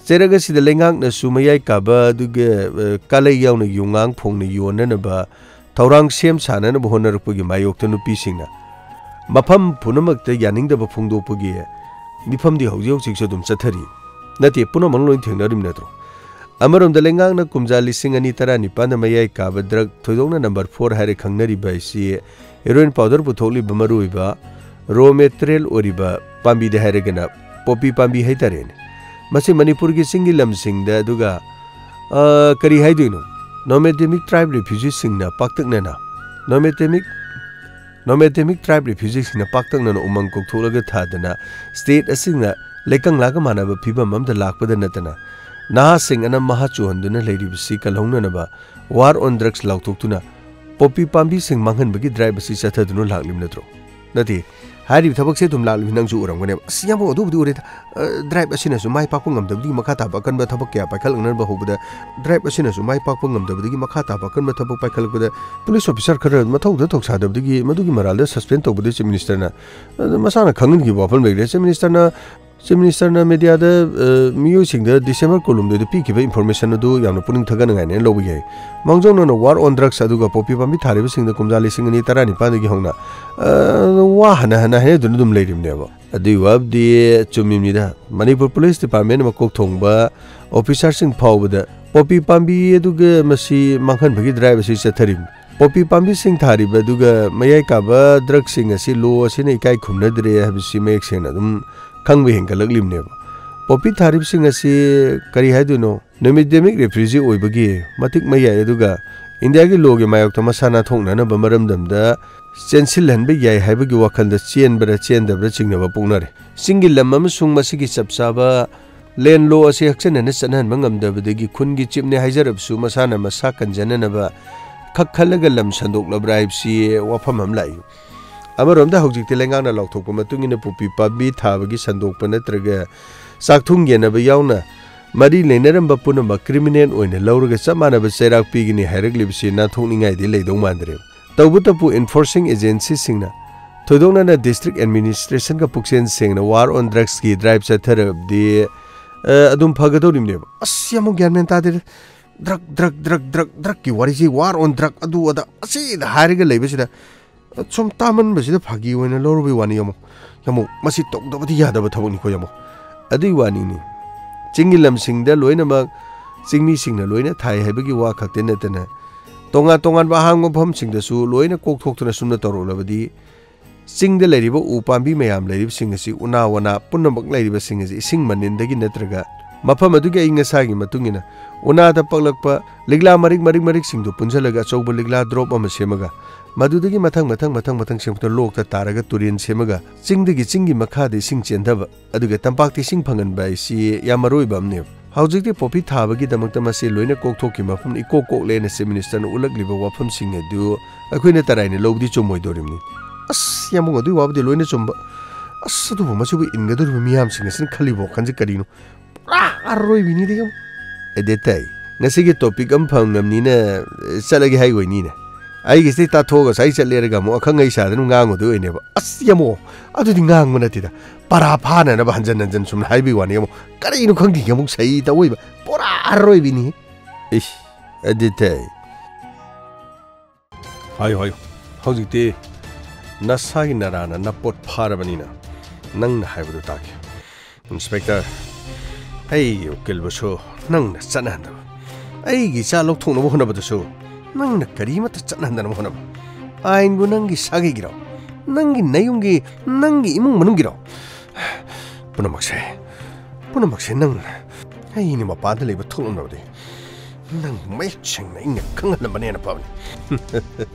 ꯆꯩꯔꯛ ꯑꯁꯤꯗ ꯂꯩꯉꯥꯛꯅꯁꯨ ꯃꯌꯥꯏ ꯀꯥꯕ ꯑꯗꯨꯒ, ꯑ, ꯀꯥꯂꯩ ꯌꯥꯎꯅ ꯌꯣꯡꯉꯥꯡ ꯐꯣꯡꯅ ꯌꯣꯟꯅꯅꯕ ꯊꯧꯔꯥꯡ ꯁꯦꯝ ꯁꯥꯅꯅꯕ ꯍꯣꯠꯅꯔꯛꯄꯒꯤ ꯃꯥꯌꯣꯛꯇ ꯅꯨꯄꯤꯁꯤꯡꯅ ꯃꯐꯝ ꯄꯨꯝꯅꯃꯛꯇ ꯌꯥꯅꯤꯡꯗꯕ ꯐꯣꯡꯗꯣꯛꯄꯒꯤ ꯃꯤꯐꯝꯗꯤ ꯍꯧꯖꯤꯛ ꯍꯧꯖꯤꯛꯁꯨ ꯑꯗꯨꯝ ꯆꯠꯊꯔꯤ꯫ ꯅꯠꯇꯦ, ꯄꯨꯝꯅꯃꯛ ꯂꯣꯏ ꯊꯦꯡꯅꯔꯤꯕ ꯅꯠꯇ꯭ꯔꯣ? ꯑꯃꯔꯣꯝꯗ ꯂꯩꯉꯥꯛꯅ ꯀꯨꯝꯖꯥ ꯂꯤꯁꯤꯡ ꯑꯅꯤ ꯇꯔꯥꯅꯤꯄꯥꯟꯗ ꯃꯌꯥꯏ ꯀꯥꯕ ꯗ꯭ꯔꯒ, ꯊꯣꯏꯗꯣꯛꯅ ꯅꯝꯕꯔ ꯐꯣꯔ ꯍꯥꯏꯔ ꯈꯪꯅꯔꯤꯕ ꯑꯁꯤ ꯍꯦꯔꯣꯏꯟ ꯄꯥꯎꯗꯔ ꯄꯨꯊꯣꯛꯂꯤꯕ ꯃꯔꯨꯑꯣꯏꯕ ꯔꯣ ꯃꯦꯇꯔꯤꯌꯦꯜ ꯑꯣꯏꯔꯤꯕ ꯄꯥꯝꯕꯤꯗ ꯍꯥꯏꯔꯒꯅ ꯄꯣꯄꯤ ꯄꯥꯝꯕꯤ ꯍꯥꯏꯇꯥꯔꯦꯅꯦ꯫ ꯃꯁꯤ ꯃꯅꯤꯄꯨꯔꯒꯤ ꯆꯤꯡꯒꯤ ꯂꯝꯁꯤꯡꯗ, ꯑꯗꯨꯒ, ꯑ, ꯀꯔꯤ ꯍꯥꯏꯗꯣꯏꯅꯣ, ꯅꯣꯃꯦꯗꯦꯃꯤꯛ ꯇ꯭ꯔꯥꯏꯕ ꯔꯤꯐ꯭ꯌꯨꯖꯤꯁꯤꯡꯅ ꯄꯥꯛꯇꯛꯅꯅ, ꯅꯣꯃꯦꯗꯦꯃꯤꯛ, ꯅꯣꯃꯦꯗꯦꯃꯤꯛ ꯇ꯭ꯔꯥꯏꯕ ꯔꯤꯐ꯭ꯌꯨꯖꯤꯁꯤꯡꯅ ꯄꯥꯛꯇꯛꯅꯅ ꯎꯃꯪ ꯀꯣꯛꯊꯣꯛꯂꯒ ꯊꯥꯗꯅ ꯁ꯭ꯇꯦꯠ ꯑꯁꯤꯅ ꯂꯩꯀꯪꯂꯥꯒ ꯃꯥꯟꯅꯕ ꯐꯤꯕꯝ ꯑꯃꯗ ꯂꯥꯛꯄꯗ ꯅꯠꯇꯅ ꯅꯍꯥꯁꯤꯡ ꯑꯅꯝ ꯃꯍꯥ ꯆꯨꯍꯟꯗꯨꯅ ꯂꯩꯔꯤꯕꯁꯤ ꯀꯜꯍꯧꯅꯅꯕ War on Drugs ꯂꯥꯎꯊꯣꯛꯇꯨꯅ ꯄꯣꯄꯤ ꯄꯥꯝꯕꯤꯁꯤꯡ ꯃꯥꯡꯍꯟꯕꯒꯤ ꯗ꯭ꯔꯥꯏꯕ ꯑꯁꯤ ꯆꯠꯊꯗꯨꯅ ꯂꯥꯛꯂꯤꯕ ꯅꯠꯇ꯭ꯔꯣ? ꯅꯠꯇꯦ, ꯍꯥꯏꯔꯤꯕ ꯊꯕꯛꯁꯦ ꯑꯗꯨꯝ ꯂꯥꯛꯂꯤꯕ ꯅꯪꯁꯨ ꯎꯔꯝꯒꯅꯦꯕ꯫ ꯑꯁ, ꯌꯥꯝꯕꯨꯡ, ꯑꯗꯨꯕꯨꯗꯤ ꯎꯔꯦꯗ꯫ ꯑ, ꯗ꯭ꯔꯥꯏꯕ ꯑꯁꯤꯅꯁꯨ ꯃꯥꯏ ꯄꯥꯛꯄ ꯉꯝꯗꯕꯗꯒꯤ ꯃꯈꯥ ꯇꯥꯕ ꯑꯀꯟꯕ ꯊꯕꯛ ꯀꯌꯥ ꯄꯥꯏꯈꯠꯂꯛꯅꯕ ꯍꯧꯕꯗ, ꯗ꯭ꯔꯥꯏꯕ ꯑꯁꯤꯅꯁꯨ ꯃꯥꯏ ꯄꯥꯛꯄ ꯉꯝꯗꯕꯗꯒꯤ ꯃꯈꯥ ꯇꯥꯕ ꯑꯀꯟꯕ ꯊꯕꯛ ꯄꯥꯏꯈꯠꯂꯛꯄꯗ ꯄꯨꯂꯤꯁ ꯑꯣꯐꯤꯁꯥꯔ ꯈꯔ ꯃꯊꯧꯗ ꯊꯧꯁꯥꯗꯕꯗꯒꯤ ꯃꯗꯨꯒꯤ ꯃꯔꯥꯜꯗ ꯁꯁꯄꯦꯟ ꯇꯧꯕꯗ ꯆꯤꯐ ꯃꯤꯅꯤꯁꯇꯔꯅ, ꯑ, ꯃꯁꯥꯅ ꯈꯪꯍꯟꯈꯤꯕ ꯋꯥꯐꯝ ꯂꯩꯔꯦ꯫ ꯆꯤꯐ ꯃꯤꯅꯤꯁꯇꯔꯅ ꯆꯤꯐ ꯃꯤꯅꯤꯁꯇꯔꯅ ꯃꯦꯗꯤꯌꯥꯗ, ꯑ, ꯃꯤꯑꯣꯏꯁꯤꯡꯗ ꯗꯤꯁꯦꯝꯕꯔ ꯀꯨꯟꯍꯨꯝꯗꯣꯏꯗ ꯄꯤꯈꯤꯕ ꯏꯟꯐꯣꯔꯃꯦꯁꯟ ꯑꯗꯨ ꯌꯥꯝꯅ ꯄꯨꯛꯅꯤꯡ ꯊꯧꯒꯠꯅꯤꯡꯉꯥꯏꯅꯦꯅ ꯂꯧꯕ ꯌꯥꯏ꯫ ꯃꯥꯡꯖꯧꯅꯅ ꯋꯥꯔ ꯑꯣꯟ ꯗ꯭ꯔꯒꯁ ꯑꯗꯨꯒ ꯄꯣꯄꯤ ꯄꯥꯝꯕꯤ ꯊꯥꯔꯤꯕꯁꯤꯡꯗ ꯀꯨꯝꯖꯥ ꯂꯤꯁꯤꯡ ꯑꯅꯤ ꯇꯔꯥꯅꯤꯄꯥꯟꯗꯒꯤ ꯍꯧꯅ, ꯑ, ꯋꯥ ꯍꯟꯅ ꯍꯟꯅ ꯍꯥꯏꯅꯗꯨꯅ ꯑꯗꯨꯝ ꯂꯩꯔꯤꯕꯅꯦꯕ꯫ ꯑꯗꯨꯒꯤ ꯋꯥꯕꯨꯗꯤ ꯆꯨꯝꯃꯤꯕꯅꯤꯗ꯫ ꯃꯅꯤꯄꯨꯔ ꯄꯨꯂꯤꯁ ꯗꯤꯄꯥꯔꯠꯃꯦꯟ ꯃꯀꯣꯛ ꯊꯣꯡꯕ ꯑꯣꯐꯤꯁꯥꯔꯁꯤꯡ ꯐꯥꯎꯕꯗ ꯄꯣꯄꯤ ꯄꯥꯝꯕꯤ ꯑꯗꯨꯒ ꯃꯁꯤ ꯃꯥꯡꯍꯟꯕꯒꯤ ꯗ꯭ꯔꯥꯏꯕ ꯑꯁꯤ ꯆꯠꯊꯔꯤꯕꯅꯤ꯫ ꯄꯣꯄꯤ ꯄꯥꯝꯕꯤꯁꯤꯡ ꯊꯥꯔꯤꯕ ꯑꯗꯨꯒ ꯃꯌꯥꯏ ꯀꯥꯕ ꯗ꯭ꯔꯒꯁꯤꯡ ꯑꯁꯤ ꯂꯣ ꯑꯁꯤꯅ ꯏꯀꯥꯏ ꯈꯨꯝꯅꯗ꯭ꯔꯦ ꯍꯥꯏꯕꯁꯤ ꯃꯌꯦꯛ ꯁꯦꯡꯅ ꯑꯗꯨꯝ ꯈꯪꯕ ꯍꯦꯟꯒꯠꯂꯛꯂꯤꯕꯅꯦꯕ꯫ ꯄꯣꯄꯤ ꯊꯥꯔꯤꯕꯁꯤꯡ ꯑꯁꯤ ꯀꯔꯤ ꯍꯥꯏꯗꯣꯏꯅꯣ? ꯅꯨꯃꯤꯠ ꯗꯦꯃꯤꯛ ꯔꯦꯐ꯭ꯔꯤꯖꯤ ꯑꯣꯏꯕꯒꯤ ꯃꯇꯤꯛ ꯃꯌꯥꯏ ꯑꯗꯨꯒ ꯏꯟꯗꯤꯌꯥꯒꯤ ꯂꯣꯒꯤ ꯃꯥꯌꯣꯛꯇ ꯃꯁꯥ ꯅꯥꯟꯊꯣꯛꯅꯅꯕ ꯃꯔꯝꯗꯝꯗ ꯆꯦꯟꯁꯤꯜꯍꯟꯕ ꯌꯥꯏ ꯍꯥꯏꯕꯒꯤ ꯋꯥꯈꯜꯗ ꯆꯦꯟꯕ꯭ꯔꯥ ꯆꯦꯟꯗꯕ꯭ꯔꯥ ꯆꯤꯡꯅꯕ ꯄꯣꯛꯅꯔꯦ꯫ ꯆꯤꯡꯒꯤ ꯂꯝ ꯑꯃꯁꯨꯡ ꯃꯁꯤꯒꯤ ꯆꯞ ꯆꯥꯕ ꯂꯦꯟ ꯂꯣ ꯑꯁꯤ ꯍꯛꯆꯟꯅꯅ ꯆꯠꯅꯍꯟꯕ ꯉꯝꯗꯕꯗꯒꯤ ꯈꯨꯟꯒꯤ ꯆꯤꯞꯅꯤ ꯍꯥꯏꯖꯔꯕꯁꯨ ꯃꯁꯥꯅ ꯃꯁꯥ ꯀꯟꯖꯅꯅꯕ ꯈꯛ ꯈꯜꯂꯒ ꯂꯝ ꯁꯟꯗꯣꯛꯂꯕ꯭ꯔꯥ ꯍꯥꯏꯕꯁꯤ ꯋꯥꯐꯝ ꯑꯃ ꯂꯥꯛꯏ꯫ ꯑꯃꯔꯣꯝꯗ ꯍꯧꯖꯤꯛꯇꯤ ꯂꯩꯉꯥꯛꯅ ꯂꯥꯎꯊꯣꯛꯄ ꯃꯇꯨꯡ ꯏꯟꯅ ꯄꯣꯄꯤ ꯄꯥꯝꯕꯤ ꯊꯥꯕꯒꯤ ꯁꯟꯗꯣꯛꯄ ꯅꯠꯇ꯭ꯔꯒ ꯆꯥꯛꯊꯨꯡ ꯌꯦꯟꯅꯕ ꯌꯥꯎꯅ ꯃꯔꯤ ꯂꯩꯅꯔꯝꯕ ꯄꯨꯝꯅꯃꯛ ꯀ꯭ꯔꯤꯃꯤꯅꯦꯜ ꯑꯣꯏꯅ ꯂꯧꯔꯒ ꯆꯞ ꯃꯥꯟꯅꯕ ꯆꯩꯔꯥꯛ ꯄꯤꯒꯅꯤ ꯍꯥꯏꯔꯛꯂꯤꯕꯁꯤ ꯅꯥꯟꯊꯣꯛꯅꯤꯡꯉꯥꯏꯗꯤ ꯂꯩꯗꯧ ꯃꯥꯟꯗ꯭ꯔꯦ꯫ ꯇꯧꯕꯇꯕꯨ ꯏꯟꯐꯣꯔꯁꯤꯡ ꯑꯦꯖꯦꯟꯁꯤꯁꯤꯡꯅ, ꯊꯣꯏꯗꯣꯛꯅ ꯗꯤꯁꯇ꯭ꯔꯤꯛ ꯑꯦꯗꯃꯤꯅꯤꯁꯇ꯭ꯔꯦꯁꯟꯒ ꯄꯨꯛꯆꯦꯜ ꯁꯦꯡꯅ ꯋꯥꯔ ꯑꯣꯟ ꯗ꯭ꯔꯒꯁꯀꯤ ꯗ꯭ꯔꯥꯏꯕ ꯆꯠꯊꯔꯕꯗꯤ, ꯑ, ꯑꯗꯨꯝ ꯐꯒꯗꯧꯔꯤꯕꯅꯦꯕ꯫ ꯑꯁ, ꯌꯥꯝ ꯑꯃꯨꯛ ꯒ꯭ꯌꯥꯟ ꯃꯦꯟ ꯇꯥꯗꯦꯗ꯫ ꯗ꯭ꯔꯒ, ꯗ꯭ꯔꯒ, ꯗ꯭ꯔꯒ, ꯗ꯭ꯔꯒ, ꯗ꯭ꯔꯒꯀꯤ ꯋꯥꯔꯤꯁꯤ, ꯋꯥꯔ ꯑꯣꯟ ꯗ꯭ꯔꯒ, ꯑꯗꯨ ꯑꯗꯥ ꯑꯁꯤꯗ ꯍꯥꯏꯔꯒ ꯂꯩꯕꯁꯤꯗ, ꯁꯨꯝ ꯇꯥꯃꯟꯕꯁꯤꯗ ꯐꯥꯒꯤ ꯑꯣꯏꯅ ꯂꯧꯔꯨꯕꯩ ꯋꯥꯅꯤ꯫ ꯌꯦꯡꯉꯣ, ꯌꯦꯡꯉꯣ, ꯃꯁꯤ ꯇꯧꯗꯕꯗꯤ ꯌꯥꯗꯕ ꯊꯕꯛꯅꯤꯀꯣ꯫ ꯌꯦꯡꯉꯣ, ꯑꯗꯨꯒꯤ ꯋꯥꯅꯤꯅꯤ꯫ ꯆꯤꯡꯒꯤ ꯂꯝꯁꯤꯡꯗ ꯂꯣꯏꯅꯃꯛ ꯆꯤꯡꯃꯤꯁꯤꯡꯅ ꯂꯣꯏꯅ ꯊꯥꯏ ꯍꯥꯏꯕꯒꯤ ꯋꯥ ꯈꯛꯇ ꯅꯠꯇꯅ, ꯇꯣꯉꯥꯟ ꯇꯣꯉꯥꯟꯕ ꯑꯍꯥꯡꯕ ꯃꯐꯝꯁꯤꯡꯗꯁꯨ ꯂꯣꯏꯅ ꯀꯣꯛꯊꯣꯛꯇꯨꯅ ꯁꯨꯝꯅ ꯇꯧꯔꯛꯂꯕꯗꯤ, ꯆꯤꯡꯗ ꯂꯩꯔꯤꯕ ꯎ ꯄꯥꯝꯕꯤ ꯃꯌꯥꯝ ꯂꯩꯔꯤꯕꯁꯤꯡ ꯑꯁꯤ, ꯎꯅꯥ ꯋꯥꯅꯥ ꯄꯨꯝꯅꯃꯛ ꯂꯩꯔꯤꯕꯁꯤꯡ ꯑꯁꯤ ꯏꯁꯤꯡ ꯃꯅꯤꯟꯗꯒꯤ ꯅꯠꯇ꯭ꯔꯒ ꯃꯐꯝ ꯑꯗꯨꯒꯤ ꯑꯏꯪ ꯑꯁꯥꯒꯤ ꯃꯇꯨꯡ ꯏꯟꯅ ꯎꯅꯥꯗ ꯄꯛꯂꯛꯄ ꯂꯤꯛꯂꯥ ꯃꯔꯤꯛ ꯃꯔꯤꯛ ꯃꯔꯤꯛꯁꯤꯡꯗꯨ ꯄꯨꯟꯁꯤꯜꯂꯒ ꯑꯆꯧꯕ ꯂꯤꯛꯂꯥ ꯗ꯭ꯔꯣꯞ ꯑꯃ ꯁꯦꯝꯃꯒ, ꯃꯗꯨꯗꯒꯤ ꯃꯊꯪ ꯃꯊꯪ ꯃꯊꯪ ꯃꯊꯪ ꯁꯦꯝꯃꯛꯇ ꯂꯣꯛꯇ ꯇꯥꯔꯒ ꯇꯨꯔꯦꯟ ꯁꯦꯝꯃꯒ, ꯆꯤꯡꯗꯒꯤ ꯆꯤꯡꯒꯤ ꯃꯈꯥꯗ ꯏꯁꯤꯡ ꯆꯦꯟꯊꯕ, ꯑꯗꯨꯒ ꯇꯝꯄꯥꯛꯇ ꯏꯁꯤꯡ ꯐꯪꯍꯟꯕ ꯍꯥꯏꯁꯤ ꯌꯥꯝ ꯃꯔꯨ ꯑꯣꯏꯕ ꯑꯃꯅꯦꯕ꯫ ꯍꯧꯖꯤꯛꯇꯤ ꯄꯣꯄꯤ ꯊꯥꯕꯒꯤꯗꯃꯛꯇ ꯃꯁꯤ ꯂꯣꯏꯅ ꯀꯣꯛꯊꯣꯛꯈꯤ ꯃꯐꯝ ꯏꯀꯣꯛ ꯀꯣꯛꯂꯦꯅ ꯆꯤꯐ ꯃꯤꯅꯤꯁꯇꯔꯅ ꯎꯠꯂꯛꯂꯤꯕ ꯋꯥꯐꯝꯁꯤꯡ ꯑꯗꯨ ꯑꯩꯈꯣꯏꯅ ꯇꯔꯥꯏꯅ ꯂꯧꯕꯗꯤ ꯆꯨꯝꯃꯣꯏꯗꯧꯔꯤꯕꯅꯤ꯫ ꯑꯁ, ꯌꯥꯝꯕꯨꯡ, ꯑꯗꯨꯒꯤ ꯋꯥꯕꯨꯗꯤ ꯂꯣꯏꯅ ꯆꯨꯝꯕ꯫ ꯑꯁ, ꯑꯗꯨꯕꯨ ꯃꯁꯤꯕꯨ ꯏꯟꯒꯗꯧꯔꯤꯕ ꯃꯤꯌꯥꯝꯁꯤꯡ ꯑꯁꯤꯅ ꯈꯜꯂꯤꯕ ꯋꯥꯈꯜꯁꯦ ꯀꯔꯤꯅꯣ? ꯄꯨꯔꯥ ꯑꯔꯣꯏꯕꯤꯅꯤꯗ, ꯌꯥꯝ꯫ ꯑꯦꯗꯦꯠ ꯇꯥꯏ꯫ ꯉꯁꯤꯒꯤ ꯇꯣꯄꯤꯛ ꯑꯃ ꯐꯪꯉꯕꯅꯤꯅ, ꯑꯦ, ꯆꯠꯂꯒꯦ ꯍꯥꯏ ꯑꯣꯏꯅꯤꯅꯦ꯫ ꯑꯩꯒꯤꯁꯤꯗꯩ ꯇꯥꯊꯣꯛꯑꯒ ꯉꯁꯥꯏ ꯆꯠꯂꯦꯔꯒ ꯑꯃꯨꯛ ꯑꯈꯪ ꯑꯍꯩ ꯁꯥꯗꯅ ꯉꯥꯡꯉꯨꯗꯣꯏ ꯑꯣꯏꯅꯦꯕ꯫ ꯑꯁ, ꯌꯥꯝꯃꯣ, ꯑꯗꯨꯗꯤ ꯉꯥꯡꯕ ꯅꯠꯇꯦꯗ, ꯄꯔꯥ ꯐꯥꯅꯅꯕ ꯍꯟꯖꯟ ꯍꯟꯖꯟ ꯁꯨꯝ ꯍꯥꯏꯕꯒꯤ ꯋꯥꯅꯤ꯫ ꯌꯥꯝꯃꯣ, ꯀꯔꯤꯅꯣ ꯈꯪꯗꯦ, ꯌꯥꯝꯃꯣ, ꯁꯩ ꯇꯧꯏꯕ꯫ ꯄꯨꯔꯥ ꯑꯔꯣꯏꯕꯤꯅꯤ꯫ ꯏꯁ, ꯑꯗꯨꯗꯤ꯫ ꯍꯥꯏꯌꯨ, ꯍꯥꯏꯌꯨ꯫ ꯍꯧꯖꯤꯛꯇꯤ ꯅꯁꯥꯒꯤ ꯅꯔꯥꯅ ꯅꯄꯣꯠ ꯐꯥꯔꯕꯅꯤꯅ ꯅꯪꯅ ꯍꯥꯏꯕꯗꯨ ꯇꯥꯒꯦ꯫ ꯏꯟꯁꯄꯦꯛꯇꯔ, ꯑꯩꯒꯤ ꯎꯀꯤꯜꯕꯨꯁꯨ ꯅꯪꯅ ꯆꯠꯅꯍꯟꯗꯕ, ꯑꯩꯒꯤ ꯏꯆꯥ ꯂꯧꯊꯣꯛꯅꯕ ꯍꯣꯠꯅꯕꯗꯁꯨ ꯅꯪꯅ ꯀꯔꯤꯃꯠꯇ ꯆꯠꯅꯍꯟꯗꯅꯕ ꯍꯣꯠꯅꯕ꯫ ꯑꯥꯏꯟꯕꯨ ꯅꯪꯒꯤ ꯁꯥꯒꯩꯒꯤꯔꯣ? ꯅꯪꯒꯤ ꯅꯌꯨꯝꯒꯤ, ꯅꯪꯒꯤ ꯏꯃꯨꯡ ꯃꯅꯨꯡꯒꯤꯔꯣ? ꯄꯨꯝꯅꯃꯛꯁꯦ, ꯄꯨꯝꯅꯃꯛꯁꯦ ꯅꯪꯅ꯫ ꯑꯩꯅ ꯃꯄꯥꯟꯗ ꯂꯩꯕ ꯊꯣꯛꯂꯝꯂꯕꯗꯤ ꯅꯪꯕꯨ ꯃꯌꯦꯛ ꯁꯦꯡꯅ ꯑꯩꯅ ꯈꯪꯍꯜꯂꯝꯕꯅ ꯍꯦꯟꯅ ꯐꯕꯅꯤ꯫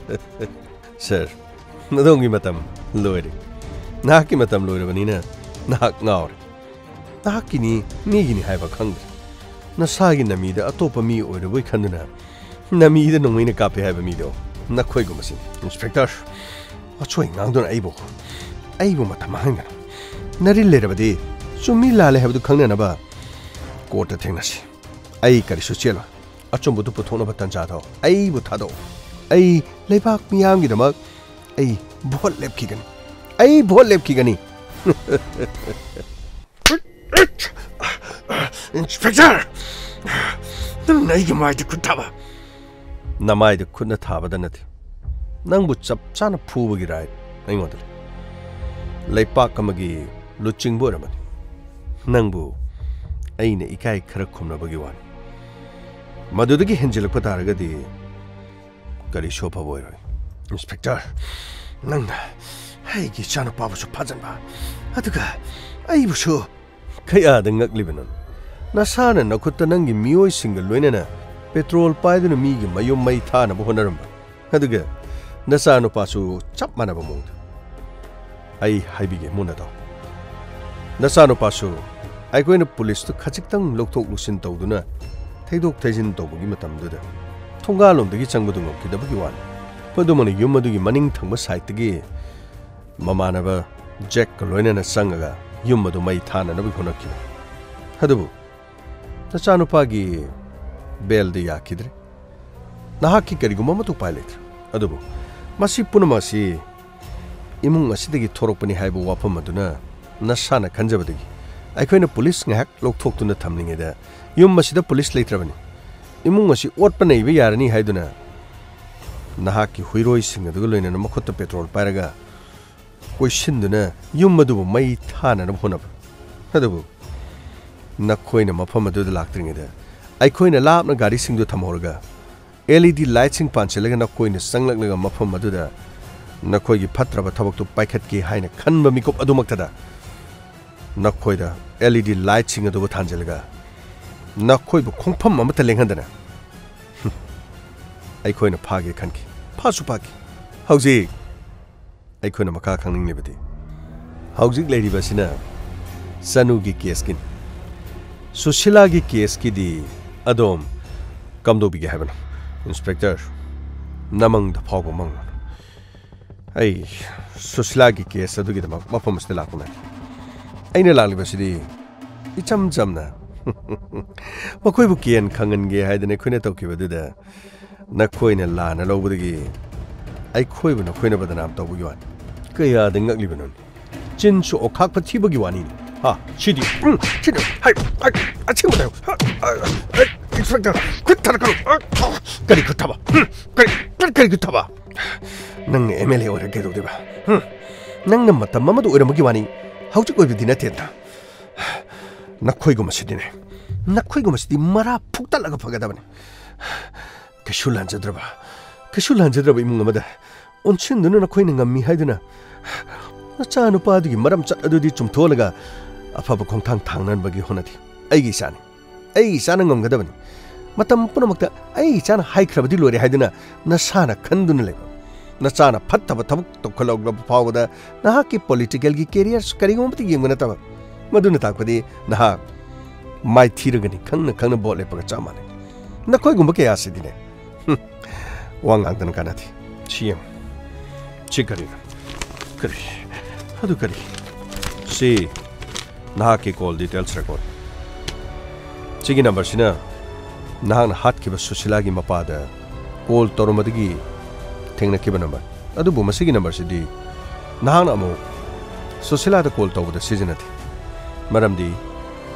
ꯁꯔ, ꯑꯗꯣꯝꯒꯤ ꯃꯇꯝ ꯂꯣꯏꯔꯦ꯫ ꯅꯍꯥꯛꯀꯤ ꯃꯇꯝ ꯂꯣꯏꯔꯕꯅꯤꯅ ꯅꯍꯥꯛ ꯉꯥꯎꯔꯦ꯫ ꯅꯍꯥꯛꯀꯤꯅꯤ, ꯃꯤꯒꯤꯅꯤ ꯍꯥꯏꯕ ꯈꯪꯗ꯭ꯔꯦ꯫ ꯅꯁꯥꯒꯤ ꯅꯃꯤꯗ ꯑꯇꯣꯞꯄ ꯃꯤ ꯑꯣꯏꯔꯕꯣꯏ ꯈꯟꯗꯨꯅ ꯅꯃꯤꯗ ꯅꯣꯡꯃꯩꯅ ꯀꯥꯞꯄꯦ ꯍꯥꯏꯕ ꯃꯤꯗꯣ ꯅꯈꯣꯏꯒꯨꯝꯕꯁꯤꯅꯤ꯫ ꯏꯟꯁꯄꯦꯛꯇꯔ, ꯋꯥꯆꯣꯏ ꯉꯥꯡꯗꯨꯅ ꯑꯩꯕꯨ, ꯑꯩꯕꯨ ꯃꯇꯝ ꯃꯥꯡꯍꯟꯒꯅꯨ꯫ ꯅꯔꯤꯜ ꯂꯩꯔꯕꯗꯤ ꯆꯨꯝꯃꯤ ꯂꯥꯜꯂꯦ ꯍꯥꯏꯕꯗꯨ ꯈꯪꯅꯅꯕ ꯀꯣꯔꯠꯇ ꯊꯦꯡꯅꯁꯤ꯫ ꯑꯩ ꯀꯔꯤꯁꯨ ꯆꯦꯜꯂꯣꯏ꯫ ꯑꯆꯨꯝꯕꯗꯨ ꯄꯨꯊꯣꯛꯅꯕ ꯇꯟꯖꯥꯗꯣ ꯑꯩꯕꯨ ꯊꯥꯗꯣꯛꯑꯣ꯫ ꯑꯩ ꯂꯩꯕꯥꯛ ꯃꯤꯌꯥꯝꯒꯤꯗꯃꯛ ꯑꯩ ꯚꯣꯠ ꯂꯦꯞꯈꯤꯒꯅꯤ꯫ ꯑꯩ ꯚꯣꯠ ꯂꯦꯞꯈꯤꯒꯅꯤ꯫ ꯏꯟꯁꯄꯦꯛꯇꯔ! ꯅꯪꯅ ꯑꯩꯒꯤ ꯃꯥꯏꯗ ꯈꯨꯠ ꯊꯥꯕ꯫ ꯅꯃꯥꯏꯗ ꯈꯨꯠꯅ ꯊꯥꯕꯗ ꯅꯠꯇꯦ꯫ ꯅꯪꯕꯨ ꯆꯞ ꯆꯥꯅ ꯐꯨꯕꯒꯤ ꯔꯥꯏꯠ ꯑꯩꯉꯣꯟꯗ ꯂꯩ꯫ ꯂꯩꯄꯥꯛ ꯑꯃꯒꯤ ꯂꯨꯆꯤꯡꯕ ꯑꯣꯏꯔꯝꯕꯅꯤ꯫ ꯅꯪꯕꯨ ꯑꯩꯅ ꯏꯀꯥꯏ ꯈꯔ ꯈꯨꯝꯅꯕꯒꯤ ꯋꯥꯅꯤ꯫ ꯃꯗꯨꯗꯒꯤ ꯍꯦꯟꯖꯤꯜꯂꯛꯄ ꯇꯥꯔꯒꯗꯤ ꯀꯔꯤꯁꯨ ꯑꯐꯕ ꯑꯣꯏꯔꯣꯏ꯫ ꯏꯟꯁꯄꯦꯛꯇꯔ, ꯅꯪꯅ ꯑꯩꯒꯤ ꯏꯆꯥꯅꯨꯄꯥꯕꯨꯁꯨ ꯐꯥꯖꯟꯕ, ꯑꯗꯨꯒ ꯑꯩꯕꯨꯁꯨ꯫ ꯀꯌꯥꯗ ꯉꯛꯂꯤꯕꯅꯣ? ꯅꯁꯥꯅ ꯅꯈꯨꯠꯇ ꯅꯪꯒꯤ ꯃꯤꯑꯣꯏꯁꯤꯡꯒ ꯂꯣꯏꯅꯅ ꯄꯦꯇ꯭ꯔꯣꯜ ꯄꯥꯏꯗꯨꯅ ꯃꯤꯒꯤ ꯃꯌꯨꯝ ꯃꯩ ꯊꯥꯅꯕ ꯍꯣꯠꯅꯔꯝꯕ, ꯑꯗꯨꯒ ꯅꯆꯥꯅꯨꯄꯥꯁꯨ ꯆꯞ ꯃꯥꯟꯅꯕ ꯃꯑꯣꯡꯗ꯫ ꯑꯩ ꯍꯥꯏꯕꯤꯒꯦ, ꯃꯨꯟꯅ ꯇꯥꯎ꯫ ꯅꯆꯥꯅꯨꯄꯥꯁꯨ ꯑꯩꯈꯣꯏꯅ ꯄꯨꯂꯤꯁꯇꯨ ꯈꯖꯤꯛꯇꯪ ꯂꯧꯊꯣꯛ ꯂꯧꯁꯤꯟ ꯇꯧꯗꯨꯅ ꯊꯩꯗꯣꯛ ꯊꯩꯖꯤꯟ ꯇꯧꯕꯒꯤ ꯃꯇꯝꯗꯨꯗ ꯊꯣꯡꯒꯥꯜꯂꯣꯝꯗꯒꯤ ꯆꯪꯕꯗꯨ ꯉꯝꯈꯤꯗꯕꯒꯤ ꯋꯥꯅꯤ꯫ ꯃꯗꯨꯃꯛꯅ ꯌꯨꯝ ꯑꯗꯨꯒꯤ ꯃꯅꯤꯡ ꯊꯪꯕ ꯁꯥꯏꯠꯇꯒꯤ ꯃꯃꯥꯟꯅꯕ ꯖꯦꯛꯀ ꯂꯣꯏꯅꯅ ꯆꯪꯉꯒ ꯌꯨꯝ ꯑꯗꯨ ꯃꯩ ꯊꯥꯅꯅꯕ ꯍꯣꯠꯅꯈꯤꯕꯅꯤ꯫ ꯑꯗꯨꯕꯨ ꯅꯆꯥꯅꯨꯄꯥꯒꯤ ꯕꯦꯜꯗꯤ ꯌꯥꯈꯤꯗ꯭ꯔꯦ꯫ ꯅꯍꯥꯛꯀꯤ ꯀꯔꯤꯒꯨꯝꯕ ꯑꯃꯠꯇ ꯎꯄꯥꯏ ꯂꯩꯇ꯭ꯔꯦ꯫ ꯑꯗꯨꯕꯨ ꯃꯁꯤ ꯄꯨꯝꯅꯃꯛ ꯑꯁꯤ ꯏꯃꯨꯡ ꯑꯁꯤꯗꯒꯤ ꯊꯣꯔꯛꯄꯅꯤ ꯍꯥꯏꯕ ꯋꯥꯐꯝ ꯑꯗꯨꯅ ꯅꯁꯥꯅ ꯈꯟꯖꯕꯗꯒꯤ ꯑꯩꯈꯣꯏꯅ ꯄꯨꯂꯤꯁ ꯉꯥꯏꯍꯥꯛ ꯂꯧꯊꯣꯛꯇꯨꯅ ꯊꯝꯂꯤꯉꯩꯗ ꯌꯨꯝ ꯑꯁꯤꯗ ꯄꯨꯂꯤꯁ ꯂꯩꯇ꯭ꯔꯕꯅꯤ꯫ ꯏꯃꯨꯡ ꯑꯁꯤ ꯑꯣꯠꯄ ꯅꯩꯕ ꯌꯥꯔꯅꯤ ꯍꯥꯏꯗꯨꯅ ꯅꯍꯥꯛꯀꯤ ꯍꯨꯏꯔꯣꯏꯁꯤꯡ ꯑꯗꯨꯒ ꯂꯣꯏꯅꯅ ꯃꯈꯨꯠꯇ ꯄꯦꯇ꯭ꯔꯣꯜ ꯄꯥꯏꯔꯒ ꯀꯣꯏꯁꯤꯟꯗꯨꯅ ꯌꯨꯝ ꯑꯗꯨꯕꯨ ꯃꯩ ꯊꯥꯅꯅꯕ ꯍꯣꯠꯅꯕ꯫ ꯑꯗꯨꯕꯨ ꯅꯈꯣꯏꯅ ꯃꯐꯝ ꯑꯗꯨꯗ ꯂꯥꯛꯇ꯭ꯔꯤꯉꯩꯗ ꯑꯩꯈꯣꯏꯅ ꯂꯥꯞꯅ ꯒꯥꯔꯤꯁꯤꯡꯗꯨ ꯊꯝꯍꯧꯔꯒ ꯑꯦꯜ ꯏ ꯗꯤ ꯂꯥꯏꯠꯁꯤꯡ ꯄꯥꯟꯁꯤꯜꯂꯒ ꯅꯈꯣꯏꯅ ꯆꯪꯂꯛꯂꯒ ꯃꯐꯝ ꯑꯗꯨꯗ ꯅꯈꯣꯏꯒꯤ ꯐꯠꯇ꯭ꯔꯕ ꯊꯕꯛꯇꯨ ꯄꯥꯏꯈꯠꯀꯦ ꯍꯥꯏꯅ ꯈꯟꯕ ꯃꯤꯀꯨꯞ ꯑꯗꯨꯃꯛꯇꯗ ꯅꯈꯣꯏꯗ ꯑꯦꯜ ꯏ ꯗꯤ ꯂꯥꯏꯠꯁꯤꯡ ꯑꯗꯨꯕꯨ ꯊꯥꯟꯖꯤꯜꯂꯒ ꯅꯈꯣꯏꯕꯨ ꯈꯣꯡꯐꯝ ꯑꯃꯠꯇ ꯂꯦꯡꯍꯟꯗꯅ, ꯍꯨꯝ, ꯑꯩꯈꯣꯏꯅ ꯐꯥꯒꯦ ꯈꯟꯈꯤ꯫ ꯐꯥꯁꯨ ꯐꯥꯈꯤ꯫ ꯍꯧꯖꯤꯛ ꯑꯩꯈꯣꯏꯅ ꯃꯈꯥ ꯈꯪꯅꯤꯡꯂꯤꯕꯗꯤ ꯍꯧꯖꯤꯛ ꯂꯩꯔꯤꯕ ꯑꯁꯤꯅ ꯆꯅꯨꯒꯤ ꯀꯦꯁꯀꯤꯅꯤ꯫ ꯁꯨꯁꯤꯂꯥꯒꯤ ꯀꯦꯁꯀꯤꯗꯤ ꯑꯗꯣꯝ ꯀꯝꯗꯧꯕꯤꯒꯦ ꯍꯥꯏꯕꯅꯣ? ꯏꯟꯁꯄꯦꯛꯇꯔ, ꯅꯃꯪꯗ ꯐꯥꯎꯕ ꯃꯪꯂꯨꯅꯨ꯫ ꯑꯩ ꯁꯨꯁꯤꯂꯥꯒꯤ ꯀꯦꯁ ꯑꯗꯨꯒꯤꯗꯃꯛ ꯃꯐꯝ ꯑꯁꯤꯗ ꯂꯥꯛꯄ ꯅꯠꯇꯦ꯫ ꯑꯩꯅ ꯂꯥꯛꯂꯤꯕꯁꯤꯗꯤ ꯏꯆꯝ ꯆꯝꯅ ꯃꯈꯣꯏꯕꯨ ꯀꯦꯟ ꯈꯪꯍꯟꯒꯦ ꯍꯥꯏꯗꯅ ꯑꯩꯈꯣꯏꯅ ꯇꯧꯈꯤꯕꯗꯨꯗ ꯅꯈꯣꯏꯅ ꯂꯥꯟꯅ ꯂꯧꯕꯗꯒꯤ ꯑꯩꯈꯣꯏꯕꯨ ꯅꯈꯣꯏꯅ ꯕꯗꯅꯥꯝ ꯇꯧꯕꯒꯤ ꯋꯥꯅꯤ꯫ ꯀꯌꯥꯗ ꯉꯛꯂꯤꯕꯅꯣꯅꯦ? ꯆꯤꯟꯁꯨ ꯑꯣꯈꯥꯛꯄ ꯊꯤꯕꯒꯤ ꯋꯥꯅꯤꯅꯦ꯫ ꯍꯥ, ꯁꯤꯗꯤ, ꯎꯝ, ꯁꯤꯗꯤ, ꯍꯥꯏ, ꯍꯥꯏ, ꯑꯁꯦꯡꯕꯗ ꯍꯥꯏꯌꯨ꯫ ꯍꯥ, ꯑ, ꯑ, ꯏꯟꯁꯄꯦꯛꯇꯔ, ꯈꯨꯠ ꯊꯥꯔꯛꯀꯅꯨ꯫ ꯑ, ꯑ, ꯀꯔꯤ ꯈꯨꯠ ꯊꯥꯕ? ꯎꯝ, ꯀꯔꯤ, ꯀꯔꯤ, ꯀꯔꯤ ꯈꯨꯠ ꯊꯥꯕ? ꯅꯪꯅ ꯑꯦꯝ ꯑꯦꯜ ꯑꯦ ꯑꯣꯏꯔꯒ ꯀꯩꯗꯧꯗꯣꯏꯕ? ꯍꯨꯝ? ꯅꯪꯅ ꯃꯇꯝ ꯑꯃꯗ ꯑꯣꯏꯔꯝꯕꯒꯤ ꯋꯥꯅꯤ, ꯍꯧꯖꯤꯛ ꯑꯣꯏꯕꯗꯤ ꯅꯠꯇꯦꯗꯅ꯫ ꯅꯈꯣꯏꯒꯨꯝꯕꯁꯤꯗꯤꯅꯦ, ꯅꯈꯣꯏꯒꯨꯝꯕꯁꯤꯗꯤ ꯃꯔꯥ ꯐꯨꯛꯇꯠꯂꯒ ꯐꯒꯗꯕꯅꯤ꯫ ꯀꯩꯁꯨ ꯂꯥꯟꯖꯗ꯭ꯔꯕ, ꯀꯩꯁꯨ ꯂꯥꯟꯖꯗ꯭ꯔꯕ ꯏꯃꯨꯡ ꯑꯃꯗ ꯑꯣꯟꯁꯤꯟꯗꯨꯅ ꯅꯈꯣꯏꯅ ꯉꯝꯃꯤ ꯍꯥꯏꯗꯨꯅ ꯅꯆꯥꯅꯨꯄꯥꯗꯨꯒꯤ ꯃꯔꯝꯆꯠ ꯑꯗꯨꯗꯤ ꯆꯨꯝꯊꯣꯛꯍꯜꯂꯒ ꯑꯐꯕ ꯈꯣꯡꯊꯥꯡ ꯊꯥꯡꯅꯅꯕꯒꯤ ꯍꯣꯠꯅꯗꯦ꯫ ꯑꯩꯒꯤ ꯏꯆꯥꯅꯤ, ꯑꯩꯒꯤ ꯏꯆꯥꯅ ꯉꯝꯒꯗꯕꯅꯤ꯫ ꯃꯇꯝ ꯄꯨꯝꯅꯃꯛꯇ ꯑꯩꯒꯤ ꯏꯆꯥꯅ ꯍꯥꯏꯈ꯭ꯔꯕꯗꯤ ꯂꯣꯏꯔꯦ ꯍꯥꯏꯗꯨꯅ ꯅꯁꯥꯅ ꯈꯟꯗꯨꯅ ꯂꯩꯕ꯫ ꯅꯆꯥꯅ ꯐꯠꯇꯕ ꯊꯕꯛ ꯇꯧꯈꯠꯂꯛꯂꯕ ꯐꯥꯎꯕꯗ ꯅꯍꯥꯛꯀꯤ ꯄꯣꯂꯤꯇꯤꯀꯦꯜꯒꯤ ꯀꯦꯔꯤꯌꯔꯁꯨ ꯀꯔꯤꯒꯨꯝꯕ ꯑꯃꯠꯇ ꯌꯦꯡꯕ ꯅꯠꯇꯕ꯫ ꯃꯗꯨꯅ ꯇꯥꯛꯄꯗꯤ ꯅꯍꯥꯛ ꯃꯥꯏꯊꯤꯔꯒꯅꯤ ꯈꯪꯅ ꯈꯪꯅ ꯚꯣꯠ ꯂꯦꯞꯄꯒ ꯆꯞ ꯃꯥꯟꯅꯩ꯫ ꯅꯈꯣꯏꯒꯨꯝꯕ ꯀꯌꯥꯁꯤꯗꯤꯅꯦ, ꯍꯨꯝ, ꯋꯥ ꯉꯥꯡꯗꯅ ꯀꯥꯟꯅꯗꯦ꯫ ꯁꯤ ꯌꯦꯡꯉꯨ꯫ ꯁꯤ ꯀꯔꯤꯅꯣ? ꯀꯔꯤ? ꯑꯗꯨ ꯀꯔꯤ? ꯁꯤ ꯅꯍꯥꯛꯀꯤ ꯀꯣꯜ ꯗꯤꯇꯦꯜꯁ ꯔꯦꯀꯣꯔꯗ꯫ ꯁꯤꯒꯤ ꯅꯝꯕꯔꯁꯤꯅ ꯅꯍꯥꯛꯅ ꯍꯥꯠꯈꯤꯕ ꯁꯨꯁꯤꯂꯥꯒꯤ ꯃꯄꯥꯗ ꯀꯣꯜ ꯇꯧꯔꯝꯕꯗꯒꯤ ꯊꯦꯡꯅꯈꯤꯕ ꯅꯝꯕꯔ꯫ ꯑꯗꯨꯕꯨ ꯃꯁꯤꯒꯤ ꯅꯝꯕꯔꯁꯤꯗꯤ ꯅꯍꯥꯛꯅ ꯑꯃꯨꯛ ꯁꯨꯁꯤꯂꯥꯗ ꯀꯣꯜ ꯇꯧꯕꯗ ꯁꯤꯖꯤꯟꯅꯗꯦ꯫ ꯃꯔꯝꯗꯤ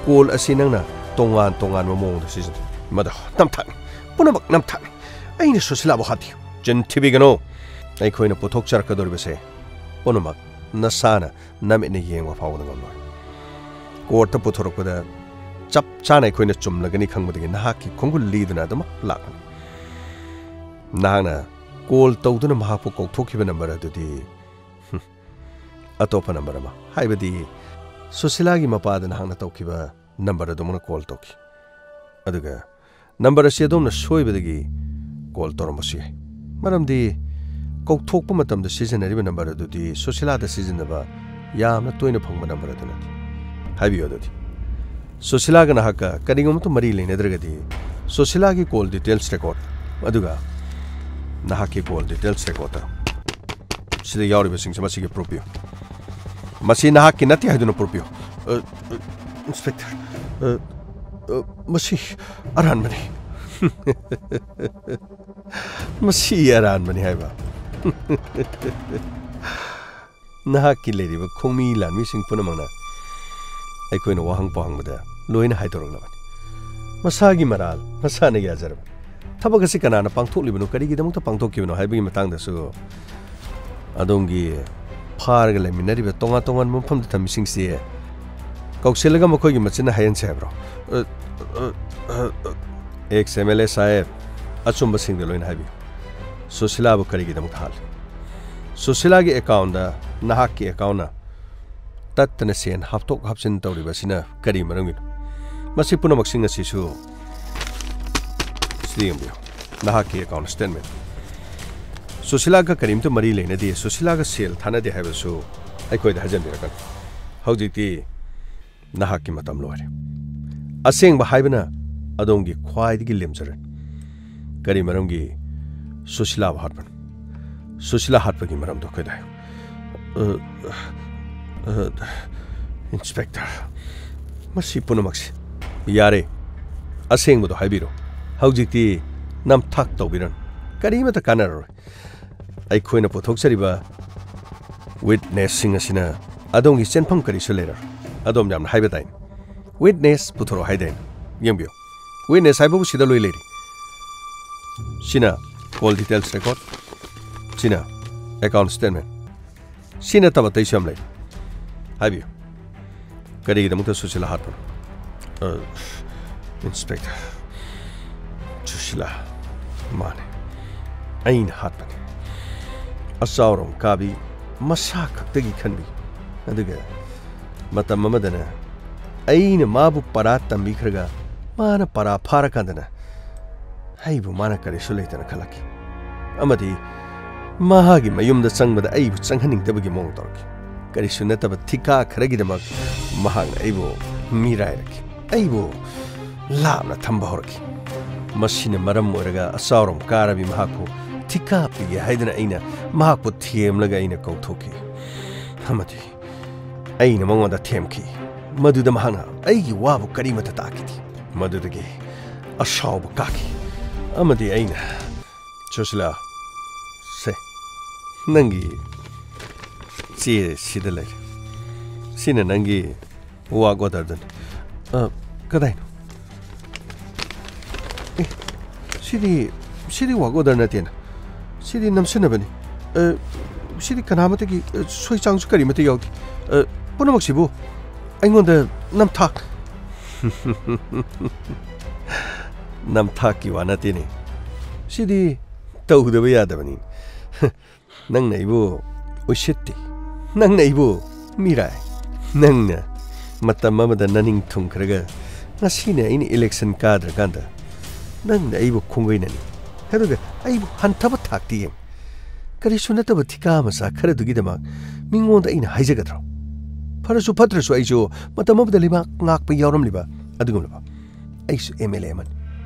ꯀꯣꯜ ꯑꯁꯤ ꯅꯪꯅ ꯇꯣꯉꯥꯟ ꯇꯣꯉꯥꯟꯕ ꯃꯑꯣꯡꯗ ꯁꯤꯖꯤꯟꯅꯩ꯫ ꯃꯗꯨ ꯅꯝꯊꯥꯛꯅꯤ꯫ ꯄꯨꯝꯅꯃꯛ ꯅꯝꯊꯥꯛꯅꯤ꯫ ꯑꯩꯅ ꯁꯨꯁꯤꯂꯥꯕꯨ ꯍꯥꯠꯇꯦ꯫ ꯆꯤꯟ ꯊꯤꯕꯤꯒꯅꯨ꯫ ꯑꯩꯈꯣꯏꯅ ꯄꯨꯊꯣꯛꯆꯔꯛꯀꯗꯧꯔꯤꯕꯁꯦ ꯄꯨꯝꯅꯃꯛ ꯅꯁꯥꯅ ꯅꯃꯤꯠꯅ ꯌꯦꯡꯕ ꯐꯥꯎꯕꯗ ꯉꯝꯂꯣꯏ꯫ ꯀꯣꯔꯠꯇ ꯄꯨꯊꯣꯔꯛꯄꯗ ꯆꯞ ꯆꯥꯅ ꯑꯩꯈꯣꯏꯅ ꯆꯨꯝꯂꯒꯅꯤ ꯈꯪꯕꯗꯒꯤ ꯅꯍꯥꯛꯀꯤ ꯈꯣꯡꯒꯨꯜ ꯂꯤꯗꯨꯅ ꯑꯗꯨꯃꯛ ꯂꯥꯛꯄꯅꯤ꯫ ꯅꯍꯥꯛꯅ ꯀꯣꯜ ꯇꯧꯗꯨꯅ ꯃꯍꯥꯛꯄꯨ ꯀꯧꯊꯣꯛꯈꯤꯕ ꯅꯝꯕꯔ ꯑꯗꯨꯗꯤ, ꯍꯨꯝ, ꯑꯇꯣꯞꯄ ꯅꯝꯕꯔ ꯑꯃ, ꯍꯥꯏꯕꯗꯤ ꯁꯨꯁꯤꯂꯥꯒꯤ ꯃꯄꯥꯗ ꯅꯍꯥꯛꯅ ꯇꯧꯈꯤꯕ ꯅꯝꯕꯔ ꯑꯗꯨꯃꯛꯅ ꯀꯣꯜ ꯇꯧꯈꯤ꯫ ꯑꯗꯨꯒ ꯅꯝꯕꯔ ꯑꯁꯤ ꯑꯗꯣꯝꯅ ꯁꯣꯏꯕꯗꯒꯤ ꯀꯣꯜ ꯇꯧꯔꯝꯕꯁꯨ ꯌꯥꯏ꯫ ꯃꯔꯝꯗꯤ ꯀꯧꯊꯣꯛꯄ ꯃꯇꯝꯗ ꯁꯤꯖꯤꯟꯅꯔꯤꯕ ꯅꯝꯕꯔ ꯑꯗꯨꯗꯤ ꯁꯨꯁꯤꯂꯥꯗ ꯁꯤꯖꯤꯟꯅꯕ ꯌꯥꯝꯅ ꯇꯣꯏꯅ ꯐꯪꯕ ꯅꯝꯕꯔ ꯑꯗꯨ ꯅꯠꯇꯦ꯫ ꯍꯥꯏꯕꯤꯌꯨ ꯑꯗꯨꯗꯤ꯫ ꯁꯨꯁꯤꯂꯥꯒ ꯅꯍꯥꯛꯀ ꯀꯔꯤꯒꯨꯝꯕꯇ ꯃꯔꯤ ꯂꯩꯅꯗ꯭ꯔꯒꯗꯤ, ꯁꯨꯁꯤꯂꯥꯒꯤ ꯀꯣꯜ ꯗꯤꯇꯦꯜꯁ ꯔꯦꯀꯣꯔꯗ ꯑꯗꯨꯒ ꯅꯍꯥꯛꯀꯤ ꯀꯣꯜ ꯗꯤꯇꯦꯜꯁ ꯔꯦꯀꯣꯔꯗꯇ ꯁꯤꯗ ꯌꯥꯎꯔꯤꯕꯁꯤꯡꯁꯦ ꯃꯁꯤꯒꯤ ꯄ꯭ꯔꯨꯐ ꯄꯤꯌꯨ꯫ ꯃꯁꯤ ꯅꯍꯥꯛꯀꯤ ꯅꯠꯇꯦ ꯍꯥꯏꯗꯨꯅ ꯄ꯭ꯔꯨꯐ ꯄꯤꯌꯨ꯫ ꯑ, ꯑ, ꯏꯟꯁꯄꯦꯛꯇꯔ, ꯑ, ꯑ, ꯃꯁꯤ ꯑꯔꯥꯟꯕꯅꯤ꯫ ꯃꯁꯤ ꯑꯔꯥꯟꯕꯅꯤ ꯍꯥꯏꯕ꯫ ꯅꯍꯥꯛꯀꯤ ꯂꯩꯔꯤꯕ ꯈꯣꯡꯃꯤ ꯂꯥꯟꯃꯤꯁꯤꯡ ꯄꯨꯝꯅꯃꯛꯅ ꯑꯩꯈꯣꯏꯅ ꯋꯥꯍꯪ ꯄꯥꯎꯍꯪꯕꯗ ꯂꯣꯏꯅ ꯍꯥꯏꯗꯣꯔꯛꯂꯕꯅꯤ꯫ ꯃꯁꯥꯒꯤ ꯃꯔꯥꯜ ꯃꯁꯥꯅ ꯌꯥꯖꯔꯕꯅꯤ꯫ ꯊꯕꯛ ꯑꯁꯤ ꯀꯅꯥꯅ ꯄꯥꯡꯊꯣꯛꯂꯤꯕꯅꯣ, ꯀꯔꯤꯒꯤꯗꯃꯛꯇ ꯄꯥꯡꯊꯣꯛꯈꯤꯕꯅꯣ ꯍꯥꯏꯕꯒꯤ ꯃꯇꯥꯡꯗꯁꯨ ꯑꯗꯣꯝꯒꯤ ꯐꯥꯔꯒ ꯂꯩꯃꯤꯟꯅꯔꯤꯕ ꯇꯣꯉꯥꯟ ꯇꯣꯉꯥꯟꯕ ꯃꯐꯝꯗ ꯊꯝꯃꯤꯁꯤꯡꯁꯤ ꯀꯧꯁꯤꯜꯂꯒ ꯃꯈꯣꯏꯒꯤ ꯃꯆꯤꯟꯅ ꯍꯥꯏꯍꯟꯁꯦ ꯍꯥꯏꯕ꯭ꯔꯣ? ꯑ, ꯑ, ꯑ, ꯑ, ꯑꯦꯛꯁ ꯑꯦꯝ ꯑꯦꯜ ꯑꯦ ꯁꯥꯍꯦꯕ, ꯑꯆꯨꯝꯕꯁꯤꯡꯗ ꯂꯣꯏꯅ ꯍꯥꯏꯕꯤꯌꯨ꯫ ꯁꯨꯁꯤꯂꯥꯕꯨ ꯀꯔꯤꯒꯤꯗꯃꯛꯇ ꯍꯥꯠꯂꯤ? ꯁꯨꯁꯤꯂꯥꯒꯤ ꯑꯦꯀꯥꯎꯟꯗ ꯅꯍꯥꯛꯀꯤ ꯑꯦꯀꯥꯎꯟꯅ ꯇꯠꯇꯅ ꯁꯦꯟ ꯍꯥꯞꯇꯣꯛ ꯍꯥꯞꯆꯤꯟ ꯇꯧꯔꯤꯕ ꯑꯁꯤꯅ ꯀꯔꯤ ꯃꯔꯝꯒꯤꯅꯣ? ꯃꯁꯤ ꯄꯨꯝꯅꯃꯛꯁꯤꯡ ꯑꯁꯤꯁꯨ ꯁꯤꯗ ꯌꯦꯡꯕꯤꯌꯨ꯫ ꯅꯍꯥꯛꯀꯤ ꯑꯦꯀꯥꯎꯟ ꯁ꯭ꯇꯦꯠꯃꯦꯟ꯫ ꯁꯨꯁꯤꯂꯥꯒ ꯀꯔꯤꯝꯇ ꯃꯔꯤ ꯂꯩꯅꯗꯦ, ꯁꯨꯁꯤꯂꯥꯒ ꯁꯦꯜ ꯊꯥꯅꯗꯦ ꯍꯥꯏꯕꯁꯨ ꯑꯩꯈꯣꯏꯗ ꯍꯥꯏꯖꯟꯕꯤꯔꯛꯀꯅꯨ꯫ ꯍꯧꯖꯤꯛꯇꯤ ꯅꯍꯥꯛꯀꯤ ꯃꯇꯝ ꯂꯣꯏꯔꯦ꯫ ꯑꯁꯦꯡꯕ ꯍꯥꯏꯕꯅ ꯑꯗꯣꯝꯒꯤ ꯈ꯭ꯋꯥꯏꯗꯒꯤ ꯂꯦꯝꯖꯔꯅꯤ꯫ ꯀꯔꯤ ꯃꯔꯝꯒꯤ ꯁꯨꯁꯤꯂꯥꯕꯨ ꯍꯥꯠꯄꯅꯣ? ꯁꯨꯁꯤꯂꯥ ꯍꯥꯠꯄꯒꯤ ꯃꯔꯝꯗꯣ ꯑꯩꯈꯣꯏꯗ ꯍꯥꯏꯌꯨ꯫ ꯑ, ꯑ, ꯏꯟꯁꯄꯦꯛꯇꯔ, ꯃꯁꯤ ꯄꯨꯝꯅꯃꯛꯁꯤ ꯌꯥꯔꯦ꯫ ꯑꯁꯦꯡꯕꯗꯣ ꯍꯥꯏꯕꯤꯔꯣ꯫ ꯍꯧꯖꯤꯛꯇꯤ ꯅꯝꯊꯥꯛ ꯇꯧꯕꯤꯔꯅꯨ꯫ ꯀꯔꯤꯃꯠꯇ ꯀꯥꯟꯅꯔꯔꯣꯏ꯫ ꯑꯩꯈꯣꯏꯅ ꯄꯨꯊꯣꯛꯆꯔꯤꯕ ꯋꯤꯠꯅꯦꯁꯁꯤꯡ ꯑꯁꯤꯅ ꯑꯗꯣꯝꯒꯤ ꯆꯦꯟꯐꯝ ꯀꯔꯤꯁꯨ ꯂꯩꯔꯔꯣꯏ꯫ ꯑꯗꯣꯝ ꯌꯥꯝꯅ ꯍꯥꯏꯕ ꯇꯥꯏꯅꯦ꯫ ꯋꯤꯠꯅꯦꯁ ꯄꯨꯊꯣꯔꯛꯑꯣ ꯍꯥꯏꯗꯥꯏꯅꯦ? ꯌꯦꯡꯕꯤꯌꯨ, ꯋꯤꯠꯅꯦꯁ ꯍꯥꯏꯕꯕꯨ ꯁꯤꯗ ꯂꯣꯏ ꯂꯩꯔꯤ꯫ ꯁꯤꯅ call details record, ꯁꯤꯅ account statement, ꯁꯤ ꯅꯠꯇꯕ ꯑꯇꯩꯁꯨ ꯌꯥꯝ ꯂꯩ꯫ ꯍꯥꯏꯕꯤꯌꯨ, ꯀꯔꯤꯒꯤꯗꯃꯛꯇ ꯁꯨꯁꯤꯂꯥ ꯍꯥꯠꯄꯅꯣ? ꯑ, ꯏꯟꯁꯄꯦꯛꯇꯔ, ꯁꯨꯁꯤꯂꯥ, ꯃꯥꯅꯦ, ꯑꯩꯅ ꯍꯥꯠꯄꯅꯤ꯫ ꯑꯆꯥꯎꯔꯝ ꯀꯥꯕꯤ ꯃꯁꯥ ꯈꯛꯇꯒꯤ ꯈꯟꯕꯤ, ꯑꯗꯨꯒ ꯃꯇꯝ ꯑꯃꯗꯅ ꯑꯩꯅ ꯃꯥꯕꯨ ꯄꯔꯥ ꯇꯝꯕꯤꯈ꯭ꯔꯒ ꯃꯥꯅ ꯄꯔꯥ ꯐꯥꯔꯀꯥꯟꯗꯅ ꯑꯩꯕꯨ ꯃꯥꯅ ꯀꯔꯤꯁꯨ ꯂꯩꯇꯅ ꯈꯜꯂꯛꯈꯤ, ꯑꯃꯗꯤ ꯃꯍꯥꯛꯀꯤ ꯃꯌꯨꯝꯗ ꯆꯪꯕꯗ ꯑꯩꯕꯨ ꯆꯪꯍꯟꯅꯤꯡꯗꯕꯒꯤ ꯃꯑꯣꯡ ꯇꯧꯔꯛꯈꯤ꯫ ꯀꯔꯤꯁꯨ ꯅꯠꯇꯕ ꯊꯤꯀꯥ ꯈꯔꯒꯤꯗꯃꯛ ꯃꯍꯥꯛꯅ ꯑꯩꯕꯨ ꯃꯤꯔꯥꯏꯔꯛꯈꯤ, ꯑꯩꯕꯨ ꯂꯥꯞꯅ ꯊꯝꯕ ꯍꯧꯔꯛꯈꯤ꯫ ꯃꯁꯤꯅ ꯃꯔꯝ ꯑꯣꯏꯔꯒ ꯑꯆꯥꯎꯔꯝ ꯀꯥꯔꯕꯤ ꯃꯍꯥꯛꯄꯨ ꯊꯤꯀꯥ ꯄꯤꯒꯦ ꯍꯥꯏꯗꯨꯅ ꯑꯩꯅ ꯃꯍꯥꯛꯄꯨ ꯊꯦꯝꯂꯒ ꯑꯩꯅ ꯀꯧꯊꯣꯛꯈꯤ, ꯑꯃꯗꯤ ꯑꯩꯅ ꯃꯉꯣꯟꯗ ꯊꯦꯝꯈꯤ꯫ ꯃꯗꯨꯗ ꯃꯍꯥꯛꯅ ꯑꯩꯒꯤ ꯋꯥꯕꯨ ꯀꯔꯤꯃꯠꯇ ꯇꯥꯈꯤꯗꯦ꯫ ꯃꯗꯨꯗꯒꯤ ꯑꯁꯥꯎꯕ ꯀꯥꯈꯤ, ꯑꯃꯗꯤ ꯑꯩꯅ, "ꯁꯨꯁꯤꯂꯥ, ꯁꯦ, ꯅꯪꯒꯤ ꯆꯦ ꯁꯤꯗ ꯂꯩꯔꯦ꯫ ꯁꯤꯅ ꯅꯪꯒꯤ work orderꯗꯨꯅꯤ꯫" "ꯑ, ꯀꯗꯥꯏꯅꯣ? ꯑꯦ, ꯁꯤꯗꯤ, ꯁꯤꯗꯤ work order ꯅꯠꯇꯦꯅ꯫ ꯁꯤꯗꯤ ꯅꯝꯁꯤꯟꯅꯕꯅꯤ꯫ ꯑ, ꯁꯤꯗꯤ ꯀꯅꯥꯃꯠꯇꯒꯤ, ꯑ, ꯁꯣꯏꯆꯥꯡꯁꯨ ꯀꯔꯤꯃꯠꯇ ꯌꯥꯎꯗꯦ꯫ ꯑ, ꯄꯨꯝꯅꯃꯛꯁꯤꯕꯨ ꯑꯩꯉꯣꯟꯗ ꯅꯝꯊꯥꯛ꯫" "ꯅꯝꯊꯥꯛꯀꯤ ꯋꯥ ꯅꯠꯇꯦꯅꯦ꯫ ꯁꯤꯗꯤ ꯇꯧꯗꯕ ꯌꯥꯗꯕꯅꯤ꯫" "ꯅꯪꯅ ꯑꯩꯕꯨ ꯎꯁꯤꯠꯇꯦ꯫ ꯅꯪꯅ ꯑꯩꯕꯨ ꯃꯤꯔꯥꯏ꯫ ꯅꯪꯅ ꯃꯇꯝ ꯑꯃꯗ ꯅꯅꯤꯡ ꯊꯨꯡꯈ꯭ꯔꯒ ꯉꯁꯤꯅ ꯑꯩꯅ election ꯀꯥꯗ꯭ꯔꯀꯥꯟꯗ ꯅꯪꯅ ꯑꯩꯕꯨ ꯈꯣꯡꯒꯩꯅꯅꯤ꯫ ꯑꯗꯨꯒ ꯑꯩꯕꯨ ꯍꯟꯊꯕ ꯊꯥꯛꯇ ꯌꯦꯡ꯫ ꯀꯔꯤꯁꯨ ꯅꯠꯇꯕ ꯊꯤꯀꯥ ꯃꯆꯥ ꯈꯔꯗꯨꯒꯤꯗꯃꯛ ꯃꯤꯉꯣꯟꯗ ꯑꯩꯅ ꯍꯥꯏꯖꯒꯗ꯭ꯔꯣ? ꯐꯔꯁꯨ ꯐꯠꯇ꯭ꯔꯁꯨ ꯑꯩꯁꯨ ꯃꯇꯝ ꯑꯃꯗ ꯂꯩꯕꯥꯛ ꯉꯥꯛꯄ ꯌꯥꯎꯔꯝꯂꯤꯕ ꯑꯗꯨꯒꯨꯝꯂꯕ꯫ ꯑꯩꯁꯨ M L A ꯑꯃꯅꯤ꯫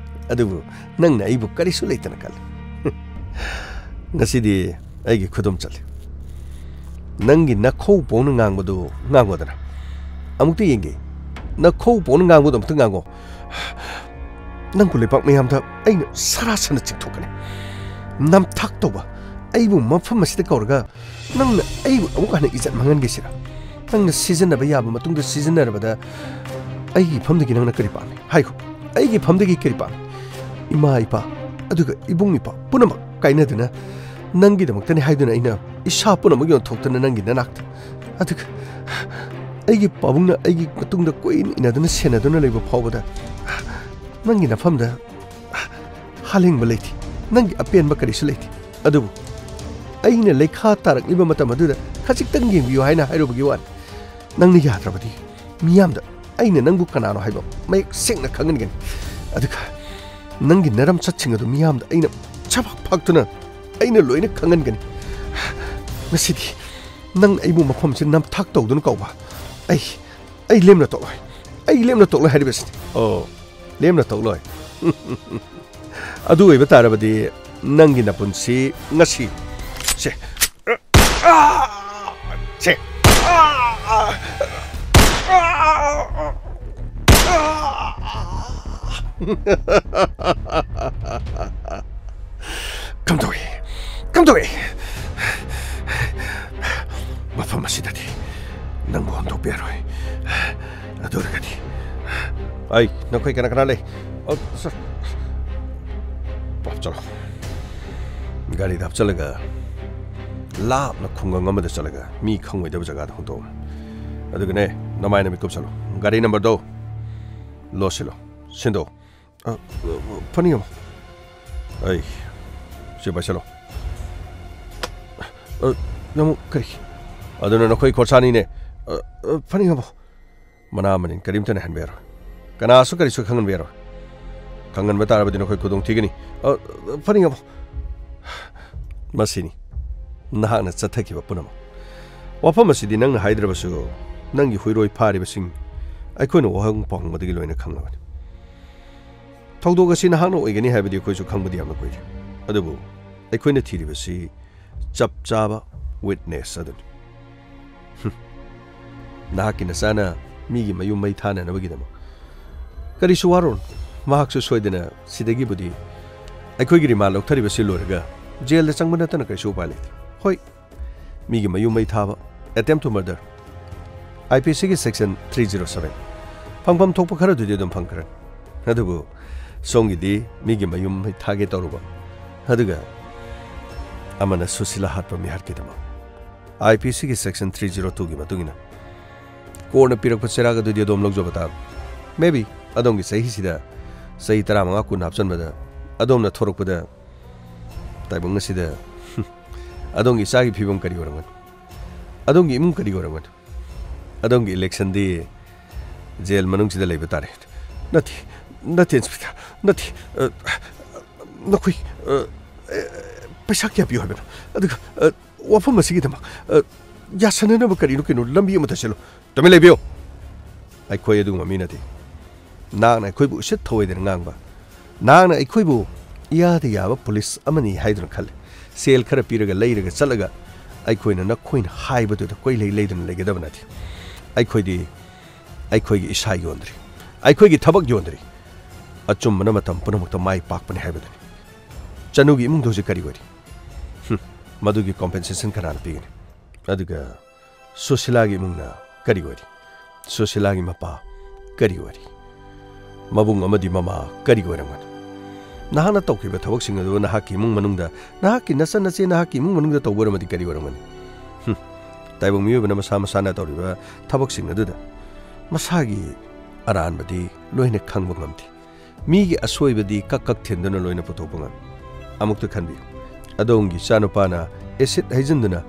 ꯑꯗꯨꯕꯨ ꯅꯪꯅ ꯑꯩꯕꯨ ꯀꯔꯤꯁꯨ ꯂꯩꯇꯅ ꯈꯜꯂꯤ꯫" "ꯉꯁꯤꯗꯤ ꯑꯩꯒꯤ ꯈꯨꯗꯨꯝ ꯆꯠꯂꯤ꯫ ꯅꯪꯒꯤ ꯅꯈꯧ ꯄꯣꯛꯅ ꯉꯥꯡꯕꯗꯨ ꯉꯥꯡꯉꯣꯗꯅ꯫ ꯑꯃꯨꯛꯇ ꯌꯦꯡꯒꯦ꯫ ꯅꯈꯧ ꯄꯣꯛꯅ ꯉꯥꯡꯕꯗꯨ ꯑꯃꯨꯛꯇ ꯉꯥꯡꯉꯣ꯫ ꯅꯪꯕꯨ ꯂꯩꯕꯥꯛ ꯃꯌꯥꯝꯗ ꯑꯩꯅ ꯁꯔꯥ ꯁꯟꯅ ꯆꯤꯡꯊꯣꯛꯀꯅꯤ꯫ ꯅꯝꯊꯥꯛ ꯇꯧꯕ, ꯑꯩꯕꯨ ꯃꯐꯝ ꯑꯁꯤꯗ ꯀꯧꯔꯒ ꯅꯪꯅ ꯑꯩꯕꯨ ꯑꯃꯨꯛ ꯍꯟꯅ ꯏꯖꯠ ꯃꯥꯡꯍꯟꯒꯦ ꯁꯤꯔꯥ? ꯅꯪꯅ ꯁꯤꯖꯤꯟꯅꯕ ꯌꯥꯕ ꯃꯇꯨꯡꯗ ꯁꯤꯖꯤꯟꯅꯔꯕꯗ ꯑꯩꯒꯤ ꯏꯐꯝꯗꯒꯤ ꯅꯪꯅ ꯀꯔꯤ ꯄꯥꯝꯃꯤ? ꯍꯥꯏꯈꯣ, ꯑꯩꯒꯤ ꯏꯐꯝꯗꯒꯤ ꯀꯔꯤ ꯄꯥꯝꯃꯤ? ꯏꯃꯥ ꯏꯄꯥ, ꯑꯗꯨꯒ ꯏꯕꯨꯡ ꯏꯄ꯭ꯋꯥ ꯄꯨꯝꯅꯃꯛ ꯀꯥꯏꯅꯗꯨꯅ ꯅꯪꯒꯤꯗꯃꯛꯇꯅꯤ ꯍꯥꯏꯗꯨꯅ ꯑꯩꯅ ꯏꯁꯥ ꯄꯨꯝꯅꯃꯛ ꯌꯣꯟꯊꯣꯛꯇꯨꯅ ꯅꯪꯒꯤ ꯅꯅꯥꯛꯇ, ꯑꯗꯨꯒ ꯑꯩꯒꯤ ꯄꯥꯕꯨꯡꯅ ꯑꯩꯒꯤ ꯃꯇꯨꯡꯗ ꯀꯣꯏꯏꯟ ꯏꯟꯅꯗꯨꯅ ꯁꯦꯟꯅꯗꯨꯅ ꯂꯩꯕ ꯐꯥꯎꯕꯗ ꯅꯪꯒꯤ ꯅꯐꯝꯗ ꯍꯥꯂꯦꯡꯕ ꯂꯩꯇꯦ, ꯅꯪꯒꯤ ꯑꯄꯦꯟꯕ ꯀꯔꯤꯁꯨ ꯂꯩꯇꯦ꯫ ꯑꯗꯨꯕꯨ ꯑꯩꯅ ꯂꯩꯈꯥ ꯇꯥꯔꯛꯂꯤꯕ ꯃꯇꯝ ꯑꯗꯨꯗ ꯈꯖꯤꯛꯇꯪ ꯌꯦꯡꯕꯤꯌꯨ ꯍꯥꯏꯅ ꯍꯥꯏꯔꯨꯕꯒꯤ ꯋꯥꯅꯤ꯫ ꯅꯪꯅ ꯌꯥꯗ꯭ꯔꯕꯗꯤ ꯃꯤꯌꯥꯝꯗ ꯑꯩꯅ ꯅꯪꯕꯨ ꯀꯅꯥꯅꯣ ꯍꯥꯏꯕ ꯃꯌꯦꯛ ꯁꯦꯡꯅ ꯈꯪꯍꯟꯒꯅꯤ꯫ ꯑꯗꯨꯒ ꯅꯪꯒꯤ ꯅꯔꯝꯆꯠꯁꯤꯡ ꯑꯗꯨ ꯃꯤꯌꯥꯝꯗ ꯑꯩꯅ ꯁꯕꯥꯛ ꯐꯥꯛꯇꯨꯅ ꯑꯩꯅ ꯂꯣꯏꯅ ꯈꯪꯍꯟꯒꯅꯤ꯫ ꯉꯁꯤꯗꯤ ꯅꯪ ꯑꯩꯕꯨ ꯃꯐꯝꯁꯤ ꯅꯝꯊꯥꯛ ꯇꯧꯗꯨꯅ ꯀꯧꯕ꯫ ꯑꯩ, ꯑꯩ ꯂꯦꯝꯅ ꯇꯣꯛꯂꯣꯏ꯫ ꯑꯩ ꯂꯦꯝꯅ ꯇꯣꯛꯂꯣꯏ ꯍꯥꯏꯔꯤꯕꯁꯤꯅꯤ꯫ ꯑꯣ, ꯂꯦꯝꯅ ꯇꯣꯛꯂꯣꯏ꯫ ꯑꯗꯨ ꯑꯣꯏꯕ ꯇꯥꯔꯕꯗꯤ ꯅꯪꯒꯤ ꯅꯄꯨꯟꯁꯤ ꯉꯁꯤ꯫ ꯁꯦ꯫ ꯁꯦ꯫ ꯀꯝꯗꯧꯏ? ꯀꯝꯗꯧꯏ? ꯃꯐꯝ ꯑꯁꯤꯗꯗꯤ ꯅꯪꯕꯨ ꯍꯨꯟꯗꯣꯛꯄ ꯌꯥꯔꯣꯏ꯫ ꯑꯗꯨ ꯑꯣꯏꯔꯒꯗꯤ ꯑꯩ, ꯅꯈꯣꯏ ꯀꯅꯥ ꯀꯅꯥ ꯂꯩ? ꯑ, ꯁꯔ꯫ ꯍꯥꯞꯆꯜꯂꯣ꯫ ꯒꯥꯔꯤꯗ ꯍꯥꯞꯆꯜꯂꯒ ꯂꯥꯞꯅ ꯈꯨꯡꯒꯪ ꯑꯃꯗ ꯆꯠꯂꯒ ꯃꯤ ꯈꯪꯉꯣꯏꯗꯕ ꯖꯒꯥꯗ ꯍꯨꯟꯗꯣꯛꯑꯣ꯫ ꯑꯗꯨꯒꯅꯦ, ꯅꯃꯥꯏ ꯅꯃꯤꯠ ꯀꯨꯞꯁꯜꯂꯣ꯫ ꯒꯥꯔꯤ ꯅꯝꯕꯔꯗꯣ ꯂꯣꯠ ꯁꯤꯜꯂꯣ, ꯁꯤꯟꯗꯣꯛꯑꯣ꯫ ꯑ, ꯐꯅꯤꯡꯉꯝ꯫ ꯑꯩ, ꯁꯤ ꯄꯥꯏꯁꯜꯂꯣ꯫ ꯑ, ꯅꯪ ꯀꯔꯤ? ꯑꯗꯨꯅ ꯅꯈꯣꯏ ꯈꯣꯔꯁꯥꯅꯤꯅꯦ꯫ ꯑ, ꯑ, ꯐꯅꯤꯡꯉꯝ꯫ ꯃꯅꯥ ꯃꯅꯤꯟ ꯀꯔꯤꯝꯇ ꯅꯥꯏꯍꯟꯕ ꯌꯥꯔꯣꯏ꯫ ꯀꯅꯥꯁꯨ ꯀꯔꯤꯁꯨ ꯈꯪꯍꯟꯕ ꯌꯥꯔꯣꯏ꯫ ꯈꯪꯍꯟꯕ ꯇꯥꯔꯕꯗꯤ ꯅꯈꯣꯏ ꯈꯨꯗꯣꯡ ꯊꯤꯒꯅꯤ꯫ ꯑ, ꯐꯅꯤꯡꯉꯝ꯫ ꯃꯁꯤꯅꯤ ꯅꯍꯥꯛꯅ ꯆꯠꯊꯈꯤꯕ ꯄꯨꯝꯅꯃꯛ꯫ ꯋꯥꯐꯝ ꯑꯁꯤꯗꯤ ꯅꯪꯅ ꯍꯥꯏꯗ꯭ꯔꯕꯁꯨ ꯅꯪꯒꯤ ꯍꯨꯏꯔꯣꯏ ꯐꯥꯔꯤꯕꯁꯤꯡ ꯑꯩꯈꯣꯏꯅ ꯋꯥꯍꯪ ꯄꯥꯎꯍꯪꯕꯗꯒꯤ ꯂꯣꯏꯅ ꯈꯪꯂꯕꯅꯤ꯫ ꯊꯧꯗꯣꯛ ꯑꯁꯤ ꯅꯍꯥꯛꯅ ꯑꯣꯏꯒꯅꯤ ꯍꯥꯏꯕꯗꯤ ꯑꯩꯈꯣꯏꯁꯨ ꯈꯪꯕꯗꯤ ꯌꯥꯝꯅ ꯀꯨꯏꯔꯦ꯫ ꯑꯗꯨꯕꯨ ꯑꯩꯈꯣꯏꯅ ꯊꯤꯔꯤꯕꯁꯤ ꯆꯞ ꯆꯥꯕ ꯋꯤꯠꯅꯦꯁ ꯑꯗꯨꯅꯤ꯫ ꯍꯨꯝ꯫ ꯅꯍꯥꯛꯀꯤ ꯅꯆꯥꯅ ꯃꯤꯒꯤ ꯃꯌꯨꯝ ꯃꯩ ꯊꯥꯅꯅꯕꯒꯤꯗꯃꯛ꯫ ꯀꯔꯤꯁꯨ ꯋꯥꯔꯨꯔꯅꯨ, ꯃꯍꯥꯛꯁꯨ ꯁꯣꯏꯗꯅ ꯁꯤꯗꯒꯤꯕꯨꯗꯤ ꯑꯩꯈꯣꯏꯒꯤ ꯔꯤꯃꯥꯟ ꯂꯧꯊꯔꯤꯕꯁꯤ ꯂꯣꯏꯔꯒ ꯖꯦꯜꯗ ꯆꯪꯕ ꯅꯠꯇꯅ ꯀꯩꯁꯨ ꯎꯄꯥꯏ ꯂꯩꯇꯦ꯫ ꯍꯣꯏ, ꯃꯤꯒꯤ ꯃꯌꯨꯝ ꯃꯩ ꯊꯥꯕ, attempt to murder, IPCꯒꯤ section three zero seven, ꯐꯪꯐꯝ ꯊꯣꯛꯄ ꯈꯔꯗꯨꯗꯤ ꯑꯗꯨꯝ ꯐꯪꯈ꯭ꯔꯅꯤ꯫ ꯑꯗꯨꯕꯨ ꯁꯣꯝꯒꯤꯗꯤ ꯃꯤꯒꯤ ꯃꯌꯨꯝ ꯃꯩ ꯊꯥꯒꯦ ꯇꯧꯔꯨꯕ, ꯑꯗꯨꯒ ꯑꯃꯅ ꯁꯨꯁꯤꯂꯥ ꯍꯥꯠꯄ ꯃꯤꯍꯥꯠꯀꯤꯗꯃꯛ IPCꯒꯤ section three zero twoꯒꯤ ꯃꯇꯨꯡ ꯏꯟꯅ ꯀꯣꯔꯠꯅ ꯄꯤꯔꯛꯄ ꯆꯩꯔꯥꯛ ꯑꯗꯨꯗꯤ ꯑꯗꯣꯝ ꯂꯧꯖꯕ ꯇꯥꯕꯅꯤ꯫ Maybe ꯑꯗꯣꯝꯒꯤ ꯆꯍꯤꯁꯤꯗ ꯆꯍꯤ ꯇꯔꯥꯃꯉꯥ ꯀꯨꯟ ꯍꯥꯞꯆꯟꯕꯗ ꯑꯗꯣꯝꯅ ꯊꯣꯔꯛꯄꯗ ꯇꯥꯏꯕꯪ ꯑꯁꯤꯗ ꯑꯗꯣꯝꯒꯤ ꯏꯆꯥꯒꯤ ꯐꯤꯕꯝ ꯀꯔꯤ ꯑꯣꯏꯔꯝꯒꯅꯤ? ꯑꯗꯣꯝꯒꯤ ꯏꯃꯨꯡ ꯀꯔꯤ ꯑꯣꯏꯔꯝꯒꯅꯤ? ꯑꯗꯣꯝꯒꯤ electionꯗꯤ ꯖꯦꯜ ꯃꯅꯨꯡꯁꯤꯗ ꯂꯩꯕ ꯇꯥꯔꯦ꯫ ꯅꯠꯇꯦ, ꯅꯠꯇꯦ, ꯏꯟꯁꯄꯦꯛꯇꯔ, ꯅꯠꯇꯦ꯫ ꯑ, ꯅꯈꯣꯏ, ꯑ, ꯑ, ꯄꯩꯁꯥ ꯀꯌꯥ ꯄꯤꯌꯨ ꯍꯥꯏꯕꯅꯣ? ꯑꯗꯨꯒ, ꯑ, ꯋꯥꯐꯝ ꯑꯁꯤꯒꯤꯗꯃꯛ, ꯑ, ꯌꯥꯁꯟꯅꯅꯕ ꯀꯔꯤꯅꯣ, ꯀꯩꯅꯣ, ꯂꯝꯕꯤ ꯑꯃꯗ ꯆꯠꯂꯨ꯫ ꯇꯨꯃꯤꯟ ꯂꯩꯕꯤꯌꯨ꯫ ꯑꯩꯈꯣꯏ ꯑꯗꯨꯒꯨꯝꯕ ꯃꯤ ꯅꯠꯇꯦ꯫ ꯅꯍꯥꯛꯅ ꯑꯩꯈꯣꯏꯕꯨ ꯎꯁꯤꯠ ꯊꯑꯣꯏꯗꯅ ꯉꯥꯡꯕ, ꯅꯍꯥꯛꯅ ꯑꯩꯈꯣꯏꯕꯨ ꯏꯌꯥꯗ ꯌꯥꯕ ꯄꯨꯂꯤꯁ ꯑꯃꯅꯤ ꯍꯥꯏꯗꯨꯅ ꯈꯜꯂꯤ꯫ ꯁꯦꯜ ꯈꯔ ꯄꯤꯔꯒ ꯂꯩꯔꯒ ꯆꯠꯂꯒ ꯑꯩꯈꯣꯏꯅ ꯅꯈꯣꯏꯅ ꯍꯥꯏꯕꯗꯨꯗ ꯀꯣꯏꯂꯩ ꯂꯩꯗꯨꯅ ꯂꯩꯒꯗꯕ ꯅꯠꯇꯦ꯫ ꯑꯩꯈꯣꯏꯗꯤ ꯑꯩꯈꯣꯏꯒꯤ ꯏꯁꯥ ꯌꯣꯟꯗ꯭ꯔꯤ, ꯑꯩꯈꯣꯏꯒꯤ ꯊꯕꯛ ꯌꯣꯟꯗ꯭ꯔꯤ꯫ ꯑꯆꯨꯝꯕꯅ ꯃꯇꯝ ꯄꯨꯝꯅꯃꯛꯇ ꯃꯥꯏ ꯄꯥꯛꯄꯅꯤ ꯍꯥꯏꯕꯗꯨꯅꯤ꯫ ꯆꯅꯨꯒꯤ ꯏꯃꯨꯡꯗ ꯍꯧꯖꯤꯛ ꯀꯔꯤ ꯑꯣꯏꯔꯤ? ꯍꯨꯝ, ꯃꯗꯨꯒꯤ compensation ꯀꯅꯥꯅ ꯄꯤꯒꯅꯤ? ꯑꯗꯨꯒ ꯁꯨꯁꯤꯂꯥꯒꯤ ꯏꯃꯨꯡꯅ ꯀꯔꯤ ꯑꯣꯏꯔꯤ? ꯁꯨꯁꯤꯂꯥꯒꯤ ꯃꯄꯥ ꯀꯔꯤ ꯑꯣꯏꯔꯤ? ꯃꯕꯨꯡ ꯑꯃꯗꯤ ꯃꯃꯥ ꯀꯔꯤ ꯑꯣꯏꯔꯝꯒꯅꯤ? ꯅꯍꯥꯛꯅ ꯇꯧꯈꯤꯕ ꯊꯕꯛꯁꯤꯡ ꯑꯗꯨ ꯅꯍꯥꯛꯀꯤ ꯏꯃꯨꯡ ꯃꯅꯨꯡꯗ, ꯅꯍꯥꯛꯀꯤ ꯅꯆꯟ ꯅꯆꯦ ꯅꯍꯥꯛꯀꯤ ꯏꯃꯨꯡ ꯃꯅꯨꯡꯗ ꯇꯧꯕ ꯑꯣꯏꯔꯝꯃꯗꯤ ꯀꯔꯤ ꯑꯣꯏꯔꯝꯒꯅꯤ? ꯍꯨꯝ, ꯇꯥꯏꯕꯪ ꯃꯤꯑꯣꯏꯕꯅ ꯃꯁꯥ ꯃꯁꯥꯅ ꯇꯧꯔꯤꯕ ꯊꯕꯛꯁꯤꯡ ꯑꯗꯨꯗ ꯃꯁꯥꯒꯤ ꯑꯔꯥꯟꯕꯗꯤ ꯂꯣꯏꯅ ꯈꯪꯕ ꯉꯝꯗꯦ꯫ ꯃꯤꯒꯤ ꯑꯁꯣꯏꯕꯗꯤ ꯀꯛ ꯀꯛ ꯊꯤꯟꯗꯨꯅ ꯂꯣꯏꯅ ꯄꯨꯊꯣꯛꯄ ꯉꯝꯃꯤ꯫ ꯑꯃꯨꯛꯇ ꯈꯟꯕꯤꯌꯨ, ꯑꯗꯣꯝꯒꯤ ꯏꯆꯥꯅꯨꯄꯥꯅ acid ꯍꯩꯖꯤꯟꯗꯨꯅ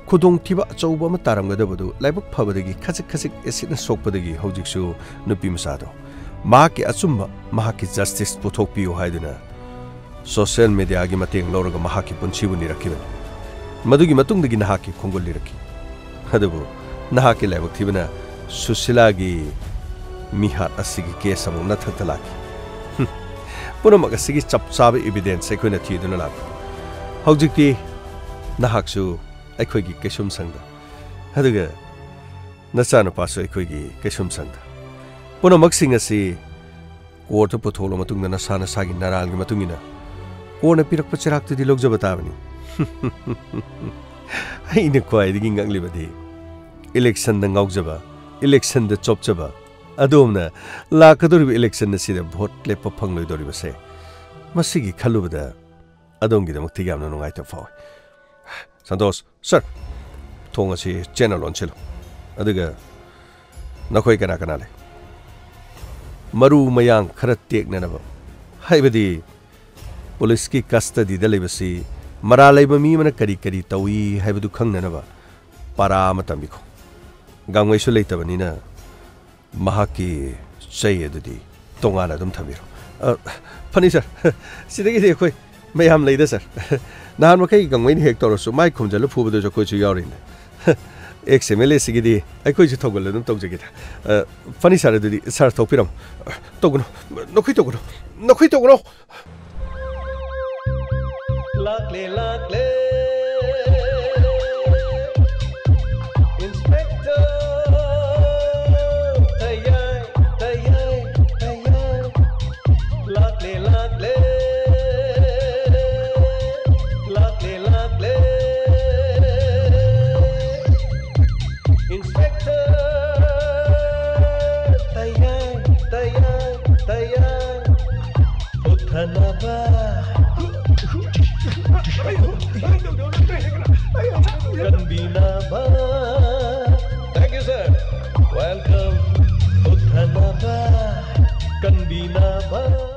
ꯈꯨꯗꯣꯡꯊꯤꯕ ꯑꯆꯧꯕ ꯑꯃ ꯇꯥꯔꯝꯒꯗꯕꯗꯨ ꯂꯥꯏꯕꯛ ꯐꯕꯗꯒꯤ ꯈꯖꯤꯛ ꯈꯖꯤꯛ acidꯅ ꯁꯣꯛꯄꯗꯒꯤ ꯍꯧꯖꯤꯛꯁꯨ ꯅꯨꯄꯤ ꯃꯆꯥꯗꯣ ꯃꯍꯥꯛꯀꯤ ꯑꯆꯨꯝꯕ, ꯃꯍꯥꯛꯀꯤ justice ꯄꯨꯊꯣꯛꯄꯤꯌꯨ ꯍꯥꯏꯗꯨꯅ social mediaꯒꯤ ꯃꯇꯦꯡ ꯂꯧꯔꯒ ꯃꯍꯥꯛꯀꯤ ꯄꯨꯟꯁꯤꯕꯨ ꯅꯤꯔꯛꯈꯤꯕꯅꯤ꯫ ꯃꯗꯨꯒꯤ ꯃꯇꯨꯡꯗꯒꯤ ꯅꯍꯥꯛꯀꯤ ꯈꯣꯡꯒꯨꯜ ꯂꯤꯔꯛꯈꯤ꯫ ꯑꯗꯨꯕꯨ ꯅꯍꯥꯛꯀꯤ ꯂꯥꯏꯕꯛ ꯊꯤꯕꯅ ꯁꯨꯁꯤꯂꯥꯒꯤ ꯃꯤꯍꯥꯠ ꯑꯁꯤꯒꯤ case ꯑꯃꯨꯛ ꯅꯊꯛꯇ ꯂꯥꯛꯈꯤ꯫ ꯍꯨꯝ, ꯄꯨꯝꯅꯃꯛ ꯑꯁꯤꯒꯤ ꯆꯞ ꯆꯥꯕ evidence ꯑꯩꯈꯣꯏꯅ ꯊꯤꯗꯨꯅ ꯂꯥꯛꯄꯅꯤ꯫ ꯍꯧꯖꯤꯛꯇꯤ ꯅꯍꯥꯛꯁꯨ ꯑꯩꯈꯣꯏꯒꯤ ꯀꯩꯁꯨꯝꯁꯪꯗ, ꯑꯗꯨꯒ ꯅꯆꯥꯅꯨꯄꯥꯁꯨ ꯑꯩꯈꯣꯏꯒꯤ ꯀꯩꯁꯨꯝꯁꯪꯗ꯫ ꯄꯨꯝꯅꯃꯛꯁꯤꯡ ꯑꯁꯤ courtꯇ ꯄꯨꯊꯣꯛꯂꯕ ꯃꯇꯨꯡꯗ ꯅꯁꯥ ꯅꯁꯥꯒꯤ ꯅꯔꯥꯜꯒꯤ ꯃꯇꯨꯡ ꯏꯟꯅ ꯀꯣꯟꯅ ꯄꯤꯔꯛꯄ ꯆꯩꯔꯥꯛꯇꯨꯗꯤ ꯂꯧꯖꯕ ꯇꯥꯕꯅꯤ꯫ ꯑꯩꯅ ꯈ꯭ꯋꯥꯏꯗꯒꯤ ꯉꯛꯂꯤꯕꯗꯤ ꯏꯂꯦꯛꯁꯟꯗ ꯉꯥꯎꯖꯕ, ꯏꯂꯦꯛꯁꯟꯗ ꯆꯣꯞꯆꯕ, ꯑꯗꯣꯝꯅ ꯂꯥꯛꯀꯗꯧꯔꯤꯕ ꯏꯂꯦꯛꯁꯟ ꯑꯁꯤꯗ ꯚꯣꯠ ꯂꯦꯞꯄ ꯐꯪꯂꯣꯏꯗꯧꯔꯤꯕꯁꯦ꯫ ꯃꯁꯤꯒꯤ ꯈꯜꯂꯨꯕꯗ ꯑꯗꯣꯝꯒꯤꯗꯃꯛꯇ ꯌꯥꯝꯅ ꯅꯨꯡꯉꯥꯏꯇꯕ ꯐꯥꯎꯏ꯫ ꯁꯟꯇꯣꯁ, ꯁꯔ, ꯊꯣꯡ ꯑꯁꯤ ꯆꯦꯠꯅ ꯂꯣꯟꯁꯤꯜꯂꯨ꯫ ꯑꯗꯨꯒ ꯅꯈꯣꯏ ꯀꯅꯥ ꯀꯅꯥ ꯂꯩ? ꯃꯔꯨ ꯃꯌꯥꯡ ꯈꯔ ꯇꯦꯛꯅꯅꯕ, ꯍꯥꯏꯕꯗꯤ ꯄꯨꯂꯤꯁꯀꯤ ꯀꯁꯇꯗꯤꯗ ꯂꯩꯕꯁꯤ ꯃꯔꯥꯜ ꯂꯩꯕ ꯃꯤ ꯑꯃꯅ ꯀꯔꯤ ꯀꯔꯤ ꯇꯧꯏ ꯍꯥꯏꯕꯗꯨ ꯈꯪꯅꯅꯕ ꯄꯥꯔꯥ ꯑꯃ ꯇꯝꯕꯤꯈꯣ꯫ ꯒꯥꯡꯃꯩꯁꯨ ꯂꯩꯇꯕꯅꯤꯅ ꯃꯍꯥꯛꯀꯤ ꯆꯩ ꯑꯗꯨꯗꯤ ꯇꯣꯉꯥꯟꯅ ꯑꯗꯨꯝ ꯊꯝꯕꯤꯔꯣ꯫ ꯑ, ꯐꯅꯤ ꯁꯥꯔ꯫ ꯁꯤꯗꯒꯤꯗꯤ ꯑꯩꯈꯣꯏ ꯃꯌꯥꯝ ꯂꯩꯗ ꯁꯥꯔ꯫ ꯅꯍꯥꯟ ꯃꯈꯩ ꯒꯥꯡꯃꯩꯅ ꯍꯦꯛ ꯇꯧꯔꯁꯨ ꯃꯥꯏ ꯈꯨꯝꯖꯤꯜꯂ ꯐꯨꯕꯗꯨꯁꯨ ꯑꯩꯈꯣꯏꯁꯨ ꯌꯥꯎꯔꯤꯅꯦ꯫ ꯑꯦꯛꯁ ꯑꯦꯝ ꯑꯦꯜ ꯑꯦ ꯁꯤꯒꯤꯗꯤ ꯑꯩꯈꯣꯏꯁꯨ ꯊꯧꯒꯜ ꯑꯗꯨꯝ ꯇꯧꯖꯒꯦꯗ꯫ ꯑ, ꯐꯅꯤ ꯁꯥꯔ, ꯑꯗꯨꯗꯤ ꯁꯥꯔ ꯊꯣꯛꯄꯤꯔꯝꯃꯣ꯫ ꯇꯧꯒꯅꯨ꯫ ꯅꯈꯣꯏ ꯇꯧꯒꯅꯨ꯫ ꯅꯈꯣꯏ ꯇꯧꯒꯅꯨ꯫ ꯂꯥꯛꯂꯦ, ꯂꯥꯛꯂꯦ꯫ ꯏꯟꯁꯄꯦꯛꯇꯔ ꯇꯌꯥꯏ, ꯇꯌꯥꯏ, ꯇꯌꯥꯏ꯫ ꯂꯥꯛꯂꯦ, ꯂꯥꯛꯂꯦ꯫ ꯂꯥꯛꯂꯦ, ꯂꯥꯛꯂꯦ꯫ ꯏꯟꯁꯄꯦꯛꯇꯔ ꯇꯌꯥꯏ, ꯇꯌꯥꯏ, ꯇꯌꯥꯏ꯫ ꯎꯠꯊꯅꯕ꯫ ꯀꯟꯕꯤꯅꯕ꯫ Thank you, sir. Welcome. ꯎꯠꯊꯅꯕ꯫ ꯀꯟꯕꯤꯅꯕ꯫